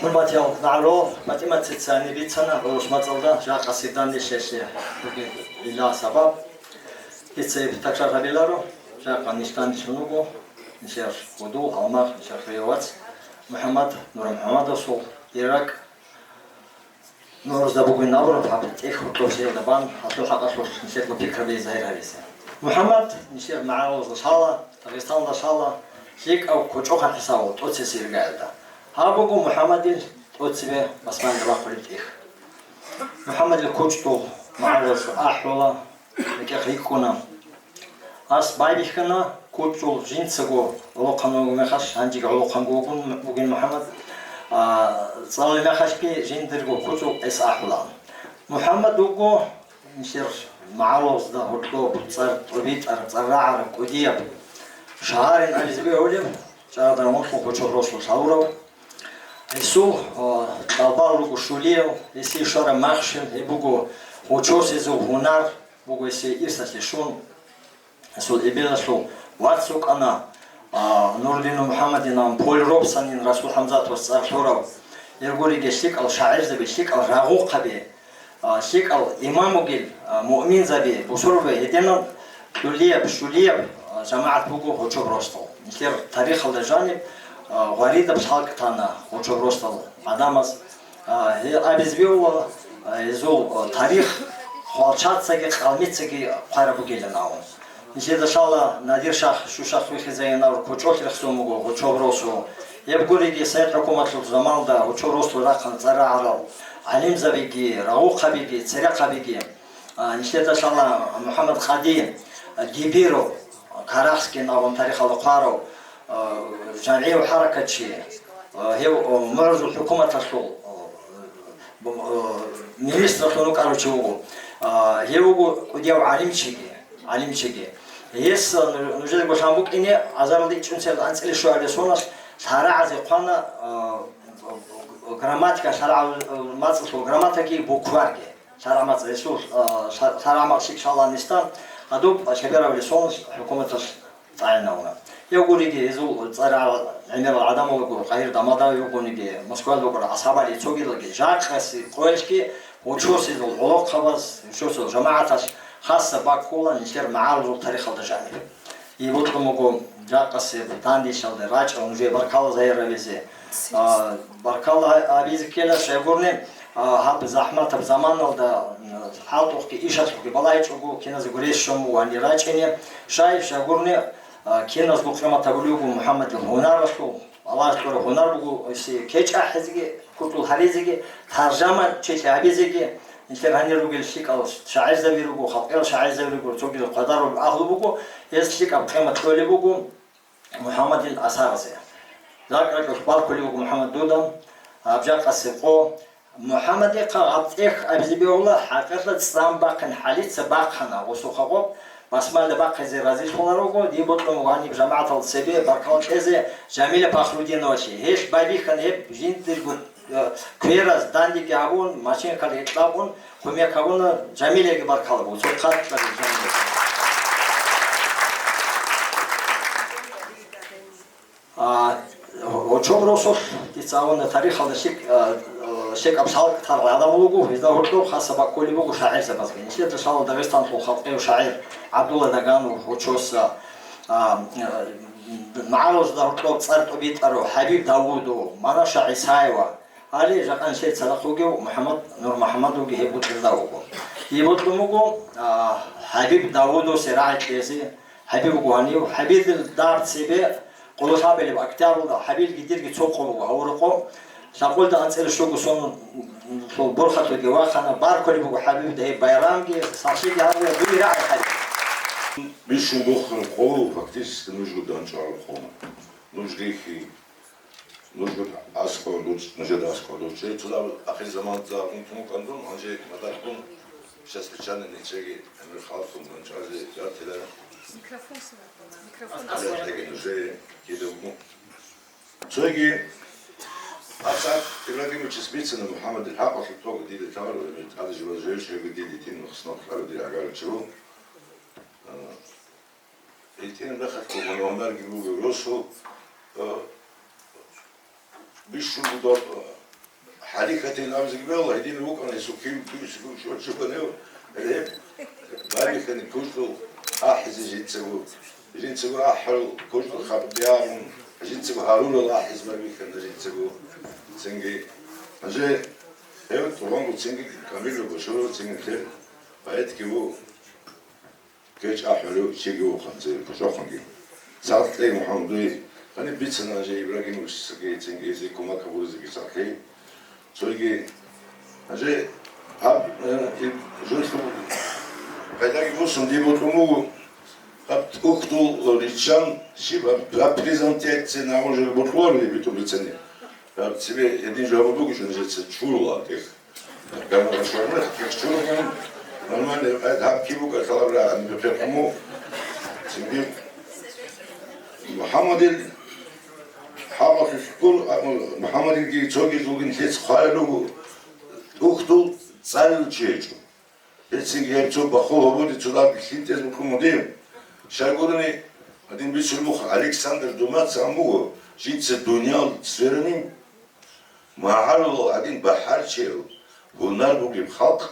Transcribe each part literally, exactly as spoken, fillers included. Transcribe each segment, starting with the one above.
ХӀурматиял нагӀлу, ПатӀимат цецани бицана гӀурус мацӀалда жакъасеб данде щвезе бугеб гӀилла сабаб. Дица гьеб такрар гьабиларо, жакъа нилъ данделъун вуго нилъер гьудул, гьалмагъ, нилъер хирияв вац МухӀаммад НурмухӀаммадовасул ирак. Нур, гьезда бугин абураб гьаб тӀехь гьоркьоб жиялда бан, гьалъул хӀакъалъулъ нилъеда пикраби загьир гьабизе. МухӀаммад нилъер магӀарулазда лъала, Дагъистанда лъала, лъикӀав кочӀохъан хӀисабалда тӀоцебесеб иргаялда. Гьаб буго МухӀаммадил тӀоцебе басмалда бахъулеб тӀехь. МухӀаммадил кучӀдул магӀарулаз ахӀула, рекӀехъ рикӀкӀуна. Гьес байбихьана, кучӀдул жинцаго гӀолохъанав вугеб мехалъ, гьанжеги гӀолохъанго вугин, вугин МухӀаммад, а, цӀалулеб мехалъги жиндирго кучӀдул гьес ахӀула. МухӀаммад вуго нилъер магӀарулазда гьоркьоб цӀар тӀобитӀараб, цӀар рагӀараб, кӀудияб, шагьарин абизе бегьулеб, чӀарада рагъулъун гьочоб росулъ гьавурав. Гьесул, а, кьалбал руго щулияв, гьесие щвараб махщел, гьеб буго гьочос гьезул гьунар, буго гьесие ирсалъе щун. Гьесул эбелалъул вац вукӀана, а, Нурудинов МухӀаммадин абун, Поль Робсонин, Расул ХӀамзатовас цӀар лъурав. Гьеб гуриги лъикӀал шагӀирзаби, лъикӀал рагъухъаби, а, лъикӀал имам вугел, а, муъминзаби, бусурбаби, гьединал кӀудияб, щулияб, а, жамагӀат буго гьочоб росдал. Нилъер тарихалда жаниб, а, гъваридаб лъалкӀ тана гьочоб росдал гӀадамаз. А, гье, абизе бегьула, а, гьезул, а, тарих хвалчацаги къалмицаги хъвараб бугилан абун. Нилъеда лъала Надир шах, Шушахъ вихизайин абураб кочӀолъ рехсон буго гьочоб росу. Гьеб гуриги, Совет хӀукуматалъул заманалда гьочоб росулъ рахъана цӀар рагӀарал гӀалимзабиги, рагъухъабиги, церехъабиги. А, нилъеда лъала МухӀаммад Къади, а, Дибиров, Карахскин абун тарихалда хъварав, а, жамгӀияв хӀаракатчи, а, гьев, а, мугӀрузул хӀукуматалъул, а, бу-, а, министрлъун вукӀарав чи вуго. А, гьев вуго кӀудияв гӀалимчиги, гӀалимчиги. Гьес, а, ну-, нужедаго лъан букӀине, азаралда ичӀнусиялда анцӀила щуабилеб соналъ лъарагӀазе хъвана, а, грамматика, лъарагӀал мацӀалъул грамматикаги букварги. ШаргӀ мацӀ гьесул, а, ша-, шаргӀ мацӀ щиб лъала нилъеда, гьадуб Шабиров Лисонов хӀукуматалъ тӀагӀинавуна. Гьев гуриги, гьезул цӀар гӀемерал гӀадамал руго, Къагьир Дамадаев вугониги, Москваялда вукӀарал асхӀабали цогидалги, жакъасеб къоялъги гьочосезул гӀолохъабаз, гьочосезул жамагӀаталъ хасаб баккула нилъер магӀарулазул тарихалда жаниб. Гьеб бокьун буго, жакъасеб данделъиялда рачӀарал нужее баркалла загьир гьабизе. А, баркалла гьабизе ккела, щайгурни, а, гьаб захӀматаб заманалда, м, хӀалтӀухъги ишалъухъги балагьичӀого, киназего рес щун буго гьанир рачӀине. Щай, щайгурни, а, киназго къимат гьабулеб буго МухӀаммадил гьунаралъул. Аллагьас кьураб гьунар буго, гьесие кечӀахӀезеги, кучӀдул гьаризеги, таржамачилъи гьабизеги, нилъер гьанир ругел лъикӀал шагӀирзаби руго, халкъиял шагӀирзаби руго, цогидал хъвадарулел агьлу буго, гьез лъикӀаб къимат кьолеб буго МухӀаммадил асаразе. РакӀ-ракӀалъ баркулеб буго, МухӀаммад, дуда, гьаб жакъасеб къо. МухӀаммадихъа гьаб тӀехь абизе бегьула, хӀакъикъаталда цӀан бахъин хӀалица бахъана, гъосухъа гъоб басмалда бахъизе разилъуларого, дие бокьун буго гьаниб жамагӀаталда цебе баркалла кьезе Жамиля Пахрудиновачи. Гьелъ байбихьана гьеб жиндирго, э, квераз дандеги гьабун, машинкал гьекъабун, кумек гьабуна Жамиляги, баркалла буго. Цо хъат кьазе Жамиляги. А, гьочоб росулъ дица абуна тарихалда лъикӀ-, а, а, лъикӀаб лъалкӀ тарал гӀадамал руго, гьезда гьоркьоб хасаб баккулеб буго шагӀирзабазги. Нилъеда лъала Дагъистаналъул халкъияв шагӀир ГӀабдулла Даганов, гьочоса, а, а, магӀарулазда гьоркьоб цӀар тӀобитӀарав ХӀабиб Давудов, Манаша ГӀисаева, гьале жакъа нилъер цадахъ вугев МухӀаммад НурмухӀаммадовги гьеб бутӀрулда вуго. Гьеб бутӀрун буго, а, ХӀабиб Давудовасе рагӀи кьезе, ХӀабиб вуго гьанив. ХӀабибил дагьаб цебе къоло лъабилеб октябрьалда, ХӀабибги дирги цо къо буго гьав рокъоб. Лъабкъоялда анцӀила щуго сонлъул борхаталги вахана, баркулеб буго ХӀабибда гьеб байрамги, сахлъиги гьабула дуе рагӀи ХӀабиб. Бищун бухараб къо, фактически, нуж гурони чӀвараб къо. Нуж рихьи. Нуж гурони аскӀоб ручӀ-, нужеда аскӀоб ручӀ. Цо дагьаб ахирзаман загьун тун кӀанзун, гьанже мадахъун, сейчас печальный нилъеги гӀемер халкъун ганчӀвазе ратила. Микрофон сунатуна, микрофон аскӀоб. Нужее кидаго. Цоги Асад Ибрагимовичас бицана МухӀаммадил хӀакъалъулъ, тӀокӀ дида тавару, тӀаде жибаз жевчӀего диде тӀин махсна хъаро дир агарчи ву. А, ГьитӀинаб мехалъ гьаниб гьанарги буго росу, а, бищун буго, а, ХӀалихьатин абизеги бегьула, гьедин вукӀана гьесул кин, кин щиб, щиб, щиб гьев, гьеб, барихьани кужлу ахӀизе жинцаго, жинцаго ахӀарал кужлу хаб бягӀун, жинцаго гьарурал ахӀиз барихьана жинцаго. Цинги, гьанже гьев тӀубанго цинги Камилов Баширов цинги лъел поэтги ву. Кеч ахӀулев чиги вухъан цебе кучӀахъанги. Сагъ кьей МухӀаммадуе, гьаниб бицана гьанже Ибрагимовичасаги, цинги гьезие кумак гьабуризеги сахлъи. Цоги гьанже гьаб, э, ил жуслъун пайдаги босун дие бокьун буго. Гьаб тӀухьдул риччан щиб гьаб, гьаб презентация на уже бокьуларо битӀун бицани. Гьаб цебе гьедин жо гьабун буго жо нижеца чурула тӀех. Нормально, гьаб киб буго, лъалабра, гьаниб бехъ гьуму. Цинги МухӀаммадил хӀакъалъулъ гур, а, МухӀаммадилги цоги зулгин лъец хъварал руго, тӀухьдул цӀалул чи гьечӀо. Гьецинги гьеб цо бахул гьабуди цо даби лъинтӀез букӀун муди. Щай гурони, гьадин бицун мух Александр Думаца ан буго, жинца дуниял сверани, магӀарулал гӀадин бахӀарчияв гьунар бугеб халкъ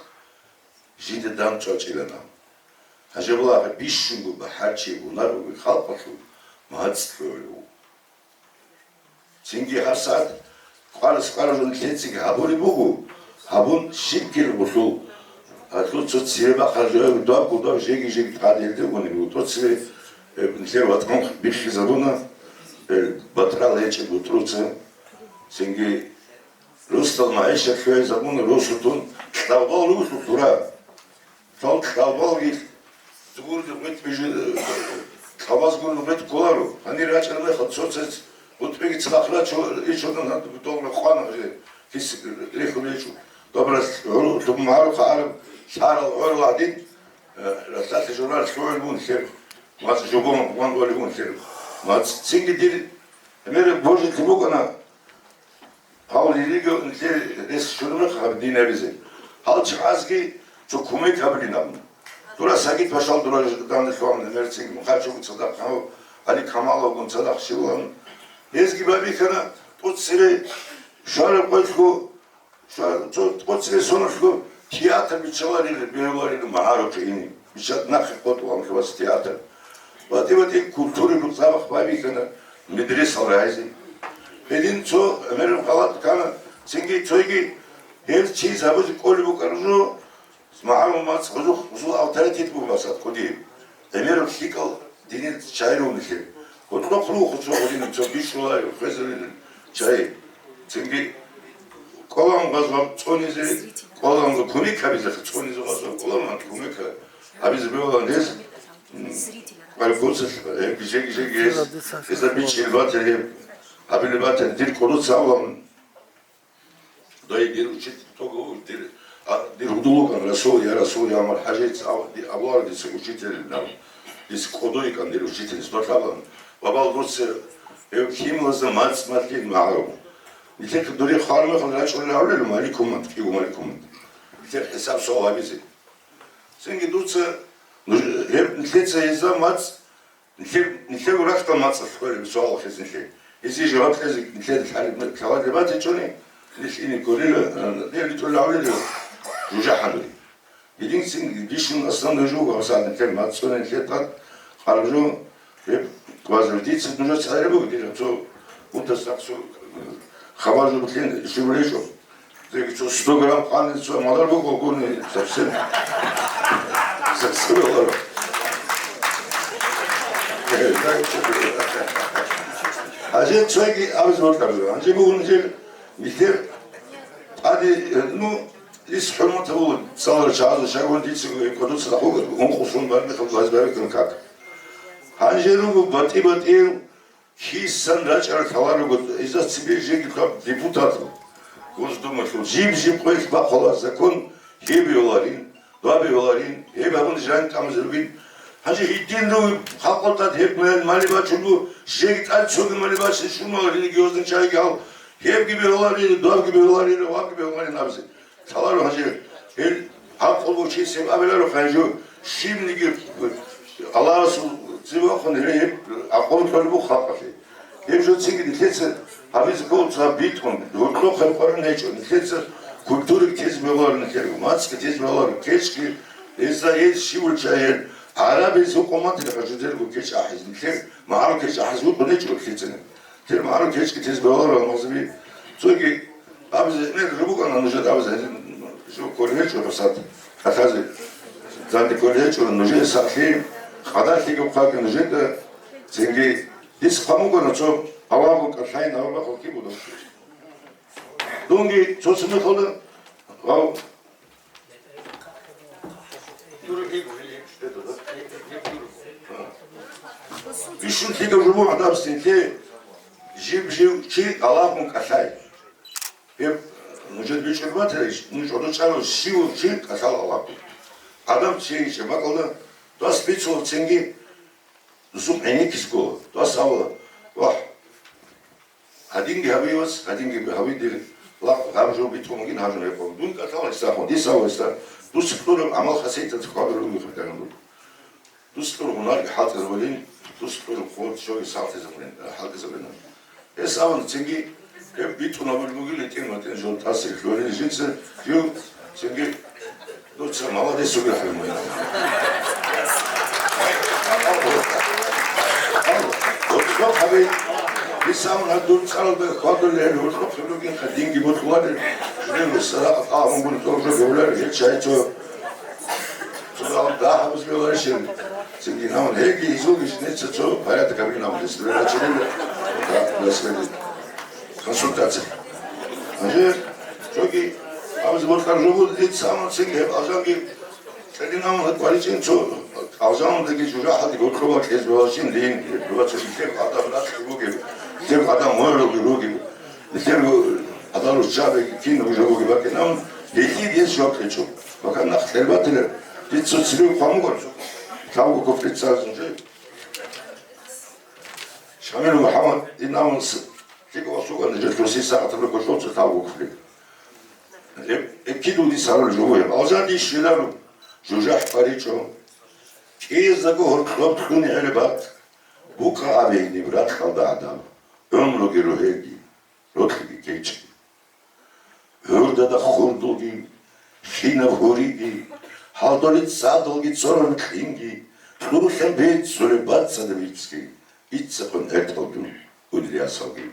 жинда дандчӀвай чӀилана. Гьажабла бищунго бахӀарчияв гьунар бугеб халкъалъул мацӀ лъугӀулев вуго. Цинги гьабсагӀат кӀварас-кӀваражун лъецинги гьабулеб буго, гьабун щиб ккелеб гъулъул. Гьалъул цо цеве бахъараб жо, даб-гудаб жеги-жеги тӀад гьелде угони буго. ТӀоцеве, э, нилъер ватӀан биххизабуна, э, батӀрал гьечӀеб бутӀруца. Цинги росдал магӀишат лъугӀизабуна, росу тун кьалбал руго лъура. Цо кьалбалги гурги гъветӀ бижи-, кьалбаз гурги гъветӀ кколаро. Гьанир рачӀараб мехалъ цоцаз гъутӀбиги цадахъ рачо, ичӀодан гьаниб долго къвана гьанже, кис рихьулечӀо. Добрас гӀурулъун магӀарухъ гьараб лъарал гӀорал гӀадин, э, ралъдалъе журал лъугӀун бун лъер. МацӀ жубун ван вали бун лъер. МацӀ цинги дир гӀемераб божизе букӀана. Гьав религиялъе рес щолеб мехалъ гьаб дин гьабизе. Гьал чагӀазги цо кумек гьабилин абуна. Дура Сагид пашал дура данде лъугьана, мерцинги Мухачевгун цадахъ, гьав Гьали Камаловгун цадахъ щиван. Гьезги байбихьана тӀоцере щвараб къоялъго, щва-, цо тӀоцере соналъго театр биччаларила, бегьуларила магӀарухъе ини. Биччат нахъе къотӀулан лъугьас театр. БатӀи-батӀи культура рукъзабахъ байбихьана медресал рагӀизе. Гьедин цо гӀемераб халат ккана, цинги цойги гьез чи забузе кӀолеб букӀараб жо, магӀарул мацӀ гьезухъ гьезул авторитет буго масад кӀудияб. ГӀемераб лъикӀал динил чагӀи руго нилъер. Гьоркьохъ руго цо гьедин цо бищуларев, хвезарилан чагӀи. Цинги кӀолан гъазва цӀунизе, кӀолан кумек гьабизеха цӀунизе гъазва, кӀолан кумек гьабизе бегьулан гьез. М, гъай гуцал, э, гиже-гиже гьез, гьезда бичӀчӀи батир гьеб, гьабили батир, дир кӀодоца абулан. Дай дир учитель, того, дир, а, дир гьудулукан, Расул, я Расул, я Амар ХӀажиц, а, ди, абулар дица учитель, нам, дис кӀодойкан дир учитель, сдолъабан. Бабал дуца, э, кимлазда мацӀ малъин магӀару. Нилъехъ дури хвармехал рачӀунел гьавлел, маликумат, кӀиго маликумат. Нилъехъ хӀисаб суал гьабизе. Цинги дуца, ну, гьеб нилъеца гьезда мацӀ, нилъер, нилъего рахьдал мацӀалъ кколеб суал хез нилъее. Гьезие жаваб кьезе нилъеда лъалеб-, лъалеб батичӀони, нилъ ине кколила, э, нилъ тӀолъавлъила жужахӀалури. Гьединцин бищун аслан нуж вуго, гьабсагӀат нилъер мацӀ цӀуна нилъер тӀад, къаржу, гьеб, квазар дица нужеца гьайра буго, дир цо, унтас цо, хабар жо бутлъин щиб речӀо. Цеги цо сто грамм къанин цо мадар буго гуни совсем. Совсем аларо. Гьанже цоги абиз бокьарзу. Гьанже бугун жер нилъер тӀаде, ну, ис хӀурмат гьабула, цалар чагӀазда шагьун дица кодуца дахуга, ункъусун бармихъал гьазбарикун как. Гьанже руго батӀи-батӀиял Кисан рачӀарал лъаларого, гьезда цебе жеги хъван депутатал, Госдумалъул, жиб-жиб къоялъ бахъула закон, гьеб йоларин, доб йоларин, гьеб абун жан тӀамазулгин. Гьанже гьедин руго халкъалда гьеб мали бачун буго, жеги тӀад цоги мали бачун щун вала религиозный чагӀиги гьал, гьебги бегьуларин, добги бегьуларин, вабги бегьуларин абизе. Лъаларо гьанже, гьел гьаб къулбучи себ абиларо хъанжу, щибниги Аллагьасул цевехъун гьеб гӀакъуба кьолеб буго халкъалъе. Гьеб жо цинги нилъеца гьабизе ккола цо битӀун, гьоркьохъеб къваригӀун гьечӀо, нилъеца культураги тезе бегьуларо нилъерго, мацӀги тезе бегьуларо, кечги, гьезда гьез щивал чагӀи, гӀарабиз гьукъуматилаха жидерго кеч ахӀизе, нилъер магӀарул кеч ахӀизе гьукъун гьечӀо нилъецани. Нилъер магӀарул кечги тезе бегьуларо гьалмагъзаби. Цоги абизе гӀемер жо букӀана нужер абизе, жо кколеб гьечӀо, Расат, кӀалъазе данде кколеб гьечӀо, нужее сахлъи, къадалъиги хъваги нужеда, цинги Дис хъван бугони цо Аллагьгун кӀалъайин гьабураб мехалъ киб буго? Дунги цо цо мехалда, гьав, бищун лъикӀаб жо буго гӀадамас нилъее жиб-жив чи Аллагьгун кӀалъай. Гьеб нужер бичӀчӀулеб батарищ, нуж гьодо чӀарал щивав чи кӀалъала Аллагьгун. ГӀадамал чейичӀеб бакӀалда, дас бицунел цинги, Дусул гӀенеккизе ккола. Дас абула: «Вагь, гьадинги гьабе, вас, гьадинги гьабе, дир лагъ гьаб жо битӀун бугин, гьаб жо гьекъон». Дун кӀалъала гьесдахун, дис абула гьесда: «Дуца кьураб гӀамал-хасияталъ хьвадулел ругел хӀехьаран буго. Дуца кьураб гьунарги хӀалтӀизабулин, дуца кьураб хъулухъ щоги сахлъизабулин, хӀалтӀизабулин». Гьес абуна цинги, гьеб битӀун абулеб бугила, гьитӀин-батӀин жо тӀаса лъолин жинца, жив цинги дуца молодец вугев гьабун. Гьоркьоб гьабе, дица абуна, дур цӀаралда хьвадулел гьел гьоркьоб ругинха, динги бокьуларел, жинца садакъа тӀагӀун бугин тӀоржо гьевларел гьел чайцо. Цо дагьаб бузбеларищин, цинги намун гьеги изулги жинеца цо порядок гьабин намун, если рачинел, да, если консультация. Гьанже цоги абизе бокьараб жо буго, дица абуна цинги гьеб алжанги кьеде намун гьеб кӀваричӀин цо алжандаги жужахӀалдаги гьоркьоба кьезе бегьуларищин дин, дуца нилъер гӀадамал ракьги бугеб, нилъер гӀадамал моралги ругеб, нилъер гӀадамал руччабиги кинаб жо бугеб бакӀин абун, гьелъие дица жаваб кьечӀо. Бакан нахъ кьел батила, дица цо цебе хъван буго, лъабго куфлица жинже. Шамил МухӀаммад, дин абун с-, лъикӀав вас вугони, жо лъуси сагӀатаб рукӀалъуца лъабго куфли. Гьеб, гьеб кидал дица гьарулеб жо буго гьеб. Алжан дие щвеларо, жужахӀ кӀваричӀо. КӀияздаго гьоркьоб кьуни гӀелеб бакъ, букӀа абе гьениб ракьалда гӀадаб, гӀумруги ругьелги, рокьиги кечӀги. ГӀурдада хурдулги, хинаб гьуриги, гьалдолеб цадалги цӀораб кьинги, кьурулъан беццулеб бацӀцӀадаб бицги, биццахъун гӀертӀал дун, унел ясалги.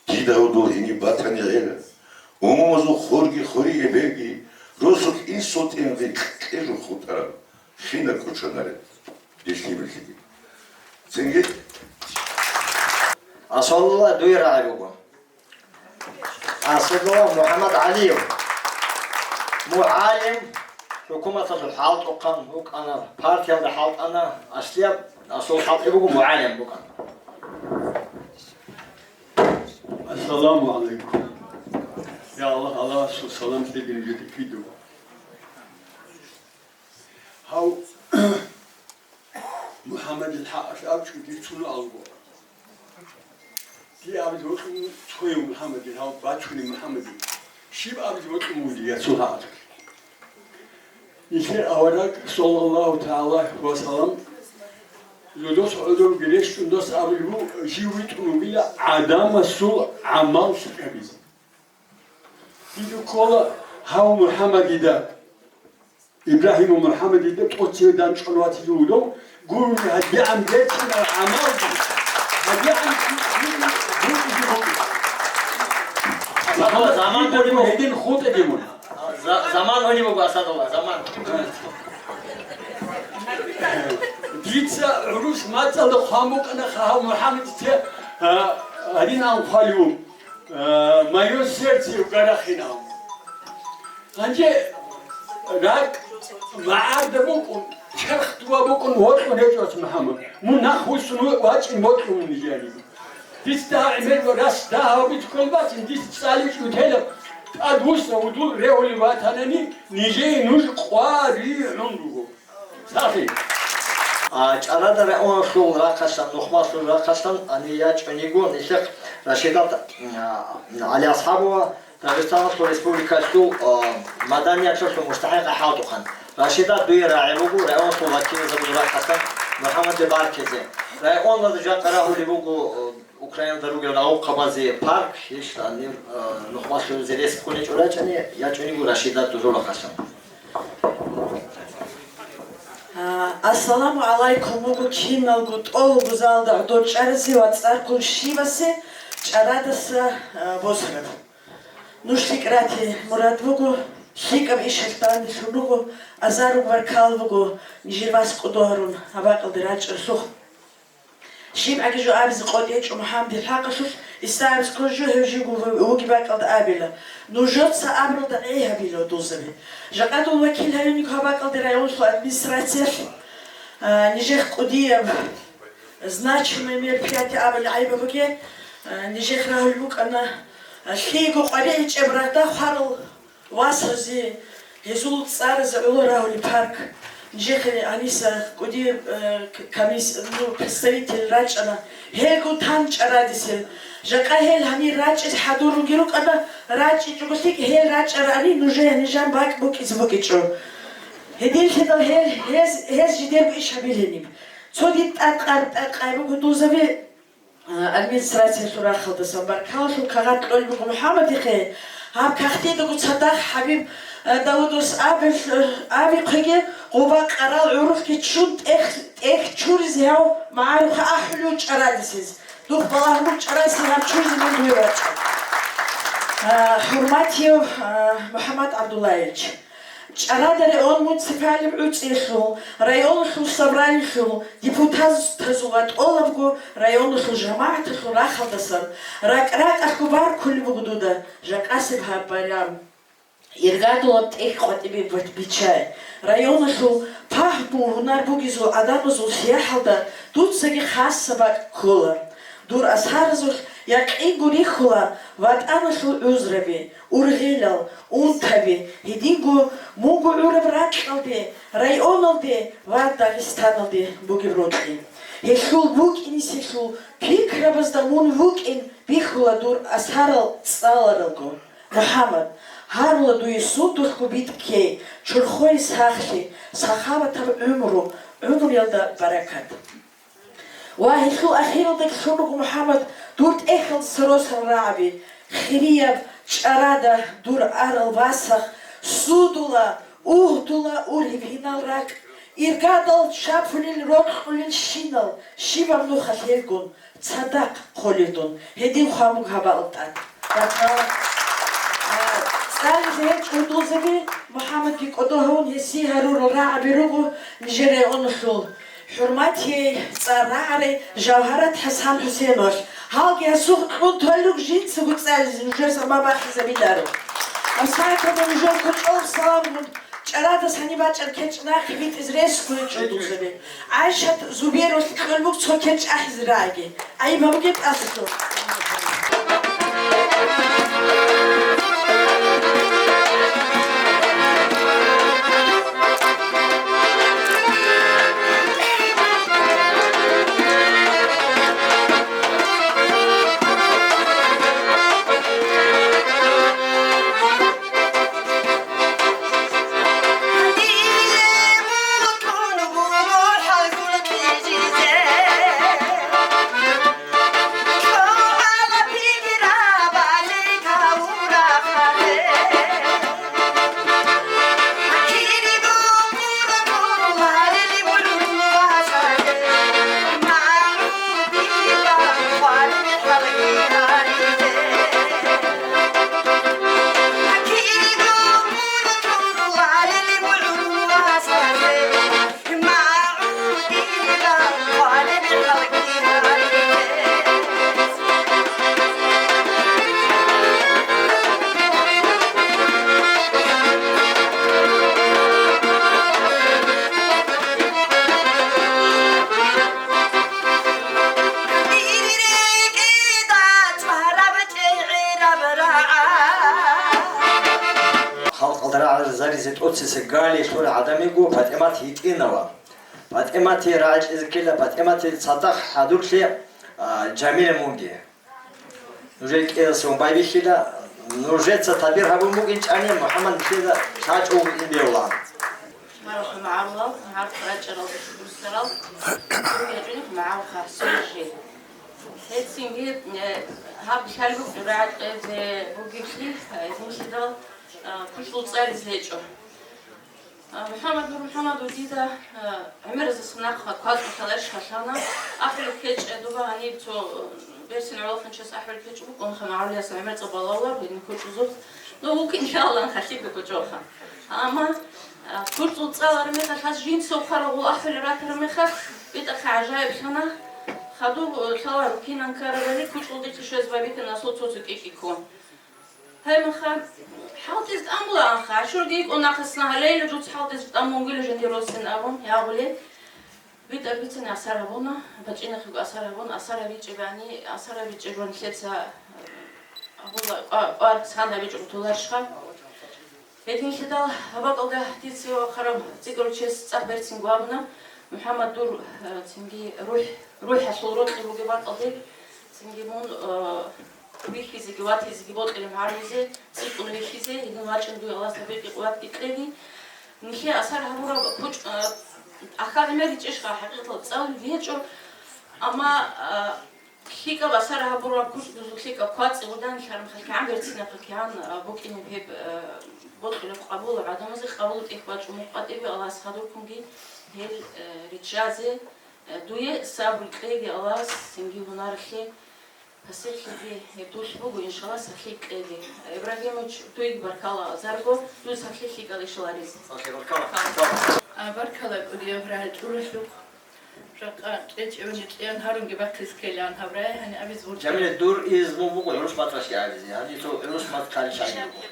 Дида гьудул гьениб батани гӀела, умумузул хурги хури эбелги, росулъ инсул тӀинги кье-кье жо хутӀараб, хина кӀочонареб, дилъи-милъиги. Цинги. Асалла дуе рагӀи буго. Асадулла МухӀаммад ГӀалиев, мугӀалим, хӀукуматалъул хӀалтӀухъан вукӀана, партиялда хӀалтӀана, аслияб асул хӀалтӀи буго мугӀалим букӀана. Ассаламу гӀалайкум. Я Аллагь, Аллагьасул салам лъеги нужеда кидаго. Гьав МухӀаммадил хӀакъалъ абчӀун дир цо алго. Дие абизе бокьун цояв МухӀаммадил, гьав бачунеб МухӀаммадил. Щиб абизе бокьун буго дие цо хӀакъалъ? Нилъер авараг, саллаллагьу тагӀала ва саллам, жодос гӀодовги рещтӀун дос абулеб буго, жив витӀун вугила гӀадамасул гӀамал лъикӀабизе. Дида ккола гьав МухӀаммадида, Ибрагьимов МухӀаммадида тӀоцеве дандчӀван ватизе вугев, гурони гьадигӀан бецинал гӀамалги, гьадигӀан гьикъизе буго. Заман, заман гьадин хутӀизе мун. За-, заман гьуниб буго, Асадулла, заман. Дица гӀурус мацӀалда хъван букӀана гьав МухӀаммадица, а, гьадин абун хъвалев вуго. Э, моё сердце в горах инал. Гьанже ракӀ магӀарда букӀун, черх дова букӀун вокьун гьечӀо, МухӀаммад. Мун нахъвуссун вачӀин вокьун мун нижеги. Дица дагьа гӀемер ва рас дагьаб бицухъел бацин, дица цӀаличӀого тела, тӀадвуссун вугев регьулев ватанани, нижее нуж къваригӀун руго. Сахи. А, чарада районалъул рахъалъан, нухмалъул рахъалъан гьанив ячӀун йиго нилъехъ Рашидат, а, ГӀалиасхӀабова, Дагъистаналъул Республикалъул, а, маданияталъул мустахӀикъа хӀалтӀухъан. Рашидат, дуе рагӀи буго районалъул вакилзабазул рахъалъан МухӀаммадил баркизе. Районалда жакъа рагьулеб буго, э, Украинада ругел рагъухъабазе парк, гьелъ гьанир, э, нухмалъузе рес ккунечӀо рачӀани, ячӀунего Рашидат Дужулахъасан. А, ассаламу гӀалайкум буго киналго тӀолабго залда гӀодор чӀаразе ва цӀарккун щивасе чӀарадаса, а, босараб. Нуж лъикӀ рати мурад буго, лъикӀаб ишалъ данделъун руго, азарун баркал буго, нижер вас кӀодо гьарун гьаб бакӀалде рачӀаралъухъ. ЩибгӀаги жо абизе къотӀ гьечӀо МухӀаммадил хӀакъалъулъ, Исаевского жо гьев живго вугеб бакӀалда абила. Нужеца абуралда гӀей гьабила, дузаби. Жакъа дун вакил гьавиниго гьаб бакӀалде районалъул администрациялъ, а, нижех кӀудияб значимое мероприятие абули гӀайибаб бугеб, а, нижех рагьулеб букӀана, а, лъиего къваригӀичӀеб рагъда хварал васазе, гьезул цӀаразе гӀоло рагьулеб парк. Нижехъе гьаниса кӀудияб, э, к-, комисс-, ну, представитель рачӀана. Гьелго тан чӀарадисел. Жакъа гьел гьанир рачӀизе хӀадурунги рукӀана, рачӀичӀого лъикӀ гьел рачӀарани, нужее нижан бакӀ букӀизе букӀичӀо. Гьединлъидал гьел, гьез, гьез жидерго иш гьабилиниб. Цо дид тӀадкъар-, тӀадкъай буго дузаби, а, администрациялъул рахъалдасан баркаллъун кагъат кьолеб буго МухӀаммадихъе. Гьаб кагътидаго цадахъ ХӀабиб, а, Давудас абел-, абихъеги, гъоба къарал гӀурухъги ччун тӀех-, тӀех чуризе гьав магӀарухъе ахӀулев чӀарадисез. Духъ балагьун чӀарасе гьаб чуризе мун дуе вачӀа. А, хӀурматияв, а, МухӀаммад ГӀабдуллаевич. ЧӀарада район муниципалияб гӀуцӀиялъул, районалъул собраниялъул депутатазул ва тӀолабго районалъул жамагӀаталъул рахъалдасан ракӀ-ракӀалъго баркулеб буго дуда жакъасеб гьаб байрам. Иргадулаб тӀехь къватӀибе бат-, биччай. Районалъул пагьму-гьунар бугезул гӀадамазул сияхӀалда дуцаги хасаб бакӀ ккола. Дур асаразулъ якъинго рихьула ВатӀаналъул гӀузраби, ургъелал, унтаби, гьединго мунго гӀураб ракьалде, районалде ва Дагъистаналде бугеб рокьи. Гьелъул букӀинеселъул пикрабазда мун вукӀин бихьула дур асарал цӀаларалго. МухӀаммад, гьарула дуе сундулъго битӀкей, чорхое сахлъи, сахаватаб гӀумру, гӀумруялда баракат. Ва гьелъул ахиралдаги лъун руго, МухӀаммад, дур тӀехьалдаса росарал рагӀаби, хирияб чӀарада дур арал васахъ, судула, угьдула ургьиб гьинал ракӀ, иргадал чапулел рокьулел щинал, щибаб нухалъ гьелгун цадахъ хъолеб дун, гьедин хъван буго гьабаал тӀад. Баркала. А, цӀализе гьечӀо дузаби, МухӀаммадги кӀодо гьавун гьесие гьарурал рагӀаби руго нижер районалъул. ХӀурматияй цӀар рагӀарай Жавгьарат ХӀасан ХӀусеновалъ. Гьалги гьасухъ кьун толел руго жинцаго цӀализе, нужер заман бахъизабиларо. Гьаб сагӀаталда нужер кочӀолаб саламгун чӀарадаса гьаниб бачӀараб кечӀ нахъе битӀизе рес кколел чӀудулзаби. ГӀайшат Зуберовалъ кьолеб буго цо кечӀ ахӀизе рагӀаги. ГӀайиб гьабуге тӀасалъугьа. Халкъалда рагӀаризе тӀоцебесеб гали лъурал гӀадамиго ПатӀимат ГьитӀинова. ПатӀиматие рагӀи кьезе ккела, ПатӀиматил цадахъ хӀадурлъе, а, Жамила мунги. Нужер кӀезасун байбихьила, нужеца табир гьабун бугин чӀани МухӀаммад нилъеда лъачӀого ин бегьулаан. Мархума Аллагь, гьаб рачӀарал Сарал, гьечӀони магӀарухъа, соржи. Гьецинги, э, гьаб лъалгу рагӀатӀезе бугеблъи, э, гьелъидал, э, кучӀдул цӀаризе гьечӀо. А, МухӀаммад Нур МухӀаммадов дида, а, гӀемеразеса нахъа квацӀун лъаларищ гьалъана. АхӀулеб кечӀ дуба гьаниб цо, э, берцин гӀолохъанчияс ахӀулеб кечӀ букӀун, ха магӀалияс гӀемер цӀа балалар, гьедин кучӀдузухъ. Ну, вукӀин лъалалан халлъиго кучӀоха. Амма, а, кучӀдул цӀалараб мехалъ гьаз жинцав хъарагъул ахӀулел ратараб мехалъ, битӀахъе гӀажаиблъана. Хадуб, э, лъаларо кинан ккарабали, кучӀдулдеги щвез байбихьана асул цо-цо кӀи-кӀи ккун. Гьебмехалъ хӀалтӀизе тӀамулаанха, гьачурги йикӀун нахъасан гьалейила, жуц хӀалтӀизе тӀамунгила жиндир росин абун, ягъули. БитӀа-бицин асар гьабуна, бачӀинахъего асар гьабун, асар гьабичӀебани, асар гьабичӀеб жо нилъеца, э, абула, кӀва-, кӀвар цан гьабичӀого толарищха. Гьединлъидал гьаб бакӀалда дица вахъараб цӀикӀкӀарав чияс цӀакъ берцинго абуна, МухӀаммад, дур, э, цинги рухӀ, рухӀалъул рокьи бугеб бакӀалде, цинги мун, э, вихьизеги ватизеги бокьилеб гьарузе, цӀикӀкӀун вихьизе, гьедин вачӀун дуе Аллагьас тавфикъги къуватги кьеги. Нилъее асар гьабураб кучӀ, э, ахьа гӀемер гьечӀищха, хӀакъикъаталда цӀалулел гьечӀо, амма, э, ЛъикӀаб асар гьабураб кучӀдузул лъикӀаб квацӀи гъудан лъараб хъалкигӀан берцинахъе кигӀан, а, букӀинеб гьеб, а, бокьулеб къабул гӀадамазе къабул тӀехь бачӀун мукъатӀибе Аллагьас хадубккунги гьел, а, риччазе, а, дуе сабру кьеги Аллагьас цинги гьунаралъе пасихӀлъиги гьеб дулъ буго, иншаллагь, сахлъи кьеги. Ибрагьимович, дуеги баркала азарго, дуе сахлъи лъикӀал ишаларис. Сахлъи баркала. А, баркала, кӀудияб рагӀи тӀуралъухъ. Жакъа кьечӀевани кьеян гьарунги бахъизе ккелаан гьаб рагӀи гьаниб абизе вугӀ. Жамилат, дур изну буго гӀурус мацӀалъги абизе. Гьаниб цо гӀурус мацӀ ккани чӀаги буго.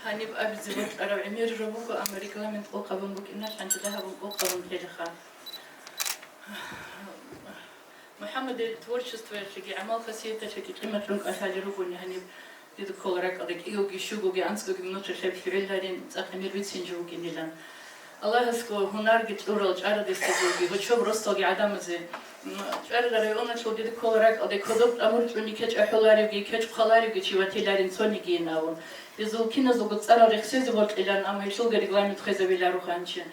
Гьаниб абизе бокьараб гӀемер жо буго, амма регламент къокъабун букӀиналъ, гьанже дагьабун къокъабун ккелаха. МухӀаммадил творчествоялъеги гӀамал-хасияталъеги къимат гьабун кӀалъалел ругони гьаниб. Дида ккола ракӀалда кӀиявги, щугоги, анцӀгоги минуталъ гьеб лъугӀилларин, цӀакъ гӀемер бицин жо вукӀинилан. Аллагьасго гьунарги кьурал чӀарадисезулги, гьучоб росдалги гӀадамазе. М, ЧӀарада районалъул дида ккола ракӀалда кодоб тӀамур чӀуни кечӀ ахӀуларевги, кечӀ хъваларевги чи ватиларин цонигийин абун. Гьезул киназулго цӀарал рехсезе бокьилан, амма гьелъулги регламент хвезабиларо ханчи.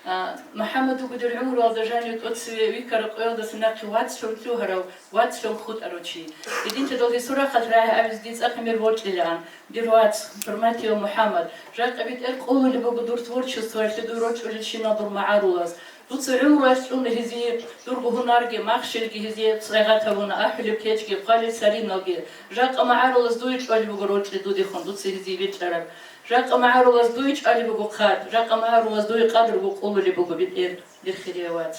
А, МухӀаммад вуго дир гӀумруялда жанив тӀоцеве вихьараб къоялдаса нахъе вацлъун лъугьарав, вацлъун хутӀарав чи. Гьединлъидал гьесул рахъалъ рагӀи абизе дие цӀакъ гӀемер бокьилаан, дир вац, ХӀурматияв МухӀаммад, жакъа бетӀер къулулеб буго дур творчествоялъе дур рочӀулелщинал дур магӀарулаз. Дуца гӀумруялъ кьуна гьезие дурго гьунарги, махщелги гьезие цӀегъат гьабуна, ахӀулеб кечӀги, хъвалел сариналги. Жакъа магӀарулаз дуе чӀвалеб буго рокьи дудехун, дуца гьезие бичӀчӀараб. Жакъа магӀарулаз дуе чӀвалеб буго хъат, жакъа магӀарулаз дуе къадру къулулеб буго бетӀер, дир хирияв вац.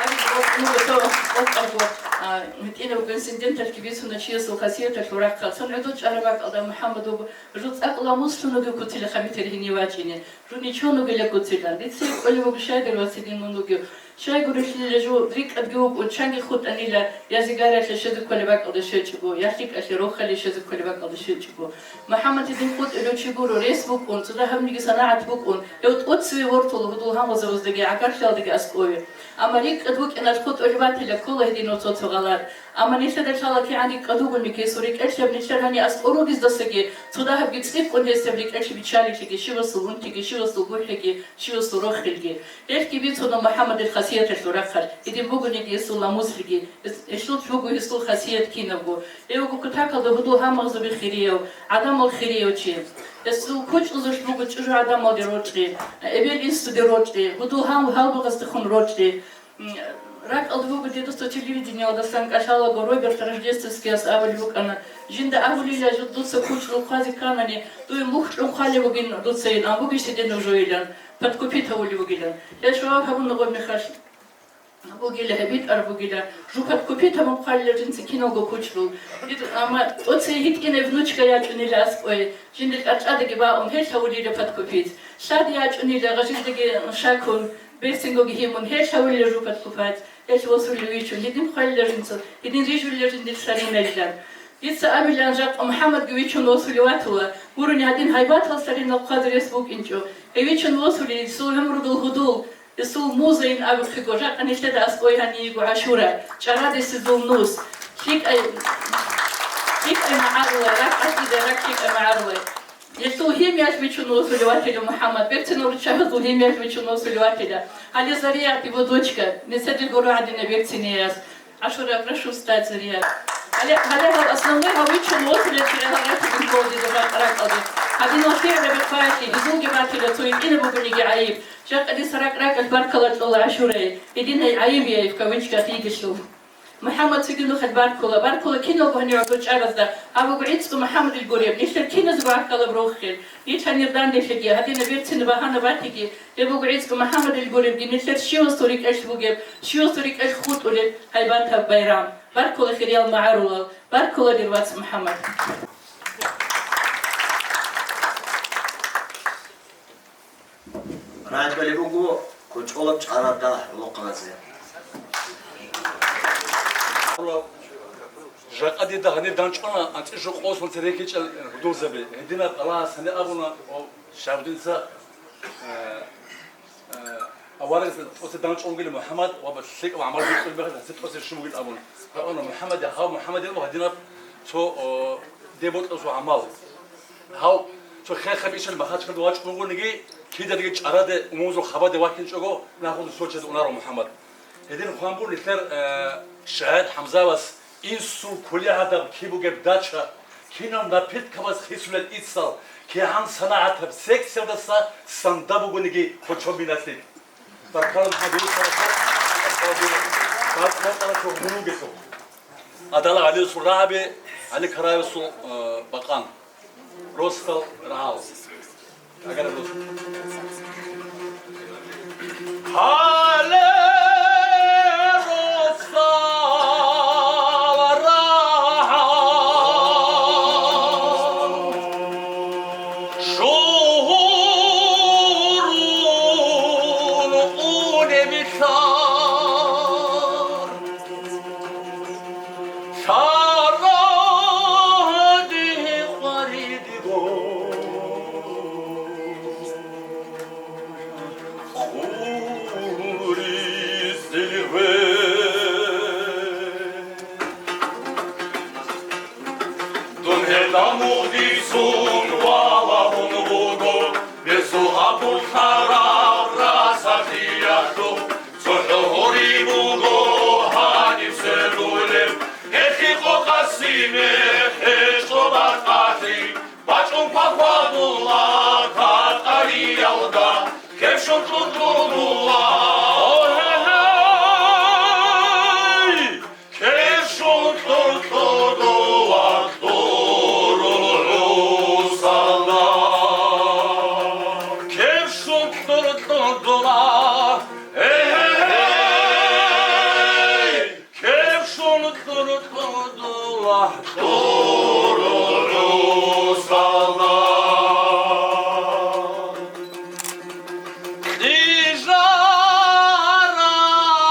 Абизе бокьун буго цо къокъабго, а, гьитӀинабго инциденталъги бицуна чиясул хасияталъул рахъалъ. Цо гӀодов чӀараб бакӀалда МухӀаммад вуго, жо цӀакъ ламуслъун вугев куцила хамитер гьенив вачӀине. Жо ничон вугила куцилан. Дица кӀолеб буго щайгурелъул вацидин мун вугев. Щайгурелъила жо рикӀкӀадги вукӀун, чанги хутӀанила, я зигаралъе щвезе кколеб бакӀалда щвечӀого, я лъикӀалъе рохале щвезе кколеб бакӀалда щвечӀого. МухӀаммад гьедин хутӀулев чи гуро, рес букӀун, цо дагьабниги санагӀат букӀун, гьев тӀоцеве вортула гьудул-гьамазабаздеги, гӀагарлъиялдаги аскӀове. Амма рикӀкӀад вукӀиналъ хутӀулев ватила ккола гьединав цо-цо гъалатӀ. Амма нилъеда лъала кигӀан рикӀкӀад вугониги, гьесул рекӀелъ гьеб нилъер гьаниб аскӀор ругездасаги, цо дагьабги цӀикӀкӀун гьес гьеб рекӀелъ биччалелъиги, щивасул унтиги, щивасул гухӀиги, щивасул рохелги. Гьелъги бицуна МухӀаммадил хасияталъул рахъалъ, гьедин бугониги гьесул ламуслъиги, гьес-, гьелъул буго гьесул хасият кинабго. Гьев вуго кутакалда гьудул-гьамазаби хирияв, гӀадамал хирияв чи. Гьесул кучӀдузулъ буго чӀужугӀадамалде рокьи, эбел-инсуде рокьи, гьудул-гьам-, гьалбагъаздехун рокьи. М, ракӀалда буго дидаса телевидениялдасан кӀалъалаго Роберт Рождественскияс абулеб букӀана, жинда абулила, жо дуца кучӀдул хъвазе кканани, дуе мухь чӀун хъвалеб бугин дуцайин, ам бугищ гьединаб жоилан, подкупить гьавулеб бугилан. Гьел жаваб гьабуна гъоб мехалъ. Бугила, гьеб битӀараб бугила, жупат купитабун хъвалила жинца киналго кучӀдул. Ит-, амма тӀоцей гьитӀинай внучка ячӀунила аскӀове, жинда кӀарчӀадаги бакъун, гьел гьавулила подкупить. Лъади ячӀунила, гъажиндаги шакун, берцинго гьимун, гьел гьавулила жупат купать, гьел восулев вичун, гьедин хъвалила жинца, гьедин рижулила жиндир сариналилан. Дица абилан жакъа МухӀаммадги вичун восулев ватула, гурони гьадин гьайбатал саринал хъвазе рес букӀинчӀо. Гьев вичун восулей, дисул гӀумрудул гьудул, дисул музейин абухъего, жакъа нилъеда аскӀой гьанивего гӀашура, чӀарадисезул нус. ЛъикӀай, лъикӀай магӀарулай, ракӀ гьатӀидай, ракӀ лъикӀай магӀарулай. Гьелъул гьимиялъ бичун вуссулев ватила МухӀаммад, берцинал руччабазул гьимиялъ бичун вуссулев ватила. Гьале Заригьат, его дочка, нилъеда гуро гьадинаб берцинияс. Ашура, прошу встать, Заригьат. Гьале, гьале гьал основной гьав вичун вуссулев чи гьал ратилин кколде ракӀ-ракӀалде. Гьадинал шигӀрабихъаялъе, изулги батила, цо гьитӀинаб бугониги гӀайиб. Жакъа дица ракӀ-ракӀалъ баркала кьола Ашурае, гьединай гӀайиб яй в кавычках йигелъул. МухӀаммад цоги нухалъ баркула, баркула киналго гьанив гӀодор чӀаразда, гьаб буго гӀицӀго МухӀаммадил гуреб, нилъер киназего гӀахьалаб рохел, ил гьанир данделъеги, гьадинаб берцинаб багьана батиги, гьеб буго гӀицӀго МухӀаммадил гуребги, нилъер щивасул рикӀкӀалъ бугеб, щивасул рикӀкӀалъ хутӀулеб гьайбатаб байрам. Баркула, хириял магӀарулал, баркула, дир вац МухӀаммад. Рагьдали буго кочӀолаб чӀарада гӀолохъаназе. Жакъа дида гьанир данчӀвана анцӀила къосун церекичӀел гьудулзаби. Гьединаб Аллагьас гьанир абуна, о, Шагьудинца, э, э, аварагас тӀосе данчӀван вугилан МухӀаммад ва лъикӀаб гӀамал бицунеб мехалъ гьесие тӀосе щун бугилан абун. Гьабуна МухӀаммад, гьав МухӀаммадил гьадинаб цо, о, деб бокьарасул гӀамал. Гьав цо хехаб ишал Махачкалда вачӀун вугониги, киданиги чӀараде, умумузул хабаде вахинчӀого, нахузул сочида унаро МухӀаммад. Гьедин хъван буго нилъер, э, шагьид ХӀамзавас: инсул кулигӀадаб киб бугеб дача, кинал напиткабаз хисулел иццал, кигӀан санагӀатаб секциялдаса санда бугониги хъочон биналъе. Баркала, МухӀаммад, дир сарахъ, асхӀаб, баркала, мун вугелъул. Адала гьалирасул рагӀаби, гьаниб Караевасул, э, бакъан. Росдал рагӀал. Агара рос-, гьале росдал рагӀал. Шугьурун унебилъар. Лъаради къваридего хъурисел гьве. Дун гьелда мугъдицун валагьун вуго, бесул гьабулъараб расалъиялъул. ЦохӀо гьури буго гьаниб сверулеб, гьелъи къокъаси мехь гьечӀо бакӀалъи, бачӀун хьвадула катӀариялда, кепщун кьуркьурдула. О, гьей, гьей! Кепщун кьуркьурдула кьурул гӀусалда. Кепщун кьуркьурдула. Гьей, гьей, гьей! Кепщун кьуркьурдула кьурул гӀусалда.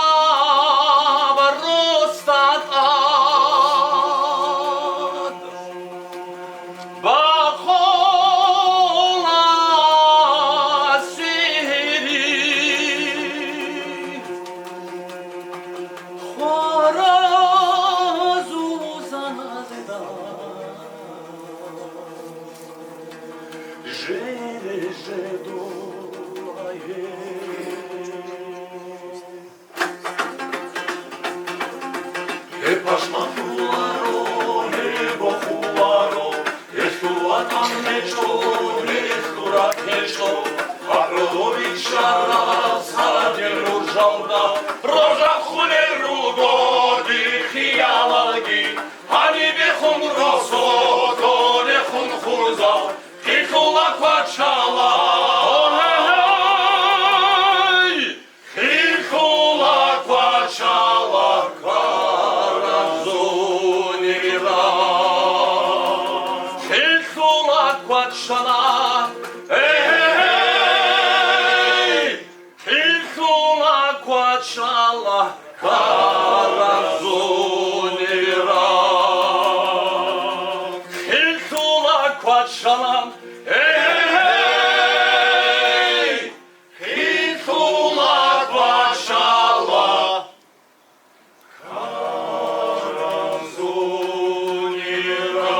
Кьижараб росдал тӀад бахъула сихӀри, хваразул заназда жеде-жедула гьей. Гьеб пашманлъуларо, гьеб бохуларо, гьелъул ватӀан гьечӀо, гьелъул ракь гьечӀо. ГӀахӀуду биччараб цадил гӀуржалда рожа хулел руго дир хиялалги. Гьанибехун росо, толехун хурзал, хилъула квачала. О, гьей, гьей! Хилъула квачала кваразунила. Хилъула квачала, э-гьей! Хилъула квачала кваразунила. Хилъула квачала, э-гьей! Хилъула квачала кваразунила.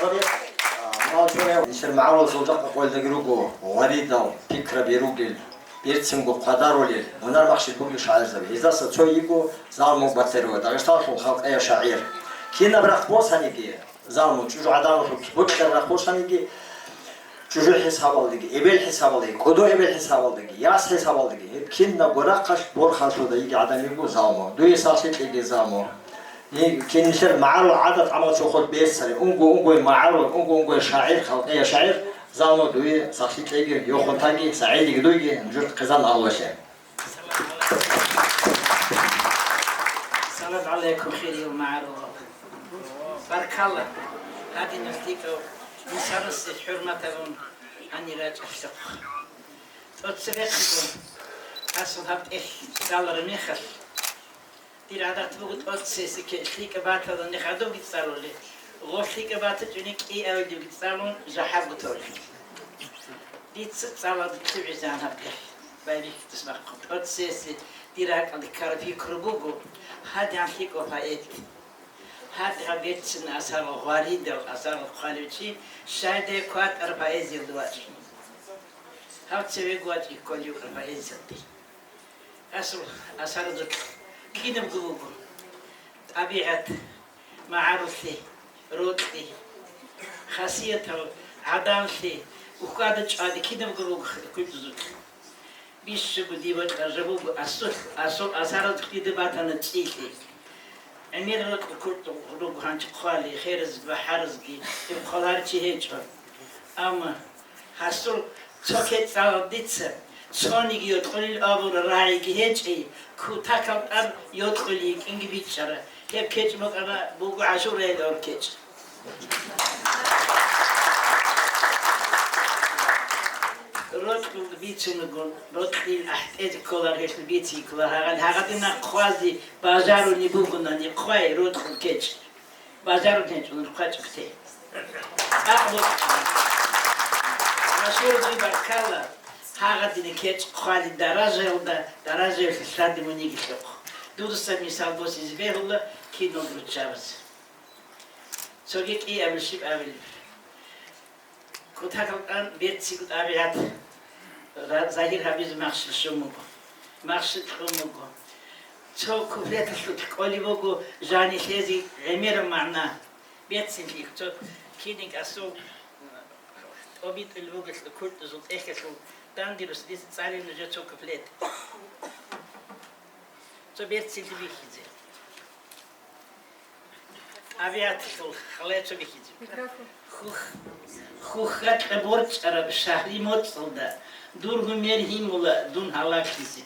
Нилъер магӀарулазул жакъа къоялдаги руго гъваридал, пикраби ругел, берцинго хъвадарулел, гьунар-махщел бугел шагӀирзаби. Гьездаса цо йиго Залму Батирова, Дагъистаналъул халкъияв шагӀир. Кинаб рахъ босаниги, Залму чӀужугӀаданалъул бокьараб рахъ босаниги, чӀужу хӀисабалдеги, эбел хӀисабалдеги, кӀодо эбел хӀисабалдеги, яс хӀисабалдеги, гьеб кинабго рахъалъ борхалъуда йиги гӀадамиго Залму. Дуе сахлъи кьеги, Залму. Ни-, кин нилъер магӀарул гӀадат-гӀамал чохол бецаре, унго-унгояв магӀарул, унго-унгояв шагӀир, халкъияв шагӀир, Залму, дуе сахлъи кьеги, йохун таги, сагӀидиги дуйги, нужер хъизан агьлуялъе. Салам гӀалайкум, хириял магӀарулал. Баркалла, гьадинал лъикӀав инсанасе хӀурмат гьабун гьанир рачӀалъухъ. ТӀоцебехъего, асул гьаб тӀехь цӀалараб мехалъ, дир гӀадат буго тӀоцесеке лъикӀаб баталда нехадубги цӀалулел, гъо лъикӀаб батачӀуни кӀиабилебги цӀалун жахӀабго толел. Дица цӀалалда лъугӀизегӀан гьаб тӀехь байбихьидас бахъун. ТӀоцесесде дир ракӀалде ккараб пикру буго, гьадигӀан лъикӀав поэт, гьадигӀан берцин асарал гъваридал, асарал хъвалев чи, щайдай кватӀараб поэзиялда вачӀин. Гьав цевего вачӀи кколев поэзиялде. Асул асарзулъ кинабго буго: тӀабигӀат, магӀарулъи, рокьи, хасиятал, гӀаданлъи, ухьада чӀвади кинабго буго кучӀдузулъ. Бищунго дие бокьараб жо буго асулъ, асул асарзулъ дида батана цӀилъи. ГӀемер рокьи кучӀдул руго гьанчи хъвали, хераз бахӀарзги, гьеб хъваларав чи гьечӀо. Амма гьасул цо кечӀ цӀалалда дица цониги йокьулел абураб рагӀиги гьечӀей, кутакал тӀад йокьулей йикӀинги бичӀчӀара. Гьеб кечӀ букӀана буго ГӀашурайил гьаб кечӀ. Рокьулда бицунагун, рокьил ахӀтӀезе кколар гьелъул бицине ккола, гьагъал-, гьагъадинаб хъвазе бажаруни бугони хъвай рокьул кечӀ. Бажарун гьечӀо, нур хъвачӀухъе. ЦӀакъ бокьана. Рашур, дуе баркалла, гьагъадинаб кечӀ хъвали даражаялда, даражаялъе лъади мунеги лъухъ. Дудаса мисал босизе бегьула киналго руччабаз. Цоги кӀиабилеб щиб абилеб. Кутакал тӀад берцинго тӀабигӀат ра-, загьир гьабизе махщел щун буго, махщел кьун буго. Цо куплеталъулъ кколеб буго жаниб лъезе гӀемераб магӀна. Берцинлъи цо кинигасул тӀобитӀулеб буго кучӀдузул тӀехьалъул дандирус дица цӀалин нужер цо куплет. Цо берцинлъи бихьизе. ТӀабигӀаталъул халай цо бихьизе. Микрофон. Хух-, хухьа кьаборчӀараб шагьри моцӀалда, дур гьумер гьимула дун гьалаклъизе.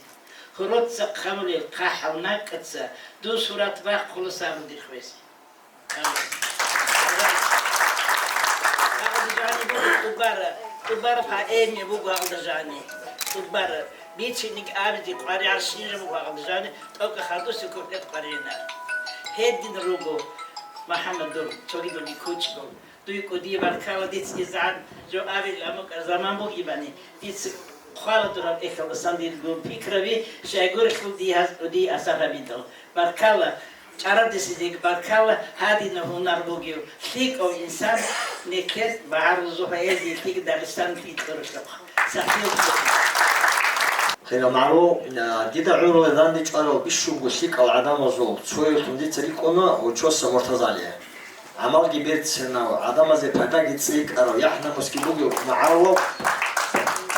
Гьороца хъамулел хъахӀал накӀкӀаца дун сурат бахъула сабру дихъ везе. Алда жани буго тӀубара, тӀубара поэми буго алда жани. ТӀубара. Бицинеги абизе къваригӀарщинаб буго алда жани, тӀокӀа хадусе куплет къваригӀина. Гьедин руго, МухӀаммад, дур, цогидулги кучӀдул. Дуе кӀудияб баркала, дица изгӀан жо абил амукӀа заман бугебани, дица хъвала дураб эхалдасан дирго пикраби, щайгурелъул дие гьаз кӀудияб асар гьабидал. Баркала, чӀарадесизеги баркала, гьадинаб гьунар бугев лъикӀав инсан, нилъер багӀарулазул поэзиялъеги Дагъистаналъеги кьурулъухъ. Сахлъи. Хириял магӀарул, а, дида гӀумруялда дандчӀварал бищунго лъикӀал гӀадамазул цоявлъун дица рикӀкӀуна Учоса Муртазали. ГӀамалги берцинав, гӀадамазе пайдаги цӀикӀкӀарав, яхӀ-намусги бугев магӀарулав.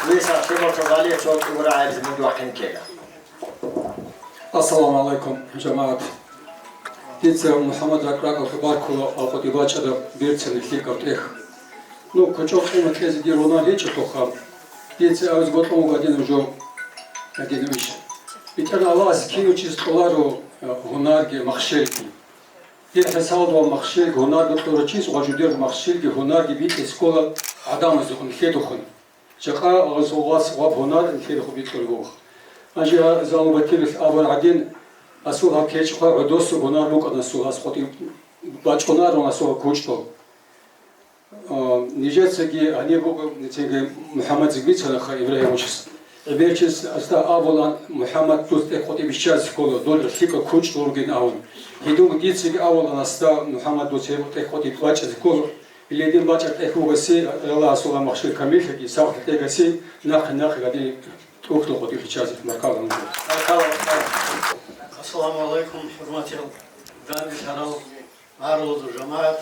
Дуе сахлъи, Муртазали, цо кӀугӀра гӀайиб заманги вахъине ккела. Ассаламу гӀалайкум, жамагӀат! Дица МухӀаммад ракӀ-ракӀалъ баркула алкъутӀи бачӀараб берцинаб лъикӀаб тӀехь. Ну, кучӀдул къимат кьезе дир гьунар гьечӀелъулха, дица абизе бокьун буго гьадинаб жо, гьадинаб иш. БетӀергьан Аллагьас кинав чияс кьоларо, э, гьунарги, махщелги. Дир хӀисалда ва махщелги гьунарги кьурав чияс ва жидер махщелги гьунарги битӀизе ккола гӀадамаздехун, нилъедехун. Жакъа гъазулас ва гьунар нилъер хъубикьулеб буго. Гьанже Залму Батировича абураб гӀадин, асул гьаб кечӀ хъвай гӀодосеб гьунар букӀана асул, гьас къватӀив бачӀунарун асул гьаб кучӀдул. А, нижецаги гьаниб буго, нижецаги МухӀаммадзеги бицанаха Ибрагьимовичас. ГӀемер чияс асда абулаан, МухӀаммад, дуца тӀехь къватӀибе биччазе ккола, дол лъикӀаб кучӀдул ругин абун. Гьединго дицаги абулаан асда, МухӀаммад, дуца гьеб тӀехь къватӀибе бачӀазе ккола. Илли дин бачӀа тӀехь вугоси, Аллагьасул амахщир камиллъиги, сахлъи тӀегаси, нахъе-нахъе гади тӀухьдул къотӀи хичазе, маркала мугу. Ассаламу алейкум, хӀурматиял данделъарал гӀаралазул жамагӀат.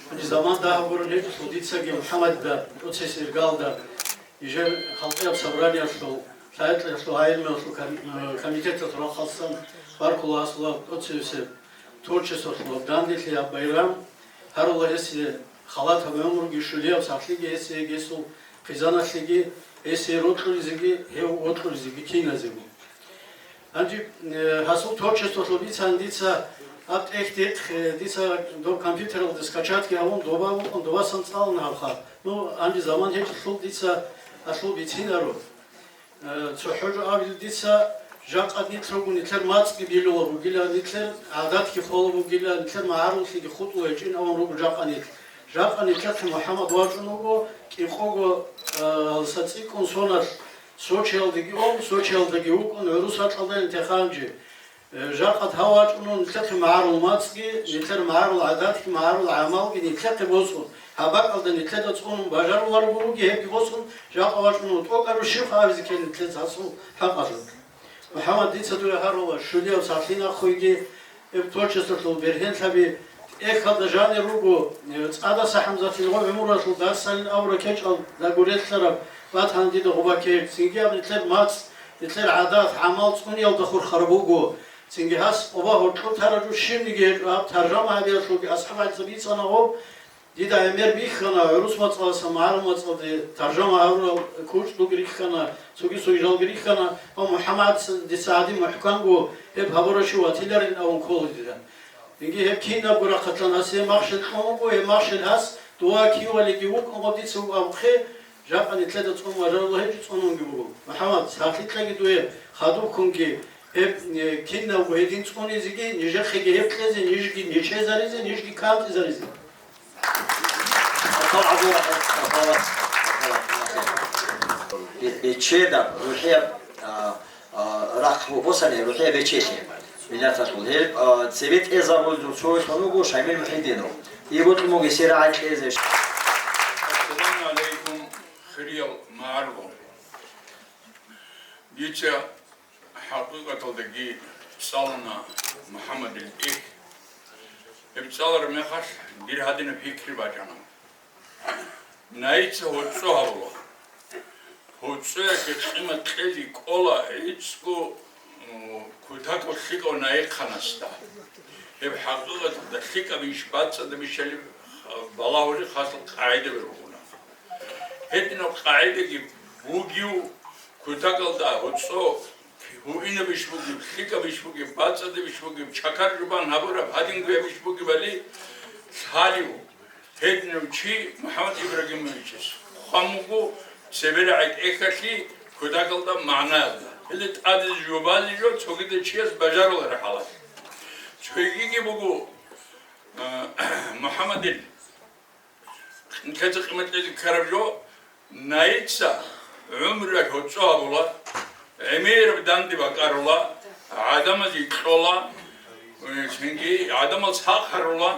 Гьанже заман дагьаб гурун гьечӀелъул дицаги МухӀаммадида тӀоцесеб иргалда нижер халкъияб собраниялъул, лъагӀалиялъул, гӀелмуялъул ком-, э, комитеталъул рахъалъан баркула асула тӀоцесеб творчестволъул данделъияб байрам. Гьарула гьесие халатаб гӀумруги, щулияб сахлъиги, гьесие гьесул хъизаналъеги, гьесие рокьулезеги, гьев вокьулезеги киназего. Гьанже, э, гьасул творчестволъул бицан дица гьаб тӀехь дихъ, э, дица доб компьютералда скачатги гьавун, доба вукӀун, добасан цӀалун гьабха. Ну, гьанже заман гьечӀелъул дица гьалъул бицинаро. Э, цохӀо жо абил дица, жакъа нилъ руго, нилъер мацӀги билула бугила, нилъер гӀадатги хола бугила, нилъер магӀаруллъиги хутӀула гьечӀин абун руго жакъа нилъ. Жакъа нилъехъе МухӀаммад вачӀун вуго, кӀикъого, э, гьалса цӀикӀкӀун соналъ Сочиялдаги ун, Сочиялдаги вукӀун, гӀурус гьакьалда интиханчи. Э, жакъа гьав вачӀун вуго нилъехъе магӀарул мацӀги, нилъер магӀарул гӀадатги, магӀарул гӀамалги нилъехъе босун, гьаб бакӀалда нилъеда цӀунун бажаруларого буги гьебги босун, жакъа вачӀун вуго тӀокӀаб щибха абизе ккела нилъеца гьасул хӀакъалъулъ. МухӀаммад, дица дуе гьарула, щулияб сахлъи нахъуйги, гьеб творчестволъул бергьенлъаби, тӀехьалда жанир руго, э, ЦӀадаса ХӀамзатил гъо гӀумруялъул дарсалин абураб кечӀалда гурелъараб батана дида гъуба кечӀ, цинги гьаб нилъер мацӀ, нилъер гӀадат, гӀамал цӀуниялда хурхараб буго. Цинги гьас оба гьоркьоб тараб жо щибниги гьечӀо, гьаб таржама гьабиялъулги асхӀаб гӀадаса бицана гъоб. Дида гӀемер бихьана, гӀурус мацӀалдаса магӀарул мацӀалде таржама гьарурал кучӀдулги рихьана, цоги-цоги жалги рихьана, ва МухӀаммад дица гьадин мухӀканго гьеб гьабурав чи ватиларин абун ккола дида. Цинги гьеб кинабго рахъалъан гьас гьеб махщел кьун вуго, гьеб махщел гьас дова кивалиги вукӀун гъоб дица вуго абухъе, жакъа нилъеда цӀун важарулла гьечӀо, цӀунунги буго. МухӀаммад, сахлъи кьеги дуе, хадубккунги гьеб, э, кинабго гьедин цӀунизеги, нижехъеги гьеб кьезе, нижги нечезаризе, нижги кантӀизаризе. Бе-, бечедаб, рухӀияб, а, а, рахъ босани, рухӀияб бечелъи. Миллаталъул гьеб, а, цебе тӀезабулел цо вуго Шамил МухӀидинов. Ибо тӀумуги сира гӀай кьезе. Ассаламу алейкум, хириял магӀарул. Дица ХӀакъикъаталдаги цӀалана МухӀаммадил тӀехь. Гьеб цӀалараб мехалъ дир гьадинаб пикри бачӀана. Найица гьоцӀо гьабула. ГьоцӀоялъе къимат кьезе кӀола гӀицӀго, м, кутакаб лъикӀав найихъанасда. Гьеб хӀакъикъаталда лъикӀабищ бацӀцӀадабищали балагьулеб хасал къагӀидаби ругуна. Гьединаб къагӀидаги бугев, кутакалда гьоцӀо гьуинабищ бугеб, лъикӀабищ бугеб, бацӀцӀадабищ бугеб, чакар жубан гьабураб гьадингоябищ бугебали лъалев гьединав чи МухӀаммад Ибрагимовичас хъван буго цебе рагӀи тӀехьалъи кутакалда магӀнаялда. Гьеле тӀаде жубазе жо цогидал чияс бажарулареб хӀалалъ. Цогиги буго, а, МухӀаммадил Нилъеца къимат кьезе ккараб жо, найица гӀумруялъ гьоцӀо гьабула, гӀемераб данде бакӀарула, гӀадамазе кьола, цинги гӀадамал сахъ гьарула,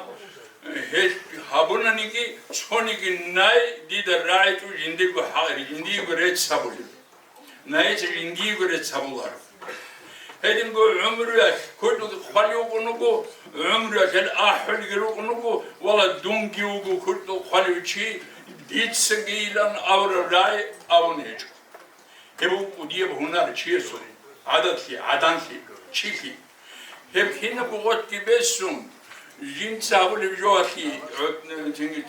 гьелъ гьабунаниги, цониги най дида рагӀичӀо жиндирго хӀа-, жиндиего рецц гьабулеб. Найица жиндиего рецц гьабуларо. Гьединго гӀумруялъ кутакалда хъвалев вукӀун вуго, гӀумруялъ гьел ахӀулги рукӀун вуго, вала, дунги вуго кутакалда хъвалев чи, дицагийилан абураб рагӀи абун гьечӀо. Гьеб буго кӀудияб гьунар чиясул, гӀадатлъи, гӀаданлъи, чилъи. Гьеб кинабго гъотӀги бесун, жинца гьабулеб жоялъе, гӀо-, цинги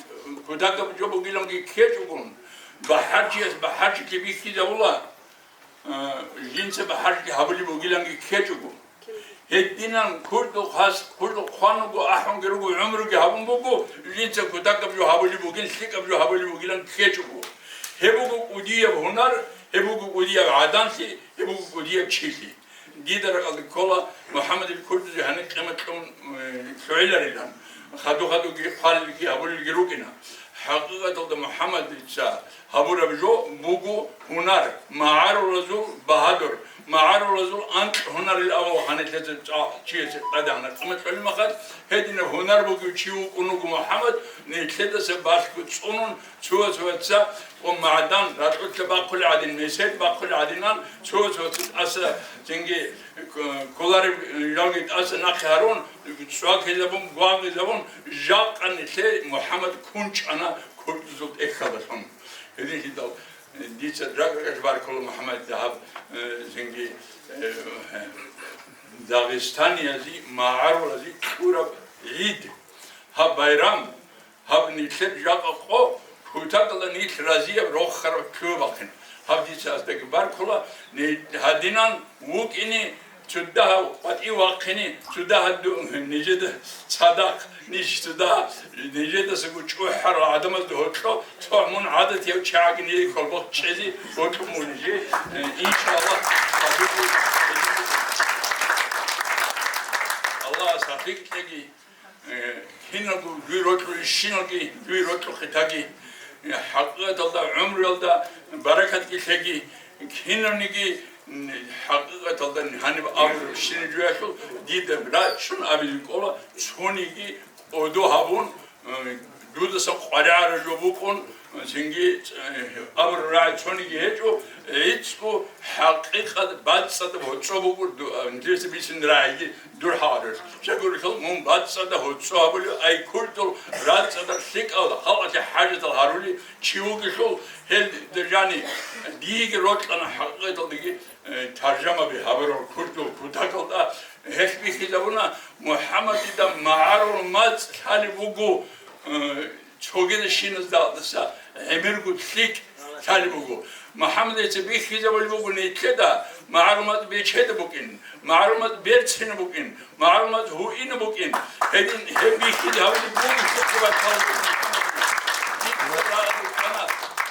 кутакаб жо бугиланги ккечӀого, бахӀарчияс бахӀарчилъи бихьизабула, а, жинца бахӀарчилъи гьабулеб бугиланги ккечӀого. Гьединан кутакалда хъван-, кутакалда хъван вуго, ахӀунги руго, гӀумруги гьабун буго, жинца кутакаб жо гьабулеб бугин, лъикӀаб жо гьабулеб бугилан ккечӀого. Гьеб буго кӀудияб гьунар, гьеб буго кӀудияб гӀаданлъи, гьеб буго кӀудияб чилъи. Дида ракӀалде ккола МухӀаммадил кутакалда гьаниб къимат кьун, э, лъугӀиларилан, хаду-хадуги хъвалилги гьабулелги рукӀина. ХӀакъикъаталда МухӀаммадица гьабураб жо буго гьунар, магӀарулазул багьадур, магӀарулазул анкь гьунарил авал гьанилъеца чӀа-, чиясе къадагьана. Амма кьолеб мехалъ гьединаб гьунар бугев чи вукӀун вуго МухӀаммад, нилъедаса балъго цӀунун, цо-цояца ва магӀдан ракьулъа бахъулеб гӀадин, месед бахъулеб гӀадинан, цо-цояца тӀаса цинги, э, кколареб жалги тӀаса нахъе гьарун, цӀвакизабун, гвагъизабун, жакъа нилъее МухӀаммад кунчӀана курдузул тӀехьалдалъун. Гьединлъидал, э, дица ракӀ-ракӀалъ баркула МухӀаммадида гьаб, э, цинги, э, дагъистаниязе, магӀарулазе кьураб гӀид, гьаб байрам, гьаб нилъер жакъа къо, кутакалда нилъ разияб рохараб лъугьа-бахъин. Гьаб дица асдаги баркула, ни-, гьадинан вукӀине, цо дагьав къватӀив вахъине, цо дагьав ду-, нижеда цадахъ, ниж цо дагьав нижедасаго чӀухӀарал гӀадамазда гьоркьо, цо мун гӀадатияв чагӀаги нижее хьолбохъ чӀезе гьоркьо мун нижее, э, иншаллагь, Аллагьас тавфикъ кьеги. Э, киналго дуе рокьулищиналги, дуе рокьухъе таги, э, хӀакъикъаталда гӀумруялда баракатги лъеги, кинавниги, м, хӀакъикъаталда гьаниб абурабщинаб жоялъул дида рачӀун абизе кӀола, цониги кӀодо гьабун, э, дудаса къваригӀараб жо букӀун, цинги, э, абураб рагӀи цониги гьечӀо, гӀицӀго хӀакъикъат бацӀцӀадаб гьоцӀо буго ду-, а, нилъеца бицин рагӀиги дур гьарулъ. Щай гурелъул мун бацӀцӀадаб гьоцӀо гьабулев, ай курдул рацӀцӀадаб лъикӀал халкъалъе хӀажатал гьарулев чи вугелъул, гьел держани диеги рокьана хӀакъикъаталдаги, э, таржамаби гьабурал курдул кутакалда гьелъ бихьизабуна, МухӀаммадида магӀарул мацӀ лъалеб буго, э, цогидашиназда гӀемерго лъикӀ лъалеб буго. МухӀаммадица бихьизабулеб буго нилъеда магӀарул мацӀ бечеда букӀин, магӀарул мацӀ берцина букӀин, магӀарул мацӀ гьуина букӀин. Гьедин гьеб бихьизе гьабулеб буго нилъеца батал.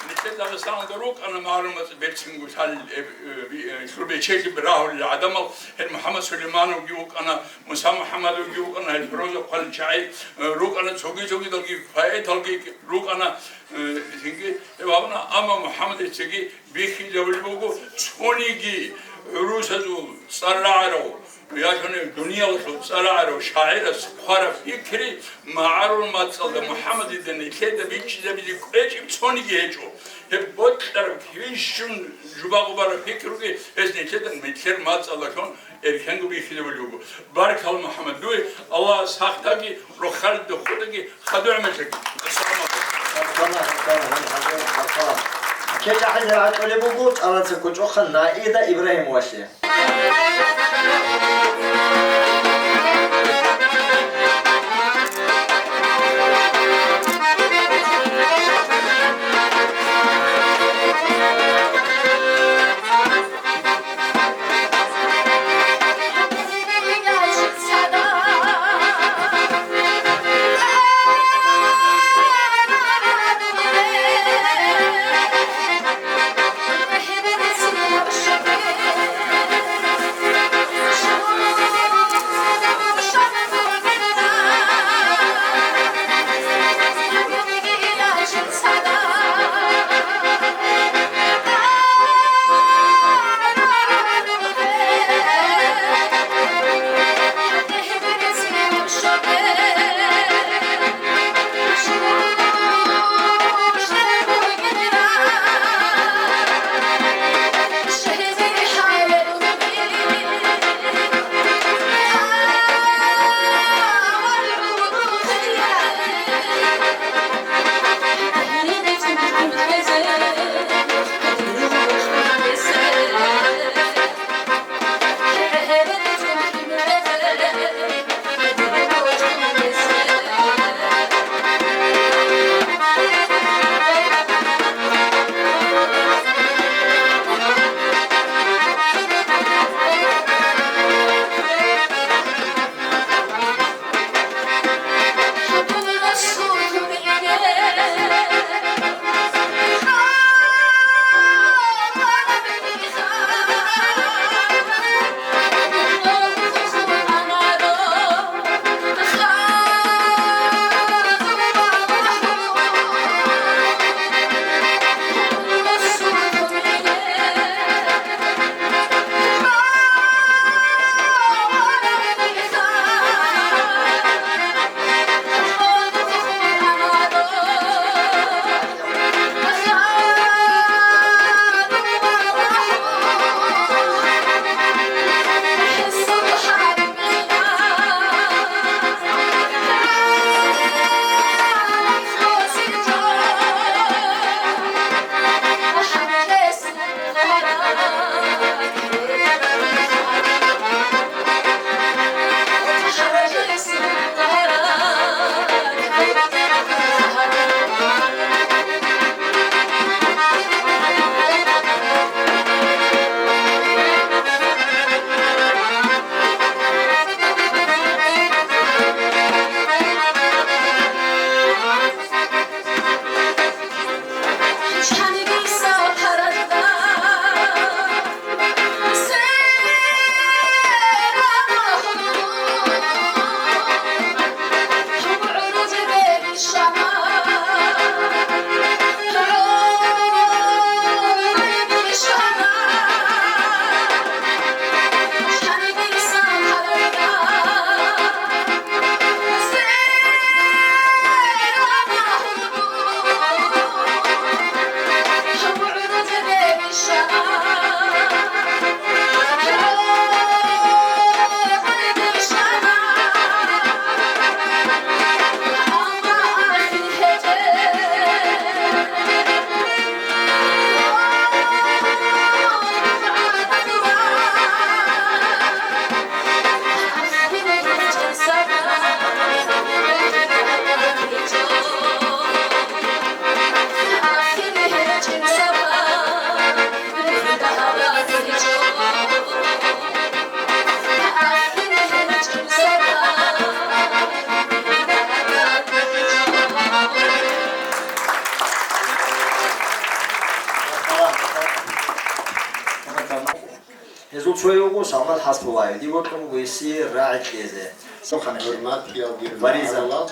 Нилъер Дагъистаналда рукӀана магӀарул мацӀ берцинго лъалел, э, э, би-, э, лъур бечелъи рагьулел гӀадамал, гьел МухӀаммад Сулеймановги вукӀана, Муса МухӀаммадовги вукӀана, гьел проза хъвалел чагӀи, э, рукӀана, цоги-цогидалги поэталги рукӀана, э, цинги гьеб гьабуна, амма МухӀаммадицаги бихьизабулеб буго цониги гӀурусазул цӀар рагӀарав, яги дуниялалъул цӀар рагӀарав шагӀирас хъвараб пикри, магӀарул мацӀалда МухӀаммадида нилъеда бичӀчӀизабизе кӀвечӀеб цониги гьечӀо. Гьеб бокьараб, квешун жубагъу бараб пикруги гьес нилъеда нилъер мацӀалдалъун эркенго бихьизабулеб буго. Баркала, МухӀаммад, дуе, Аллагьас сахдаги, рохалда хутӀаги, хадур гӀемерлъаги. Ассаламу гӀалайкум. Кечахъе рагӀатӀулеб буго цӀалаца кучӀухъан Наида Ибрагьимовалъе. Цо вуго Шамал Хасбулаев, дие бокьун буго гьесие рагӀи кьезе. ХӀурматиял дир Бариза. Мухьаммадал,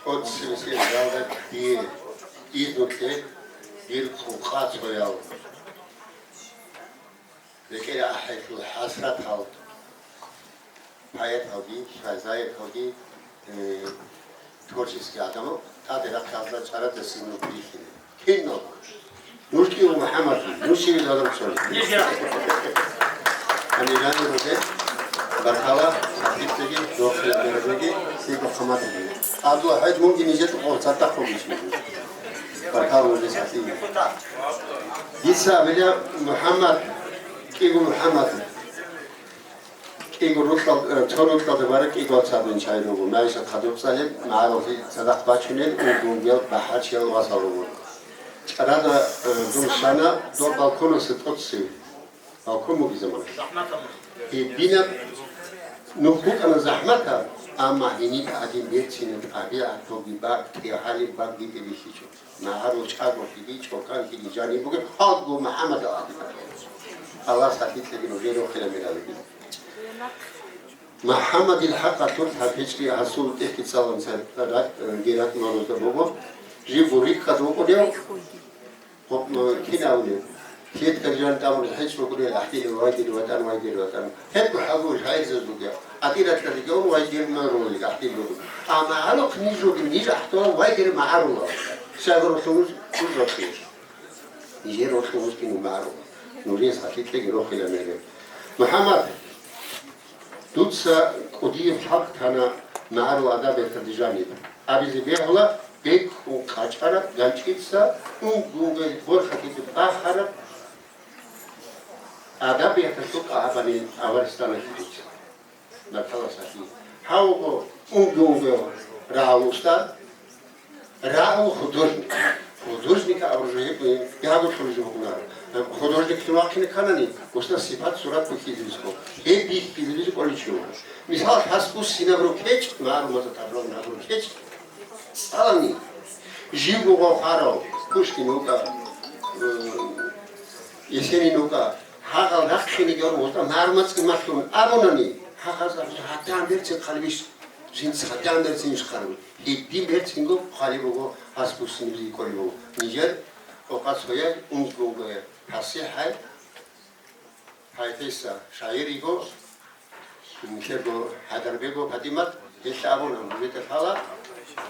тӀоцебесеб залда дие изну кье, дир къукъа цоял. РекӀел ахӀелъул хӀасратал, поэталги, прозаикалги, э, творческий гӀадамал, тӀаде рахъалда чӀарадасин нуж бихьине. Кинал? Нуж кӀиго МухӀаммад, нуж щивил гӀадамал цоли. Гьанирани ругел, баркала, сахлъиклъиги, дохъила берабиги, лъиго хъаматиги. Абдул ХӀаж, мунги нижер къо цадахъ бугищ. Баркала нужер сахлъиги. Дица абила МухӀаммад, кӀиго МухӀаммад. КӀиго рукьал-, э, цо рукьалда бараб кӀиго цадин чай руго, МагӀишат хадуб цӀалеб, магӀарулъи цадахъ бачунел, унгунгел бахӀарчиял васал руго. ЧӀарада, э, дун щвана, доб балконаса тӀоцебе. Балкон бугеб замана. Гьединаб нух букӀана захӀматаб, амма гьениб гӀадин берцинаб тӀабигӀат, боги бакӀ, тӀегьалеб бакӀ гьитӀи бихьичӀо. МагӀарул чӀаголъиги, чӀоканлъиги жаниб бугеб халкъ буго МухӀаммадал гӀадин. Аллагьас гьатӀикьаги нужее рохила мералиги. МухӀаммадил хӀакъалъулъ гьаб гьечӀги гьасул тӀехьги цӀаланца ра-, герат манузда буго. Жиб буриккад вукӀунев, гьоб-, кинавни, клетка жан тӀамун хӀечӀ вукӀунев, ахӀдилев вайдир ватӀан, вайдир ватӀан. Гьебго хӀалбу шагӀирзаб бугеб. АтӀиралъа регион вайдир марулел ахӀдил буго. Амма гьалухъ нижоги ниж ахӀдолан вайдир магӀарулал. Шагьуралъул жужахъе. Нижер ролъул мискин магӀарул. Нужее сахлъиклъиги рохила мере. МухӀаммад, дуца кӀудияб хӀакъ тана магӀарул адабияталде жаниб. Абизе бегьула, бекӀун къачӀараб ганчӀица, унго-унгоялъ борхатизе бахараб адабияталъул къагӀабани аварагасда дуца. Баркала, сахлъи. Гьав вуго унго-унгояв рагӀул устар, рагӀул художник. Художник абураб жо гьеб, э, ягодулъ жо букӀунаро. Художниклъун вахъине кканани, устар сипат-сурат бихьизабизе ккола. Гьеб бихьизабизе кӀолев чи вуго. Мисал, гьас буссинабураб кечӀ магӀарул мацӀалъ таржамалабураб кечӀ цӀалани, живго гъов хварав Пушкин вукӀа, э, Есенин вукӀа, гьагъал рахъинеги гьорун гъозда мармацӀги малъун абунани, гьагъаз абузе гьадан берцин хъалибищ, жинца гьадан берцин иш хъалиб. Гьедин берцинго хъалиб буго, гьас буссинабизе кӀолеб буго. Нижер къокъа цояй, унго-унгояй, пасихӀай, поэтесса, шагӀир йиго, нилъерго ХӀайдарбегова ПатӀимат, гьелъ абуна, нужеда лъала,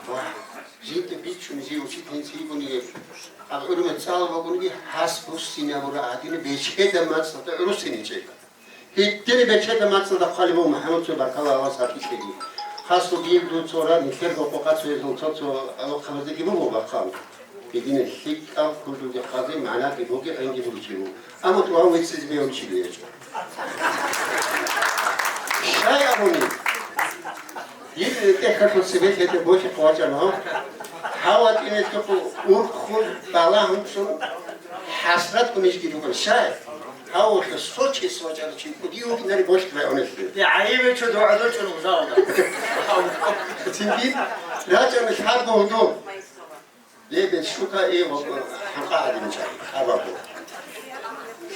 ва жинда бичун, жив учительница йигониги, аб гӀурумат цӀалаб бугониги, гьас буссинабура гӀадин бечеда мацӀалда гӀурусин гьечӀеб. Гьедин бечеда мацӀалда хъвалеб буго МухӀаммад цо, баркала Аллагьас гьатӀикьеги. Хасго дир дуцора, нилъерго къокъа цоязул цо-цо алохъабазеги буго бахъал. Гьединаб лъикӀаб хӀужуги хъазе, магӀнаги буги, гӀинги буги чи вуго. Амма тӀуван веццизе бегьулев чи гьечӀо. Щай абуни? Дир тӀехьалъул цебе лъетӀе болъихъ вачӀана, гьав? Гьав ватӀинелъухъ урхъун, балагьун цун, хӀасратгун ижги рукӀана. Щай? Гьав вугев сочисе вачӀарав чи, кӀудияв вукӀинари болъихъ вачӀунелъе. Гьайибе чо дугӀа дочӀун узалда. Цинги рачӀана лъабго гьудул. Лебен щука и гьанкъа гӀадинчӀа абаго.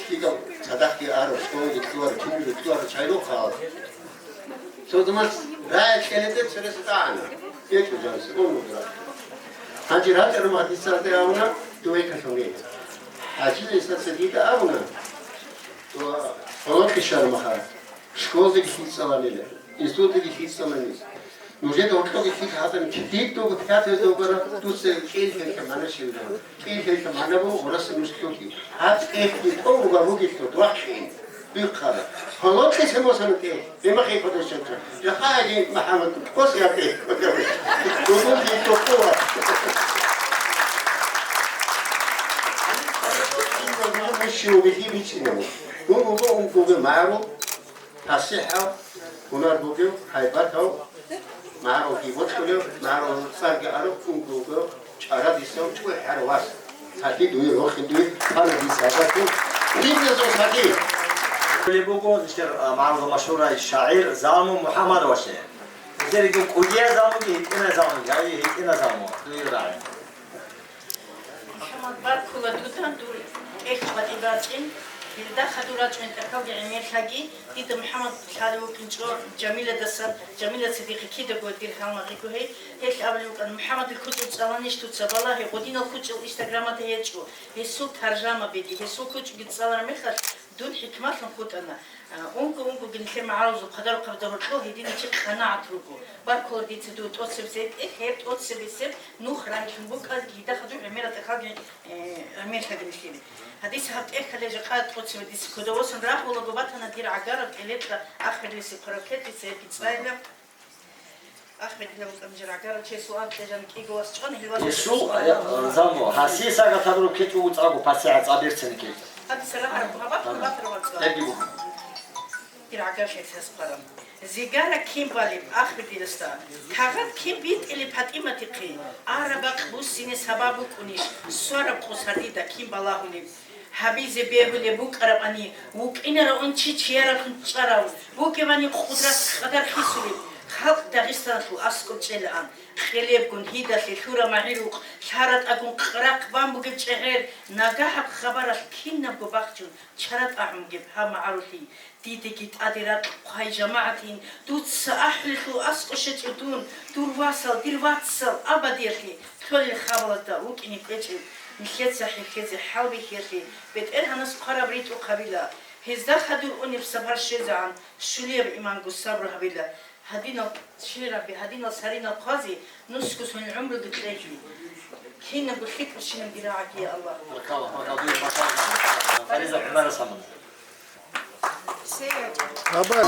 ЛъикӀаб цадахъги аро, школги кьуаро, кинабго кьуаро чайрухъал. Цо заман рагӀи кьеледе церес тӀагӀана. БечӀо, жаниса, он мудра. Гьанже рачӀарун гьадисалде абуна, дуе калъуне. ХӀажи Исаца дида абуна, гьоло кьишармаха, школдеги лъицӀаланила. Институталги лъицӀалани. Нужеда гьоркьоги лъикӀ гьадин, кидидого пятое догара дуца кӀияб гьелъа магӀна щибилан. КӀияб гьелъа магӀна буго гъораса нуж лъухи. Гьаб тӀехьги тӀов руга ругелъул вахъин. Бихъара. Гьоло кьиса мосана тӀехь. Гьемахъе кодошанча. Яхъа гьаги МухӀаммад, кос я тӀехь. Гьудулги тӀокӀула. Муш щивги бичӀчӀинав. Гьун вуго ункъуги магӀарул. ПасихӀав, гьунар бугев, гьайбатав, магӀарулги бокьулев, магӀарул цӀарги арав, унго-унгояв, чӀарадисав, чӀухӀарав вас. Сахлъи дуе, рохел дуе, хана дица гьабатун, гьибназул сахлъи. Леб буго нилъер, а, магӀарул машгьурай шагӀир Залму МухӀаммадовасе. Нилъерго кӀудияй Залмуги, гьитӀинай Залмуги, гьай, гьитӀинай Залму, дуе рагӀи. Баркула дуда, дур тӀехь батӀи бачӀин. Гьелда хадур рачӀун тӀахьалги гӀемерлъаги, дида МухӀаммад лъалев вукӀинчӀо Жамиладасан, Жамилаца дихъе кидаго дир гьалмагъиго гьей, гьелъ абулев вукӀана: «МухӀаммадил кучӀдул цӀаланищ дуца балагье, гъодинал кучӀдул Инстаграмалда гьечӀо, гьесул таржамабиги, гьесул кучӀги цӀалараб мехалъ дун хӀикмалъун хутӀана». А, унго-унгоги нилъер магӀарулазул хъадарухъабазда гьоркьов гьединав чи къанагӀат руго. Баркула дица дуда тӀоцебесеб, гьеб тӀоцебесеб нух рагьилъун букӀаги, гьелда хадур гӀемерал тӀахьалги, э, гӀемерлъаги нилъее. Гьадиса гьаб тӀехьалъе жакъа тӀоцебе дица кодовосан рагьулаго батана дир гӀагараб кӀелекьа Ахмедилисе хъвараб кьеклъица гьебги цӀайила. Ахмедилев вукӀана жир гӀагарав чиясул анкье жан кӀиго вас чӀвана, гьел вас Исул, чиясул а, я, анкье. Заму, гьасие сагат гьабураб кечӀо уцӀаго пасигӀа цӀаберцани кечӀо. Гьадиса рагьараб гьабат, Ага. Гьабат равацӀа. Эги буго. Дир гӀагар хӀехьезе хъвараб. Зигара кин балеб Ахмедиласда? Кагъат кин битӀилеб ПатӀиматихъе? Араб бакъ буссине сабаб букӀунищ, свараб къосар дида кин балагьулеб? Гьабизе бегьулеб букӀарабани, вукӀинарав чи чияраблъун чӀарав, бугебани къудрат къадар хисулеб, халкъ Дагъистаналъул аскӀоб чӀелаан, къелебгун гьидалъе лъура магӀирухъ, лъаратӀагун рахъ бан бугеб чӀегӀер, нагагьаб хабаралъ кинабго бахчун чара тӀагӀун бугеб гьаб магӀарулъи. Дидеги тӀаде ракь хъвай, жамагӀатин, дуца ахӀулелъул аскӀов щвечӀев дун, дур васал, дир вацал абадиялъе кьолел хабалазда вукӀине кӀвечӀеб, нилъеца хӀехьезе хӀалбихьиялъе БетӀергьанас хъвараб ритӀухъ гьабила, гьезда хадур унеб сапар щвезегӀан щулияб иманго сабру гьабила. Гьадинал шигӀраби, гьадинал саринал хъвази нусго цо гӀумруги кьеги. Кинабго лъикӀабщинаб дир рагӀаги, я Аллагь. Баркала, баркала, дуе баркала. Фариза ГӀумарас гьабуна. Абад.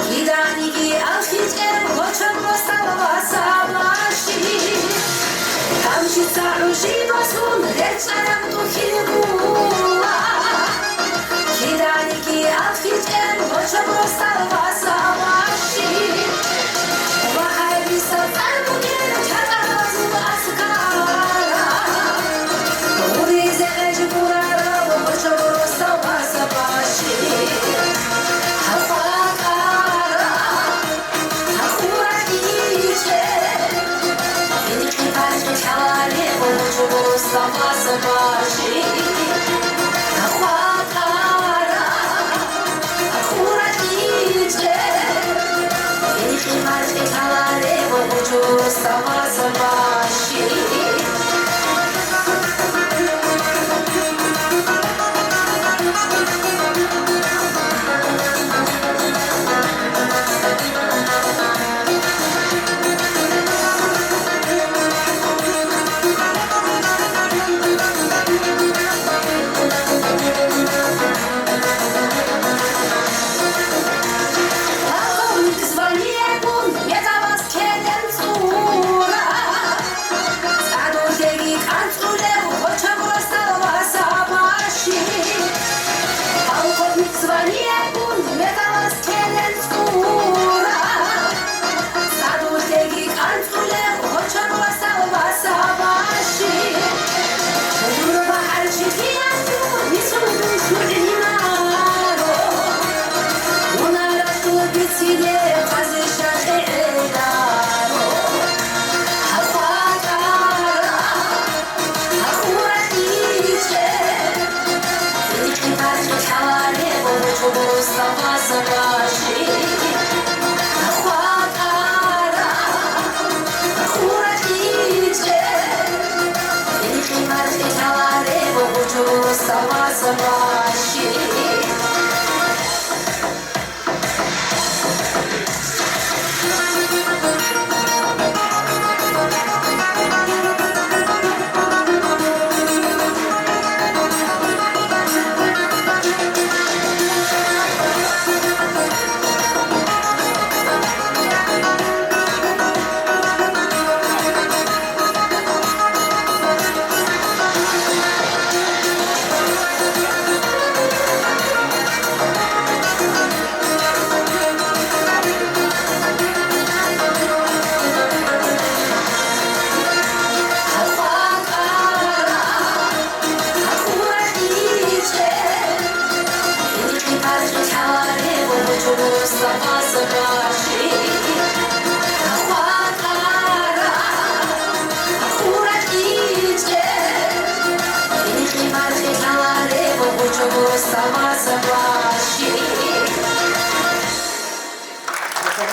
Киданиги алхичӀеб гъочон босдал ва сабаши. Тамчица гӀужи босун речӀараб тухилгула. Киданиги алхичӀеб гъочон босдал ва сабаши. Ва гьайбиса цӀар бугеб чатӀалазул аскара. Гъуризе гъеж гурараб гъочон босдал ва сабаши.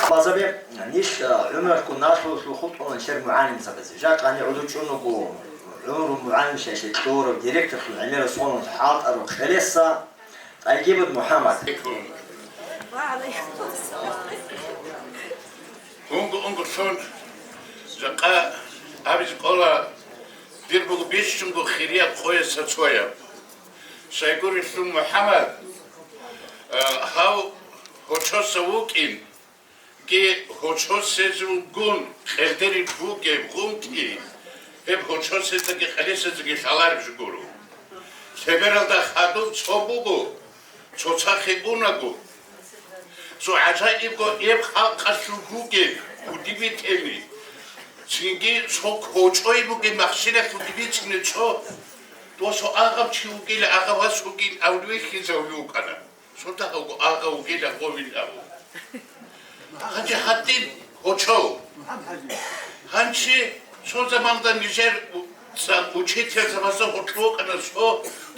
Базаби нилъ, а, гӀумралъго налъулалъул хутӀун нилъер мугӀалимзабазе. Жакъа гьанир гӀодов чӀун вуго гӀумру мугӀалимлъиялъе кьурав, директорлъун гӀемерас гьалун хӀалтӀарав Кьелеса ТӀайгибат МухӀаммад. Унго-унгосон жакъа абизе кӀола, дир буго бищунго хирияб къоясда цояб. Шайгурелъул МухӀаммад, а, гьав гьочоса вукӀин, Гье, гьочосезулгун кьелдерил бугеб гъунтӀи, гьеб гьочосездаги Кьелесаздаги лъалареб жо гуро. Лъебералда хадуб цо буго, цоцахъе унаго, цо гӀажаибго эб халкъалъул бугеб удивительный, цинги цо кочӀой бугеб махщелалъул дибицӀине цо, досо агъав чи вугила, агъав вас вугин абулев вихьизавулев вукӀана. Цо дагьавго агъав вугила гъовин абун. Гьанже гьадин гьочо. Гьанже цо заманда нижер у-, ца-, учительзабазда гьоркьоб вукӀана цо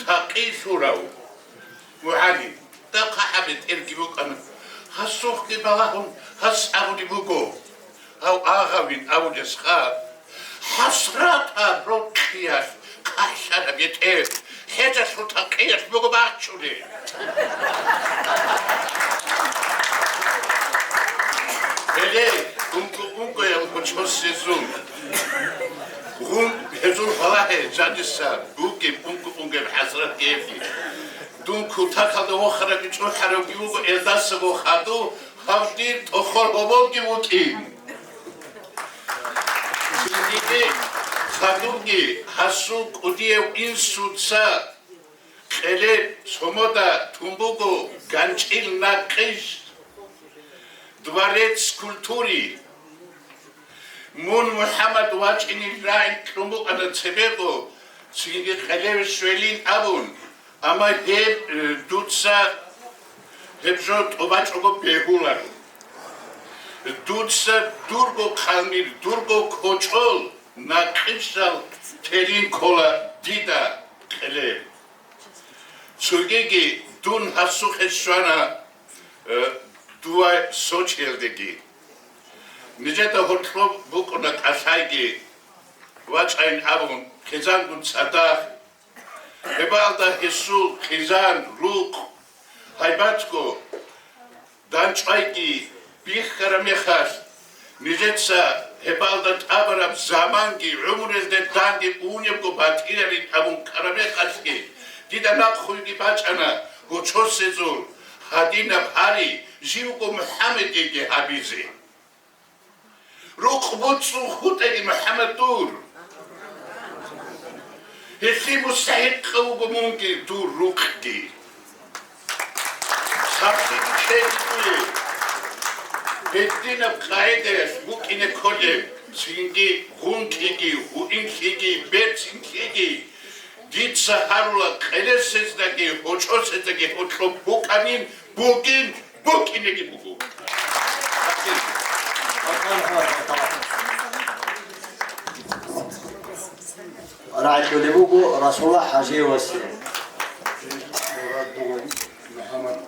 такъи лъурав мугӀалим. Дагъ хъахӀаб бетӀерги букӀана. Гьасухъги балагьун гьас абулеб буго. Гьав агъавин абулесха, хӀасратаб рокьиялъ къахӀлъараб бетӀер, хӀежалъул такъиялъ буго бачулеб. Гьеле, унго-унгоял гьочосезул. Гъун, гьезул балагье, жаниса, бугеб унго-унгояб хӀасрат гьебги. Дун кутакалда вохарабги чӀухӀарабги вуго, элдасаго хадув, гьав дир тохор гьоболги вукӀин. Цинги хадубги гьасул кӀудияв инсуца Кьелеб цомода тун буго ганчӀил накъиш, Дворец культуры. Мун МухӀаммад вачӀинил рагӀи кьун букӀана цебего, цинги Кьелеве щвелин абун, амма гьеб, э, дуца гьеб жо тӀубачӀого бегьуларо. Дуца дурго хъалмир, дурго кочӀол Накъибщал терин ккола дида кьелеб. Цогиги дун гьасухъе щвана, э, дувай Сочиялдеги. Нижеда гьоркьоб букӀуна кӀалъайги вачӀайин абун, хъизангун цадахъ. Гьебалда гьесул хъизан, рукъ, гьайбатго данчӀвайги бихьараб мехалъ, нижеца гьебалда тӀабараб заманги гӀумруялде данде унебго батӀирабин абун ккараб мехалъги, дида нахъ хуйги бачӀана гьочосезул гьадинаб гьари, живго МухӀаммадиеги гьабизе. Рукъ буцӀцӀун хутӀеги, МухӀаммад, дур. Гьелъие мустахӀикъав вуго мунги дур рукъги. Сахлъи ккеги дуе. Гьединаб къагӀидаялъ букӀине кколеб, цинги гъункиги, гьуинлъиги, берцинлъиги. Дица гьарула, къелесездаги гьочӀосездаги гьоркьоб букӀанин, бугин, букӀинеги буго. РагӀи кьолеб буго Расулла ХӀажиевасе. Мурад буго, МухӀаммад,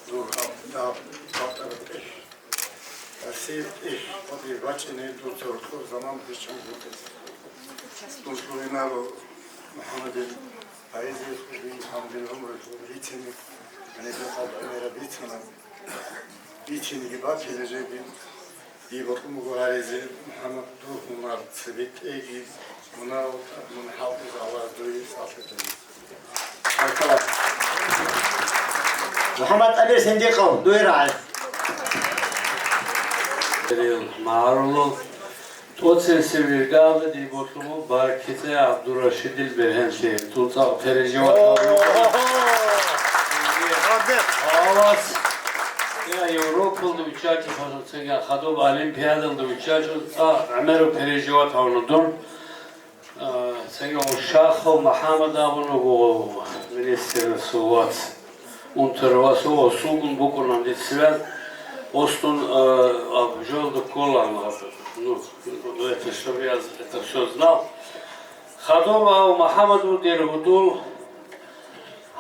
дур гьаб, гьаб, гьаб, гьаб. Асир, эх, къоди бачӀине дуца рокъор заман бичӀчӀун букӀин. Дун лъугьинаро МухӀаммадил поэзиялъулги, МухӀаммадил гӀумрулъулги бицине, гьаниб хӀалбанира бицана, бицинеги бачӀине жеги. Дие бокьун буго гьаризе, МухӀаммад, дур гьунар цебетӀеги, мунагьал, мун хӀалтӀизе Аллагьас дуе сахлъи кьеги. МухӀаммад ТӀалиб Сендикъов, дуе рагӀи. МагӀарулал тӀоцересел виргалда дие бокьун буго Баркица ГӀабдурашидил бергьенлъи, цӀунцӀакъ переживать гьабун. Гьавас, я Европалда виччачӀо, цинги хадуб Олимпиадалда виччачӀо, цӀакъ гӀемераб переживать гьавуна дун. А, цинги Шахов МухӀаммад абун вуго, министрасул вац, унтер вас, осулгун букӀуна дица связь, осун, а, а, жолда ккола, ну, это, чтобы я это всё знал. Хадуб гьав МухӀаммад вуго дир гьудул,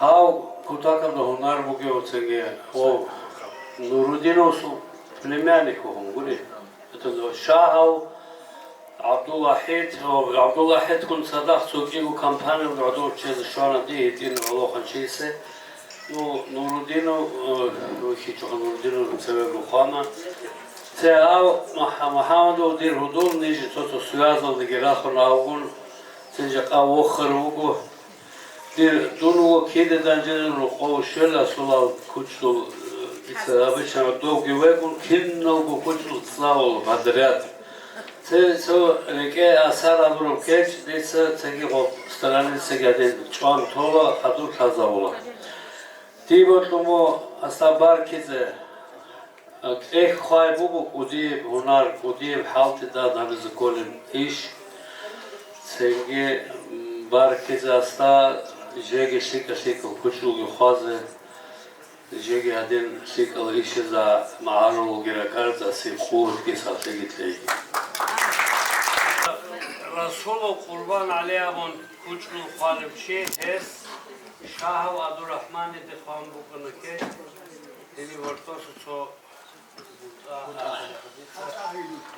гьав кутакалда гьунар бугев цинги, о, Нурудиновсул племянник вугун гури. Это Шахов ГӀабдулвахӀид, о, ГӀабдулвахӀидгун цадахъ цо кӀиго компаниялда гӀодов чезе щвана, дие гьитӀин гӀолохъанчиясе. Ну, Нурудинов, э, вихьичӀо, Нурудинов цевего хвана. Цо гьав МухӀа-, МухӀаммадов дир гьудул, ниж цо-цо связалдаги рахун авгун, цин жакъа вохар вуго. Дир дун вуго киде данжедан рукъов щвела, асулал кучӀдул, э, дица обычно довги вегун, киналго кучӀдул цӀалула подряд. Цо, цо рекӀее асар абураб кечӀ дица цоги гъоб страницаги гьадин чӀван тола, хадур лъазавула. Дие бокьун буго асда Баркица, а, тӀехь хвай буго кӀудияб гьунар, кӀудияб хӀалтӀи дад гьабизе кколеб иш. Цинги, м, Баркица асда жеги лъикӀа-лъикӀал кучӀулги хвазе. Жеги гьадин лъикӀал ишазда магӀарулги ракӀарзаси къуватги сахлъиги кьейги. Расулов Къурбан ГӀали абун кучӀдул хвалеб чи, гьес Шагьав ГӀабдурахӀманиде хъван букӀана ккей, гьенив вортоса цо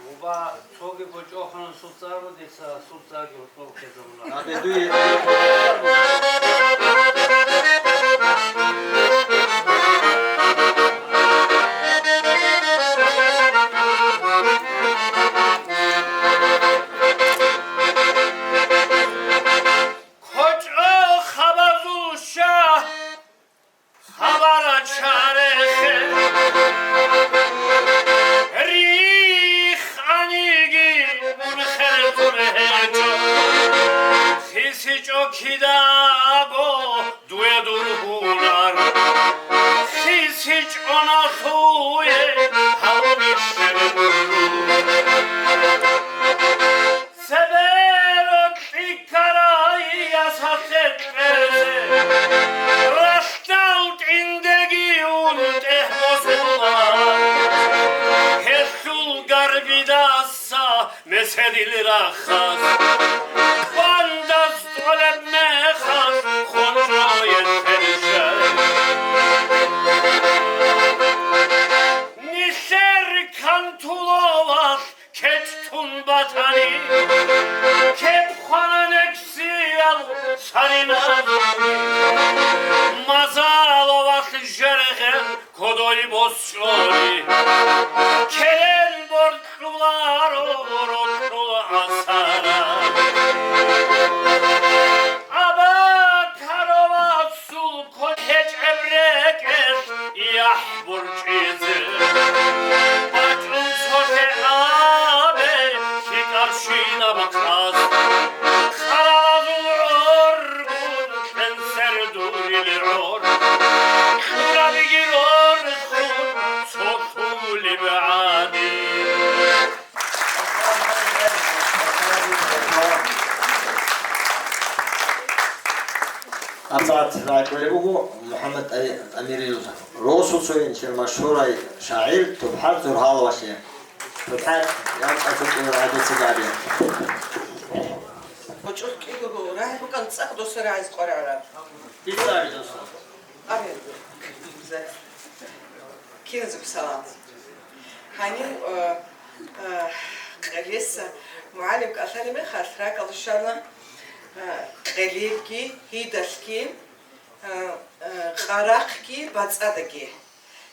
Гъуба цоги бочӀоханасул цӀару дица асул цӀарги гьоркьоб ккезабуна. Абе дуе. КочӀо хабазул ща Хабар чарехе риханиги мун хертун гьечӀо. ХисичӀо кидаго дуе дур гьунар, хисичӀо насуе гьавни шергуру. Цебе рокьи ккарай ясалъе кьезе, ралъдал тӀиндеги ун тӀехь босула. Гьелъул гарбидаса мес Цедил рахас, вандас тӀолеб мехалъ, хъунчӀо ецерищай. Нилъер кантуловалъ кечӀ тун батани, кеп хвана нексиял саринал. Мазаловалъ жергъел кодой босчӀони, керен боркьуларо рокьул асарал. Абакаровасул код гьечӀеб рекӀелъ яхӀ борчӀизе. БачӀун цолъе абе лъикӀабщинаб хъас. Къаралазул гӀоргун кьенсер дурил гӀор. Кьурабиги рорхун цолъулеб гӀади. АбзагӀат рагӀи кьолеб буго МухӀаммад Амирил росуцоян чер машгьурай шагӀир ТурхӀат Зургьаловалъе. ТурхӀат, янчӀ ацукьул рагӀи дуца гьабе. ГъочӀолъ кӀиго рагӀи букӀан цӀакъ досда рагӀизе къваригӀараб. Дица абе, досда. Амин. Киназего салам. Гьанив, э, э, къелеса мугӀалим кӀалъалеб мехалъ ракӀалде щвана, э, къелебги, гьидалъги, э, э, къарахъги, бацӀцӀадаги.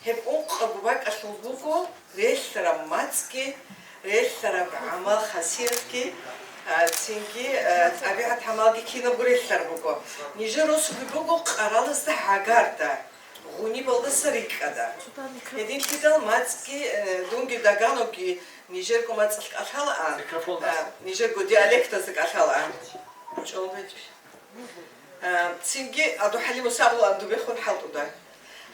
Гьеб ункъабго бакӀалъул буго релълъараб мацӀги, релълъараб гӀамал-хасиятги, а, цинги, а, тӀабигӀат-гӀамалги кинабго релълъараб буго. Нижер росулги буго къаралазда гӀагарда, гъунибалдаса рикӀкӀада. Гьединлъидал мацӀги, э, дунги Даганоги нижерго мацӀалъ кӀалъалаан, а, нижерго диалектазда кӀалъалаан. ЧӀолбечӀ. А, цинги АбдулхӀалим устарулан дубехун хӀалтӀуда.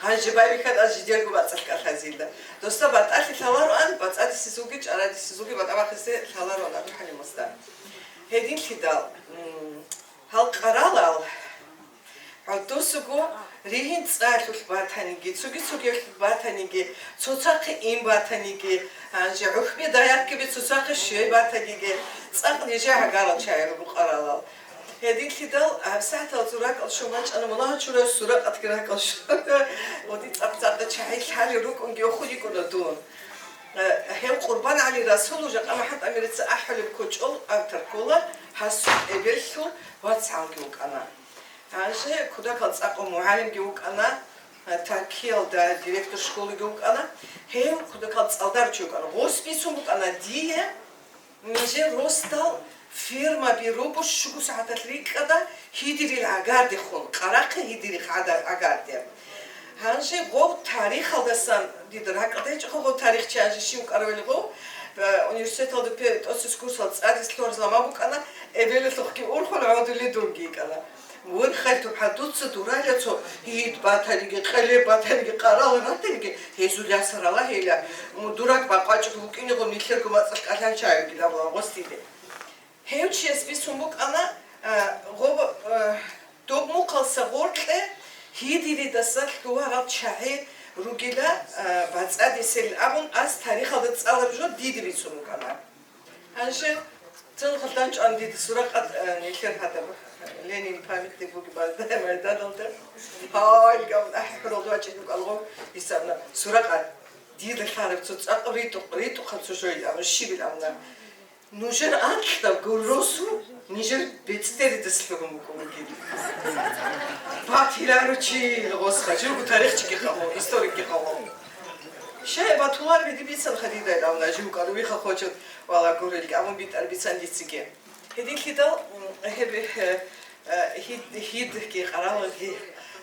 Гьанже байбихьан аз жидерго бацӀцӀалъ кӀалъазилда. Досда батӀалъи лъалароан, бацӀцӀадисезулги чӀарадисезулги батӀа бахъизе лъалароан АбдулхӀалим уста. Гьединлъидал, м, гьал къаралал гӀодосаго ригьин цӀалъулъ батаниги, цоги-цогиялъулъ батаниги, цоцахъе ин батаниги, гьанже гӀухӀби даяккиби цоцахъе щвей батаниги, цӀакъ нижер гӀагарал чагӀи руго къаралал. Гьединлъидал гьабсагӀатал цо ракӀал щун бачӀана, мунагьал чурав суракъатги ракӀал щун. Оди цӀакъ-цӀакъ чагӀи лъалел рукӀунги охун йикӀуна дун. Э, гьев Къурбан ГӀали Расулов жакъа МухӀаммад Амирица ахӀулеб кочӀол автор ккола, гьасул эбеллъул вацгӀалги вукӀана. Гьанже кутакал цӀакъ мугӀалимги вукӀана, э, Таркиялда директор школаги вукӀана. Гьев кутакал цӀалдарав чи вукӀана. Гъос бицун букӀана дие, нижер росдал фермаби руго щуго сагӀаталъ рикӀкӀада гьидирил гӀагардехун, къарахъе гьидирихъ гӀада-, гӀагарде. Гьанже гъов тарихалдасан дида ракӀалда гьечӀо, гъов тарихчи гьанже щив вукӀаравали гъов, э, университеталда пе-, тӀоцес курсал цӀадис лъугьарзаман букӀана, эбелалъухъги урхъун гӀодулел дунги йикӀана. Вирхайилъул хӀадуца дурайила цо гьид батаниги, къелеб батаниги, къарал ратаниги, гьезул ясарала гьейила, м, дурак бакъвачӀго букӀинегъун нилъерго мацӀалъ кӀалъан чай вугилан гъос диде. Гьев чияс бицун букӀана, а, гъоб-, а, доб мухъалса гъоркье гьидиридаса лъугьарал чагӀи ругила, а, бацӀцӀадисел абун, ас тарихалда цӀалараб жо диде бицун букӀана. Гьанже цинги хъалдан чӀван дида суракъат, э, нилъер гьадаб, э, Ленин памятник бугеб баздай майданалда. Гьайгам, ахӀи, хӀуралда вачӀине вукӀалгъун, исана суракъат. Дида лъараб цо цӀакъ ритӀухъ-, ритӀухъаб цо жойил абун, щибил абуна. Нужер анкьабго росу нижер бецӀтеридас лъугьун букӀун бугин. Батиларучи гъосха, жургу тарихчиги къавал, историкги къавал. Щай батулар биди бицан хадидайдавна, жив кӀалуиха хочет вала гурел, абун битӀар бицан дицаги. Гьединлъидал, м, гьеб, э, э, гьид-, гьидги, къаралаги,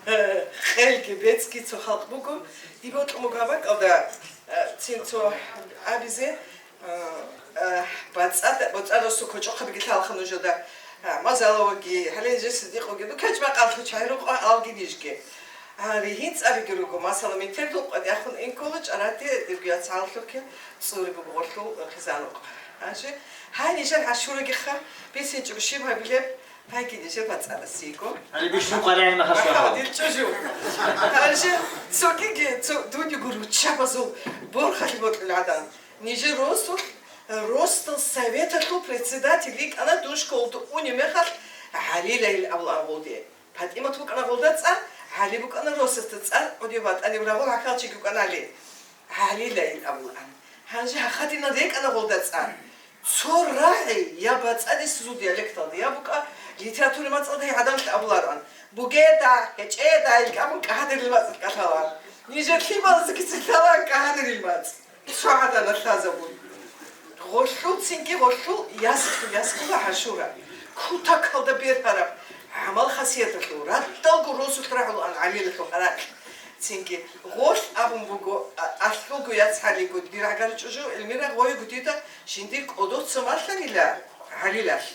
э, къелги, бецӀги цо халкъ буго. Диб бокьун буго гьаб бакӀалда, э, цин цо абизе, э, э, бацӀцӀад-, бацӀцӀадасул кочӀохъабиги лъалаха нужеда, э, Мазаловги, гьале нижер Сиддикъовги, ну, кечӀ-макъалъул чагӀи рукъо алги нижги. А, ригьин цӀабиги руго, масала, метер дун къватӀахун ин ккола, чӀараде дирги яцгӀаллъухъе цӀури буго гъорлъул хъизан рукъ. Гьанже, гьай, нижер гӀашурагиха, бисинчӀого щиб гьабилеб, гьайги нижер бацӀцӀадасего. Гьаниб бищун къваригӀун хасго. Аха, дир чӀужу. Гьанже, цогиги, цо-, дуниго руччабазул борхалъи бокьул гӀадан. Нижер росулъ Росдал советалъул председатель йикӀана душколалда унеб мехалъ ГӀалилайил абулаан гъолде. ПатӀимат вукӀана гъолда цӀар, ГӀали букӀана росасда цӀар, гъодив ватӀаниб рагъул гӀахьалчиги вукӀана гьале. ГӀалилайил абулаан. Гьанже гьахадинал рекӀана гъолда цӀар. Цо рагӀи я бацӀцӀадисезул диалекталда, я букӀа литературный мацӀалда гьадамлъи абулароан. Бугеда, гьечӀеда, илкӀамун кагьадерил мацӀ кӀалъала. Нижер лъималазги цилъала кагьадерил мацӀ. Цо гӀадана лъазабун. Гъолъул цинги гъолъул ясалъул ясгула ГӀашура. Кутакалда бергьараб гӀамал-хасияталъул, радалго росулъ рагӀулаан ГӀалилалъул гьаракь. Цинги гъолъ абун буго, а-, алъулго яц гьалиго, дир гӀагар чӀужу Эльмира гъойго дида жиндир кӀодоца малъанила ГӀалилалъ.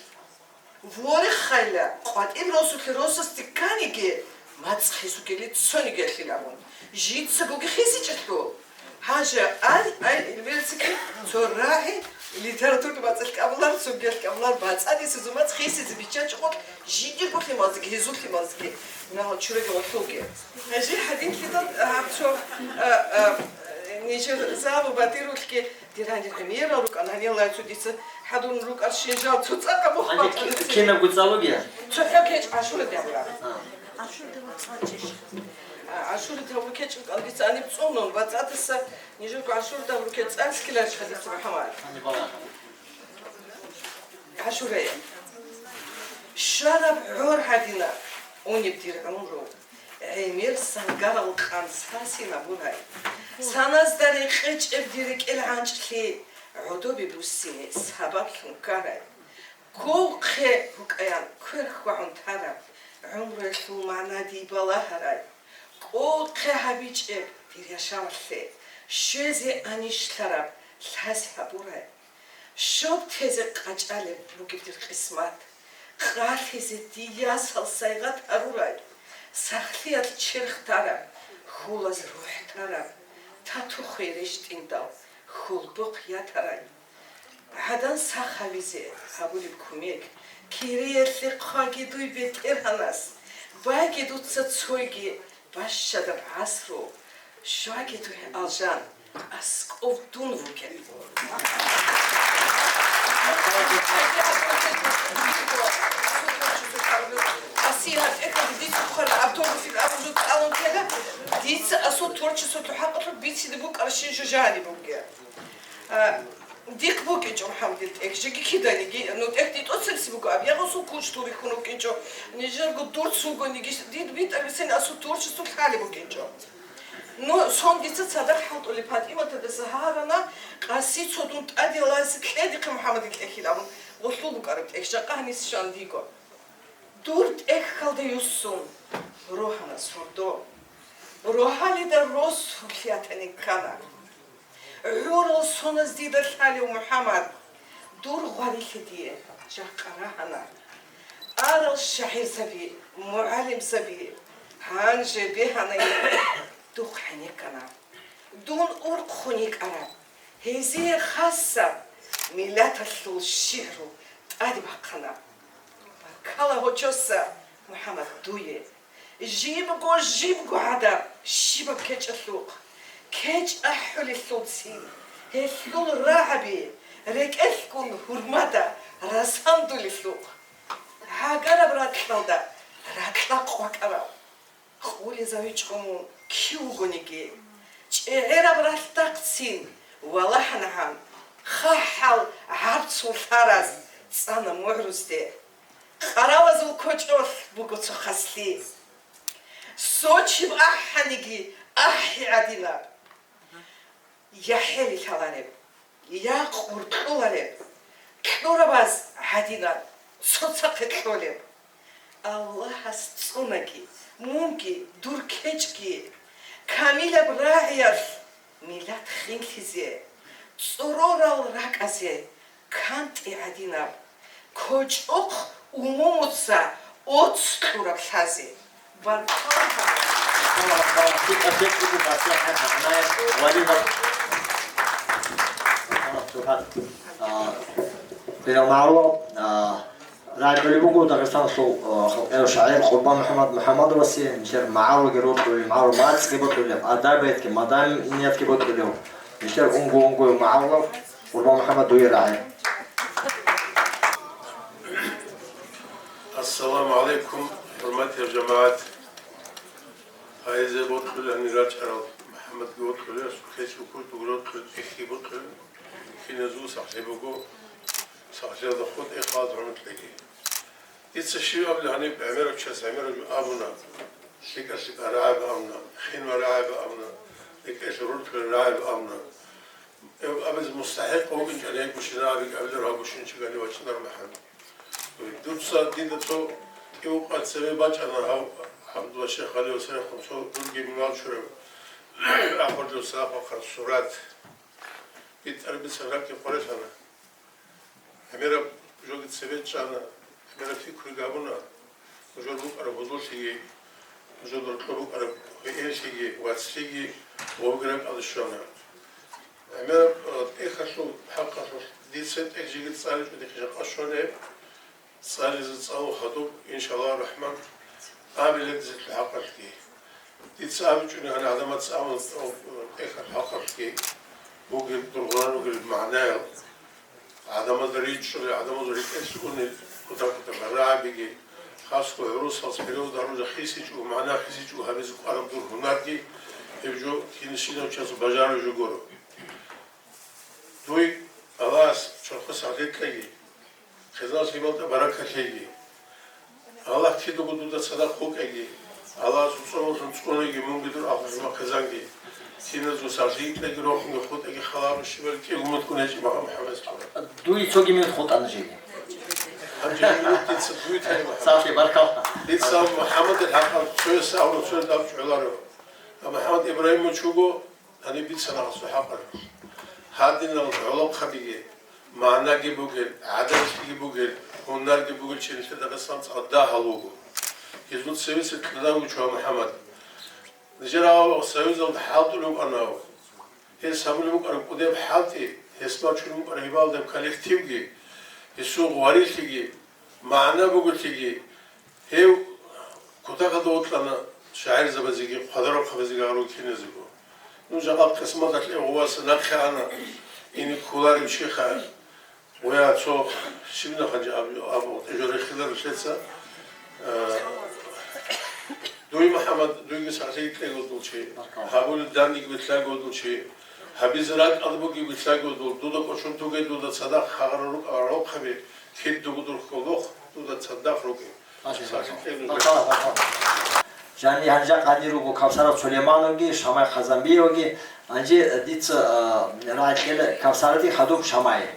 Ворехъайла, къватӀир росулъе росасде кканиги, мацӀ хисукели цониги алъил абун. Жицагоги хисичӀелъул. Гьанже ай, ай, Эльмира цинги цо рагӀи литературный мацӀалъ кӀабулар, цогиялъ кӀабулар, бацӀцӀадисезул мацӀ хисизе биччачӀого, жидерго лъималазги, гьезул лъималазги, нагьал чураги гъолъулги. Гьанже гьадинлъидал, а, цо, а, а, нижер залу батирулъги, дир гьанир гӀемерал рукӀан, гьанир лайцо дица хӀадурун рукӀарщин жал цо цӀакъ абухъ Гьанже батӀа ки-, дица. Кинабго цӀалугея? ЦохӀо кечӀ ГӀашура дагьураб. А. А, ГӀашура дагьур кечӀ рукӀан дица гьаниб цӀунун, бацӀцӀадаса нижерго ГӀашура дагьур кечӀ цӀалъккиларищха дица, МухӀаммад? ГӀашурая. Щвараб гӀор гьадинаб унеб дир гӀумру. ГӀемер сангарал къан сасинабурай. Саназда рекъечӀеб дир рекӀел гӀанчӀлъи гӀодобе буссине сабаблъун ккарай. Ккол хъе букӀаян квер хьвагӀун тараб, гӀумруялъул магӀна дие балагьарай. Ккол хъе гьабичӀеб дир яшавалъе щвезе анищлъараб лъазе гьабурай. Щоб тезе къачӀалеб бугеб дир къисмат, къалъизе дие ясал сайгъат гьарурай, сахлъиялъ черх тараб, хьулаз рухӀ тараб, татухъе рещтӀиндал хьулбухъ ятарай. ГӀадан сах гьавизе гьабулеб кумек, кириялъе хъваги дуй БетӀергьанас, байги дуца цойги бащадаб гӀасру, щваги дуй, Алжан, аскӀов дун вугеб. Асият, это дица хъван автографил абуржу цӀалун ккела, дица асул творчестволъул хӀакъалъулъ бицине букӀарщин жужани бугеб. А, дихъ букӀинчӀо, МухӀаммад, дир тӀехь, жеги киданиги, ну, тӀехь дитӀоцебси буго, аб ягъусул кучдур рихьун вукӀинчӀо, нижерго дурц вугониги, дид битӀараб бицин асул творчестволъ лъалеб букӀинчӀо. Ну, сон дица цадахъ хӀалтӀулеб ПатӀиматадаса гьарана, къаси цо дун тӀаде лазе кьедихъе, МухӀаммадил тӀехьил абун, гъолъул букӀараб тӀехь, жакъа гьаниса щван диго. Дур тӀехьалда юссун рогьана сордо. Рогьалида рос гьурлъи ятани ккана. ГӀурал соназ дида лъалев МухӀаммад, дур гъварилъи дие жакъа рагьана. Арал шагьирзаби, мугӀалимзаби, гьанже бегьанайилан духъ гӀенеккана. Дун урхъун йикӀараб, гьезие хасаб миллаталъул шигӀру тӀаде бахъана. Баркала гьочоса, МухӀаммад, дуе! Жибго-жибго гӀадаб щибаб кечӀалъухъ, кечӀ ахӀулелъулцин гьелъул рагӀаби рекӀелъгун гьурмада расандулелъухъ. ГӀагараб ракьалда ракьа къвакӀарав, къулезавичӀо мун кив вугониги, чӀегӀераб ралъдахъцин валагьанагӀан, хъахӀал гӀарцул лъараз цӀана мугӀрузде. Къаралазул кочӀолъ буго цо хаслъи. Сочиб ахӀаниги ахӀи гӀадинаб. Я хӀели лъалареб, я къуркьулареб, кьурабаз гӀадинаб цоцахъе кьолеб. Аллагьас цӀунаги, мунги, дур кечӀги, камилаб рагӀиялъ миллат хинлъизе, цӀорорал ракӀазе кантӀи гӀадинаб, кочӀохъ умумуца оц кьураб лъазе. Баркала. Дирал магӀарулал, а, рагӀи кьолеб буго Дагъистаналъул, а, халкъияв шагӀир Къурбан МухӀаммад МухӀаммадовасе, нилъер магӀарулги рокьулев, магӀарул мацӀги бокьулев, адабиятги, маданиятги бокьулев, нилъер унго-унгояв магӀарулав. Къурбан МухӀаммад, дуе рагӀи. Ассаламу гӀалайкум, хӀурматиял жамагӀат! Гьайзе бокьулани рачӀарал МухӀаммадги бокьулев, сухъе чукур дугрокьул эхги бокьулев, киназул сахлъи буго, сахлъиялда хутӀе хал гӀумру кьеги. Дица щиб абули гьаниб гӀемерав чияс гӀемерав жо абуна, лъикӀа-лъикӀа рагӀаби абуна, хинвай рагӀаби абуна, рекӀелъ руркьулел рагӀаби абуна. Гьев абизе мустахӀикъ вукӀинчӀани гьеб гущинаб абиги абилар гьав гущинчи гани вачӀинар махӀан. Дуца дида цо кӀивукъа цеве бачӀана гьав ГӀабдулла Шейх Гьали ва церехун цо дурги мунал чурав ахӀулев сахахъан сурат. БитӀараб бицан ракӀги къварилъана. ГӀемераб жоги цебе чӀана, гӀемераб пикруги гьабуна, нужер букӀараб гьудуллъиги, нужер рокьор букӀараб гьуинлъиги, вацлъиги, гъобги ракӀалде щвана. ГӀемераб, э, тӀехьалъул хӀакъалъулъ дица тӀех жеги цӀаличӀо дихъе жакъа щвана гьеб, цӀализе цӀалу хадуб, иншаллагь рахӀман, абилеб дица хӀакъалъги. Дица абичӀони гьаниб гӀадамаца абун, тӀехьалъул хӀакъалъги бугеб, дургъунан ругел магӀнаял. ГӀадамазда ричӀчӀулел, гӀадамазул рекӀелъ унел, кутакалда рагӀабиги, хасго гӀурусалъ периодалда гьаружа хисичӀого, магӀна хисичӀого гьабизе кӀвараб дур гьунарги, гьеб жо кинишинав чиясул бажараб жо гуро. Дуе Аллагьас чорхол сахлъи кьеги, хъизан-лъималда баракат лъеги. Аллагь кидаго дуда цадахъ вукӀеги, Аллагьасул цӀолъун цӀуниги мунги дур ахъ-жумахъ хъизанги, киназул сахлъи кьеги, рохунги хутӀеги, халаб щибали кӀиго минут гьечӀеб, Мухьаммад. Дуе цоги минут хутӀана жеги. Гьанже минут дица дуе тайбахъа. Сахлъи, баркалла. Дица Мухьаммадил хӀакъалъ цояс абуна, цояс абчӀ гӀоларо. Амма МухӀаммад Ибрагьимович вуго, гьаниб бицана гьасул хӀакъалъулъ. Гьадинал гӀолохъабиги, магӀнаги бугел, гӀадамлъиги бугел, гьунарги бугел чи нилъеда Дагъистан цӀакъ дагьал вуго. Гьезул цевеса кьадан вуго МухӀаммад. Нижер авал союзалда хӀалтӀулев вукӀана. Гьес гьабулеб букӀараб кӀудияб хӀалтӀи, гьес бачун букӀараб гьеб балдаб коллективги, гьесул гъварилъиги, магӀна бугелъиги, гьев кутакалда вокьана шагӀирзабазеги, хъвадараб хъабазеги гьарул киназего. Ну, жакъа къисматалъ гьев гъуваса нахъе ана, ине кколарев щихъа. Вая, цо щибна хъанчи аб-, аб-, тӀежо рехиларо лъеца. Э, дуй, МухӀаммад, дуйги сахлъи кьегол дулчи. Гьабулел данниги бетлаго дулчи. Гьабизе ракӀалда буги бетлаго дул. Дуда кӀочон туге, дуда цадахъ гьагъарал рукӀа-, рохъаби, кид дугу дурхъго лохъ, дуда цадахъ рукӀи. Сахлъи кьегол. Жанни гьанжа къадир руго Кавсаров Сулеймановги, Шамай Хъазанбиевги, гьанже дица, а, рагӀи кьела Кавсараде хадуб Шамае.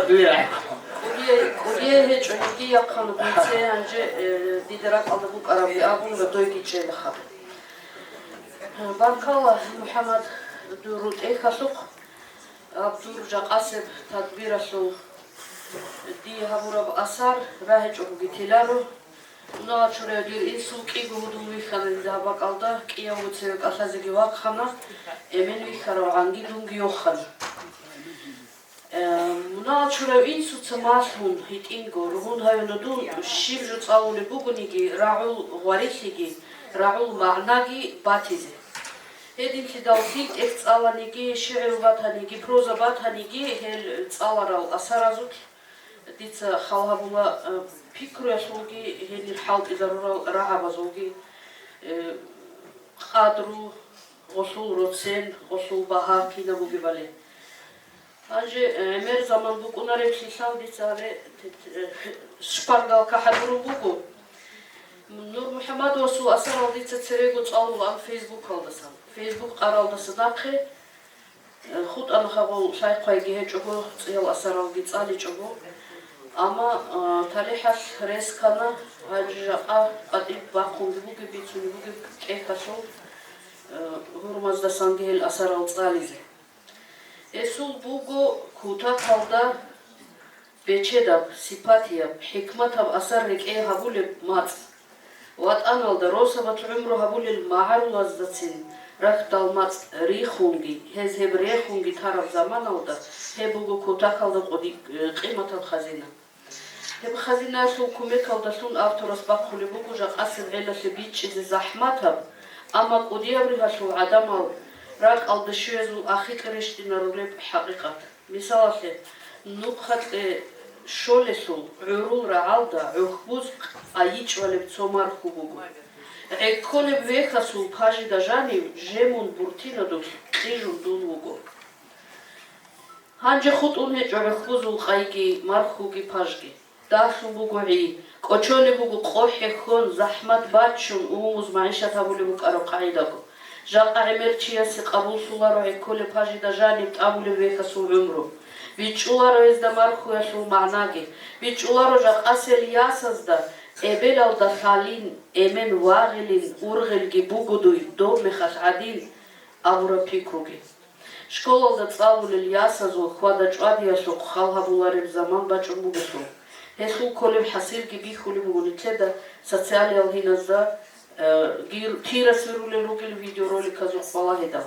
Дуе рагӀи. КӀудияй, кӀудияй гьечӀо, гьедги яхъана дуце, гьанже, э, дида ракӀалда букӀарабли абун, радойги чӀела хаб. Баркалла, МухӀаммад, дур рутӀехьалъухъ, гьаб дур жакъасеб тадбиралъул дие гьабураб асар рагьичӀого теларо. Мунагьал чураяв дир инсул кӀиго гьудул вихьана дида гьаб бакӀалда, кӀиявго цеве кӀалъазеги вахъана, эмен вихьаравгӀанги дунги йохана. Э, мунагьал чурав инсуца малъун гьитӀинго ругьун гьавина дун, щиб жо цӀалулеб бугониги, рагӀул гъварилъиги, рагӀул магӀнаги батизе. Гьединлъидал лъил тӀехь цӀаланиги, шигӀру батаниги, проза батаниги, гьел цӀаларал асаразулъ дица хал гьабула, э, пикруялъулги, гьенир хӀалтӀизарурал рагӀабазулги, э, къадру, гъолъул роцен, гъолъул багьа кинаб бугебали. Гьанже, э, гӀемер заман букӀунареблъилъал дица гьабе, те-, те-, э, шпаргалка хӀадурун буго. Нур МухӀаммадовасул асарал дица цевего цӀалулаан Фейсбукалдасан. Фейсбук къаралдаса нахъе, э, хутӀана хагъул лъай-хъвайги гьечӀого, цӀиял асаралги цӀаличӀого. Амма, э, талихӀалъ рес ккана, гьанже жакъа къватӀиб бахъунги бугеб, бицунеб бугеб тӀехьалъул, э, гьурмаздасанги гьел асарал цӀализе. Гьесул буго кутакалда бечедаб, сипатияб, хӀикматаб асар рекӀее гьабулеб мацӀ. ВатӀаналда росабалъ гӀумру гьабулел магӀарулаздацин рахьдал мацӀ рихунги, гьез гьеб рехунги тараб заманалда гьеб буго кутакалда къуди-, къиматаб хазина. Гьеб хазинаялъул кумекалдалъун авторас бахъулеб буго жакъасеб гӀелалъе бичӀчӀизе захӀматаб, амма кӀудияб ригьалъул гӀадамал ракӀалда щвезул ахикь рещтӀинарулеб хӀакъикъат. Мисалалъе, нухъа кье щолелъул гӀурул рагӀалда гӀухьбуз къайичӀвалеб цо марху буго. ГӀекколеб вехасул пажида жанив жемун буртинадулъ кьижун дун вуго. Гьанже хутӀун гьечӀо гӀухьбузул къайги, мархуги, пажги. Дагьлъун буго гӀи, кӀочолеб буго къо хӀехьон, захӀмат баччун, умумуз магӀишат гьабулеб букӀараб къагӀидаго. Жакъа гӀемер чиясе къабуллъуларо гӀекколеб пажида жаниб тӀамулеб вехасул гӀумру. БичӀчӀуларо гьезда мархуялъул магӀнаги, бичӀчӀуларо жакъасел ясазда, эбелалда лъалин, эмен вагъилин ургъелги бугодуй, доб мехалъ гӀадин абураб пикруги. Школалда цӀалулел ясазул хьвада-чӀвадиялъухъ хал гьабулареб заман бачӀун бугелъул, гьелъул кколеб хӀасилги бихьулеб буго нилъеда социалиял гьиназда, э, гир-, кира сверулел ругел видеороликазухъ балагьидал.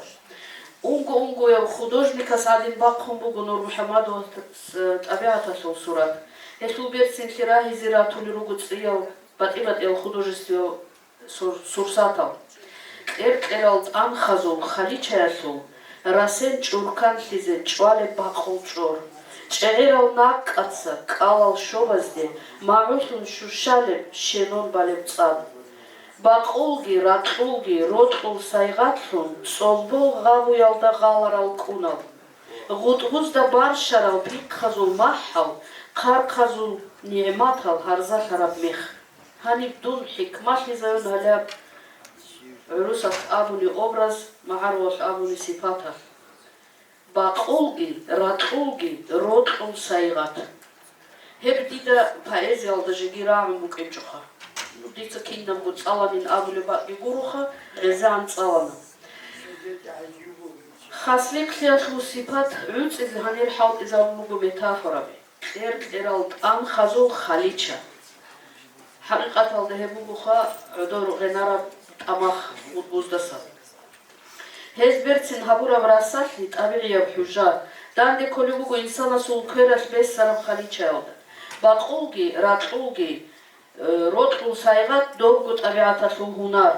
Унго-унгояв художникас гӀадин бахъун буго НурмухӀамадовас, э, тӀабигӀаталъул сурат. Гьелъул берцинлъи рагьизе ратулел руго цӀиял батӀи-батӀиял художествиял сур-, сурсатал. Кьер-кьерал тӀанхазул халичаялъул расен чӀурканлъизе чӀвалеб бакъул чӀор. ЧӀегӀерал накӀкӀаца кӀалал щобазде магӀулъун щущалеб щенон балеб цӀад. Бакъулги, ракьулги рокьул сайгъатлъун цӀолбол гъабуялда гъаларал кӀунал. ГъутӀбузда барщарал пихъазул махӀал, хъархъазул нигӀматал гьарзалъараб мех. Гьаниб дун хӀикмалъизавун гьалаб, гӀурусалъ абуни образ, магӀарулалъ абуни сипаталъ. Бакъулги, ракьулги рокьул сайгъат. Гьеб дида поэзиялда жеги рагӀун букӀинчӀоха. Дица кинабго цӀаланин абулеб бакӀги гуроха, гъезегӀан цӀалана. Хаслихълъиялъул сипат гӀуцӀизе гьанир хӀалтӀизабун буго метафораби. Кьер-кьерал тӀанхазул халича. ХӀакъикъаталда гьеб бугоха гӀодор гъенараб тӀамах гъутӀбуздаса. Гьез берцин гьабураб расалъи тӀабигӀияб хӀужа, данде кколеб буго инсанасул квералъ бесараб халичаялда. Бакъулги, ракьулги, э, рокьул сайгъат добго тӀабигӀаталъул гьунар,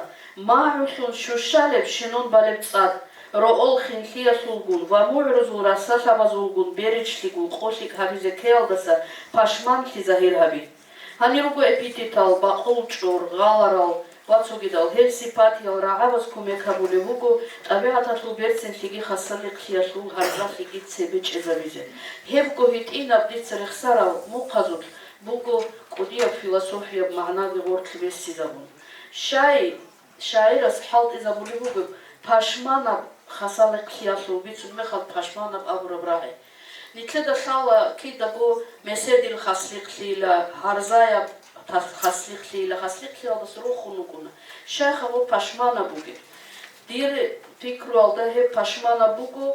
магӀулъун щущалеб щенон балеб цӀад, роъол хинлъиялъулгун ва мугӀрузул расалъабазулгун беричлъи гукъулъи гьабизе ккеялдаса пашманлъи загьир гьаби. Гьанир руго эпитетал, бакъул чӀор, гъаларал ва цогидал. Гьел сипатиял рагӀабаз кумек гьабулеб буго тӀабигӀаталъул берцинлъиги хасалихълъиялъул гьарзалъиги цебе чӀезабизе. Гьебго гьитӀинаб дица рехсарал мухъазулъ буго кӀудияб философияб магӀнаги гъорлъ бессизабун. Щай, шагӀирас хӀалтӀизабулеб бугеб пашманаб хасалихълъиялъул бицун мехалъ пашманаб абураб рагӀи. Нилъеда лъала кидаго меседил хаслихълъийила, гьарзаяб тас-, хаслихълъийила, хаслихълъиялдаса рохун рукӀуна. Щайха гъо пашманаб бугеб? Дир пикруялда гьеб пашманаб буго,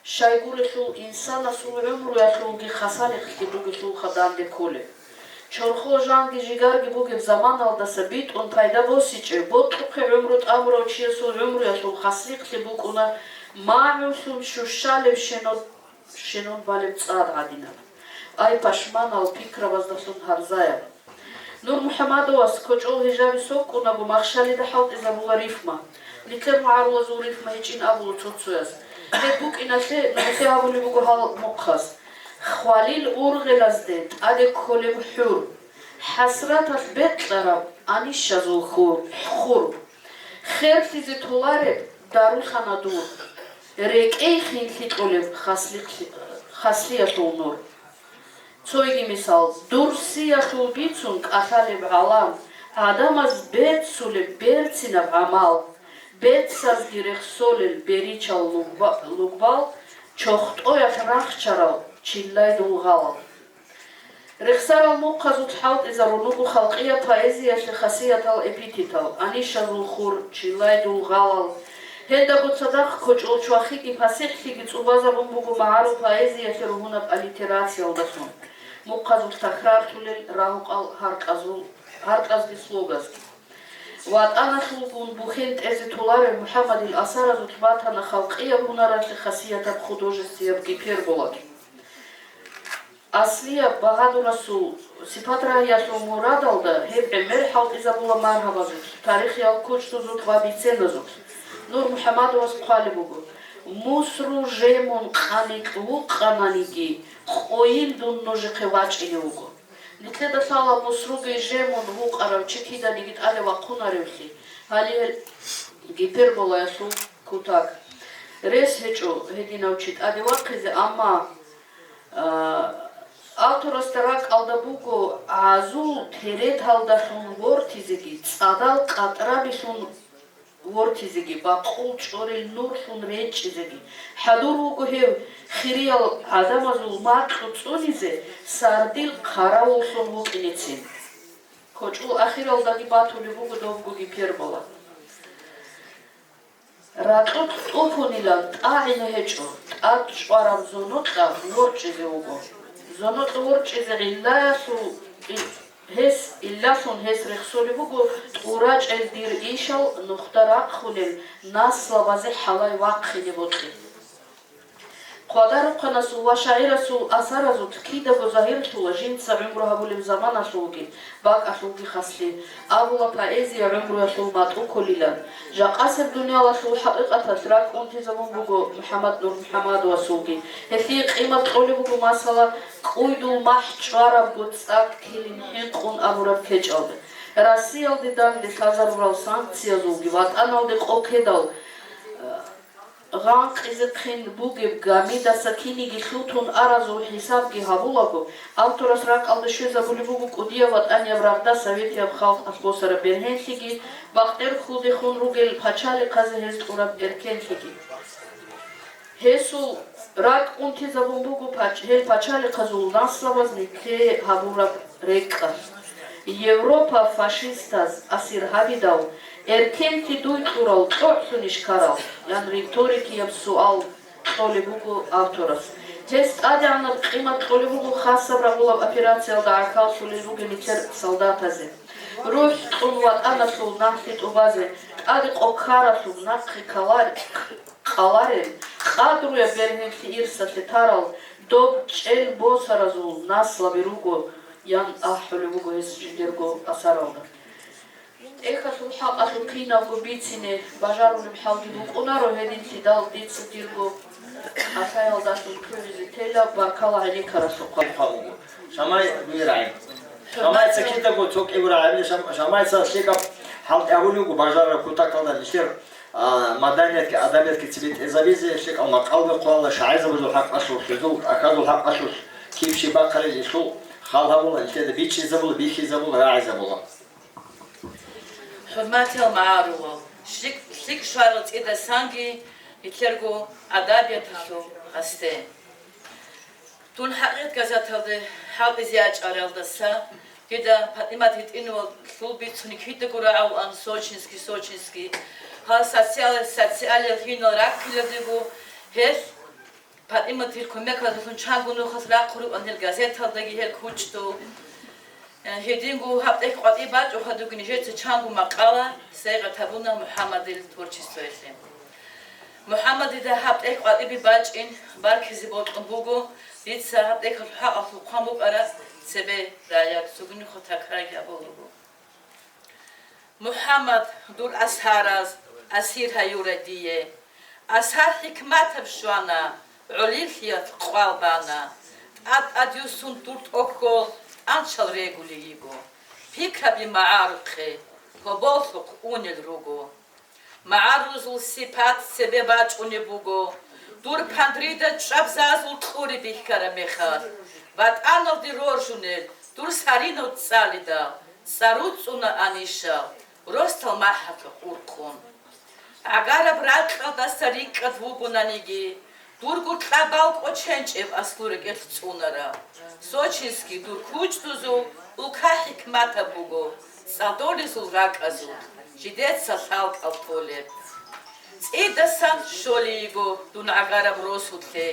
щайгурелъул инсанасул гӀумруялъулги хасалихълъи бугелъулха данде кколеб. Чорхол жанги жигарги бугеб заманалдаса битӀун пайда босичӀеб, бокьухъе гӀумру тӀамурав чиясул гӀумруялъул хаслихълъи букӀуна магӀулъун щущалеб щенод-, щенон балеб цӀад гӀадинаб. Ай, пашманал пикрабаздалъун гьарзаяб! Нур МухӀамадовас кочӀол гьижаби сокӀунаго махщалида хӀалтӀизабула рифма. Нилъер магӀарулазул рифма гьечӀин абула цо-цояз. Гьеб букӀиналъе нухалъе гьабулеб буго гьал мухъаз. Хвалил ургъелазде тӀаде кколеб хӀур. ХӀасраталъ бекьараб анищазул хур, хур. Херлъизе толареб дарулъана дур. РекӀей хинлъи кьолеб хаслихълъи-, хаслиялъул нур. Цойги мисал, дур сиялъул бицун кӀалъалеб гӀалам, гӀадамаз беццулеб берцинаб гӀамал, бецазги рехсолел беричал лугба-, лугбал, чохтӀоялъ рахчарал чиллай дулгъалал. Рехсарал мухъазулъ хӀалтӀизарун руго халкъияб поэзиялъе хасиятал эпитетал, анищазул хур, чиллай дулгъалал. Гьелдаго цадахъ кочӀол чвахиги пасихӀлъиги цӀубазабун буго магӀарул поэзиялъе ругьунаб аллитерациялдалъун, мухъазулъ такрарлъулел рагьукъал гьаркьазул-, гьаркьазги слогазги. ВатӀаналъулгун бухьен тӀезе толарев МухӀаммадил асаразулъ батана халкъияб гьунаралъе хасиятаб художествияб гипербола. Аслияб багьадурасул сипат-рагьиялъул мурадалда гьеб гӀемер хӀалтӀизабула маргьабазулъ, тарихиял кучӀдузулъ ва биценазулъ. Нур МухӀамадовас хъвалеб буго: Мусру жемун къаникь вукъананиги, къойил дун нужехъе вачӀине вуго. Нилъеда лъала мусруги жемун вукъарав чи киданиги тӀаде вахъунаревлъи, гьале гиперболаялъул кутак. Рес гьечӀо гьединав чи тӀаде вахъизе, амма, а, авторасда ракӀалда буго гӀазул тереталдалъун вортизеги, цӀадал къатӀрабилъун вортизеги, бакъул чӀорил нурлъун речӀчӀизеги. ХӀадур вуго гьев хириял гӀадамазул макьу цӀунизе сардил хъаравуллъун вукӀинецин. КочӀул ахиралдаги батулеб буго добго гипербола. Ракьулъ тӀупунилан тӀагӀине гьечӀо, тӀад чӀвараб зонокьа ворчӀизе вуго. Зонокьа ворчӀизе гӀиллаялъул, гьес, гӀиллалъун гьес рехсолеб буго тӀурачӀел дир ишал нухда рахъунел наслабазе хӀалай вахъине бокьи. Хъвадарухъанасул ва шагӀирасул асаразулъ кидаго загьирлъула жинца гӀумру гьабулеб заманалъулги бакӀалъулги хаслъи. Абула, поэзия гӀумруялъул матӀу кколилан. Жакъасеб дуниялалъул хӀакъикъаталъ ракӀ унтизабун буго МухӀаммад НурмухӀаммадовасулги. Гьелъие къимат кьолеб буго, масала, кӀуйдул махӀ чӀварабго цӀакъ килин хӀинкъун абураб кечӀалда. Россиялде данде лъазарурал санкциязулги ВатӀаналде къо ккедал, гъанкъизехъин бугеб гамидаса киниги лъутун аразул хӀисабги гьабулаго, авторас ракӀалда щвезабулеб буго кӀудияб ватӀанияб рагъда советияб халкъалъ босараб бергьенлъиги, бакъдер хьулдехун ругел пачалихъазе гьез кьураб эркенлъиги. Гьесул ракӀ унтизабун буго пач-, гьел пачалихъазул наслабаз нилъее гьабураб рекӀкӀалъ. Европа фашистаз асир гьабидал, эркенлъи дуй кьурал кьогӀлъунищ ккарал? Ян риторикияб суал кьолеб буго авторас. Гьес тӀадегӀанаб къимат кьолеб буго хасаб рагъулаб операциялда гӀахьаллъулел ругел нилъер солдатазе. РухӀ кьун ватӀаналъул нахлъи тӀубазе, тӀаде къо ккаралъуб нахъе ккалар-, къаларел, къадруяб бергьенлъи ирсалъе тарал доб чӀел босаразул наслаби руго, ян ахӀулеб буго гьес жиндирго асаралда. ТӀехьалъул хӀакъалъулъ кинабго бицине бажарулеб хӀалги букӀунаро, гьединлъидал дица дирго кӀалъаялдалъун кквезе тела. Баркала гӀенеккаралъухъа. Шамай дуе рагӀи. Шамайца кидаго цо кӀиго рагӀи, Шам-, Шамайца лъикӀаб хӀалтӀи гьабулев вуго бажарараб кутакалда нилъер, а, маданиятги, адабиятги цебетӀезабизе, лъикӀал макъалги хъвала, шагӀирзабазул хӀакъалъулъ, гьезул тӀахьазул хӀакъалъулъ киб щиб бахъарил гьелъул хал гьабула, нилъеда бичӀчӀизабула, бихьизабула, рагӀизабула. ХӀурматиял магӀарулал, лъикӀ-, лъикӀ щварал цӀидасанги нилъерго адабияталъул гъасде. Дун ХӀакъикъат газеталде хӀалтӀизе ячӀаралдаса дида ПатӀимат ГьитӀинова лъул бицуни кидаго рагӀулаан, сочинский, сочинский. Гьал социал-, социалияб гьинал раккиладего гьел ПатӀиматил кумекалдалъун чанго нухалъ рахъурухъан гьел газеталдаги гьел кучӀдул. Э, гьединго гьаб тӀехь къватӀиб бачӀухъадуги нижеца чанго макъала сайгъат гьабуна МухӀаммадил творчествоялъе. МухӀаммадида гьаб тӀехь къватӀибе бачӀин баркизе бокьун буго, дица гьаб тӀехьалъул хӀакъалъулъ хъван букӀараб цебе раят, цогидахъе такрарги гьабулеб буго. МухӀаммад, дур асараз асир гьаюра дие. Асар хӀикматаб щвана, гӀолилъиялъ къвал бана. ТӀад-тӀад юссун дур тӀохьол анцӀал регулей йиго. Пикраби магӀарухъе, гьоболлъухъ унел руго. МагӀарулазул сипат цебе бачӀунеб буго, дур пандрида чӀвабзазул кьури бихьараб мехалъ, ватӀаналде роржунел дур саринав цӀалидал, цӀаруцӀцӀуна анищал, росдал махӀалъухъ урхъун. ГӀагараб ракьалдаса рикӀкӀад вугонаниги, дурго кьабал кӀоченчӀеб аслу рекӀелъ цӀунараб. Сочинский дур кучӀдузул улка хӀикматаб буго, цӀадолезул ракӀазул жидеца лъалкӀал толеб. ЦӀидасан щолей йиго дун гӀагараб росулъе,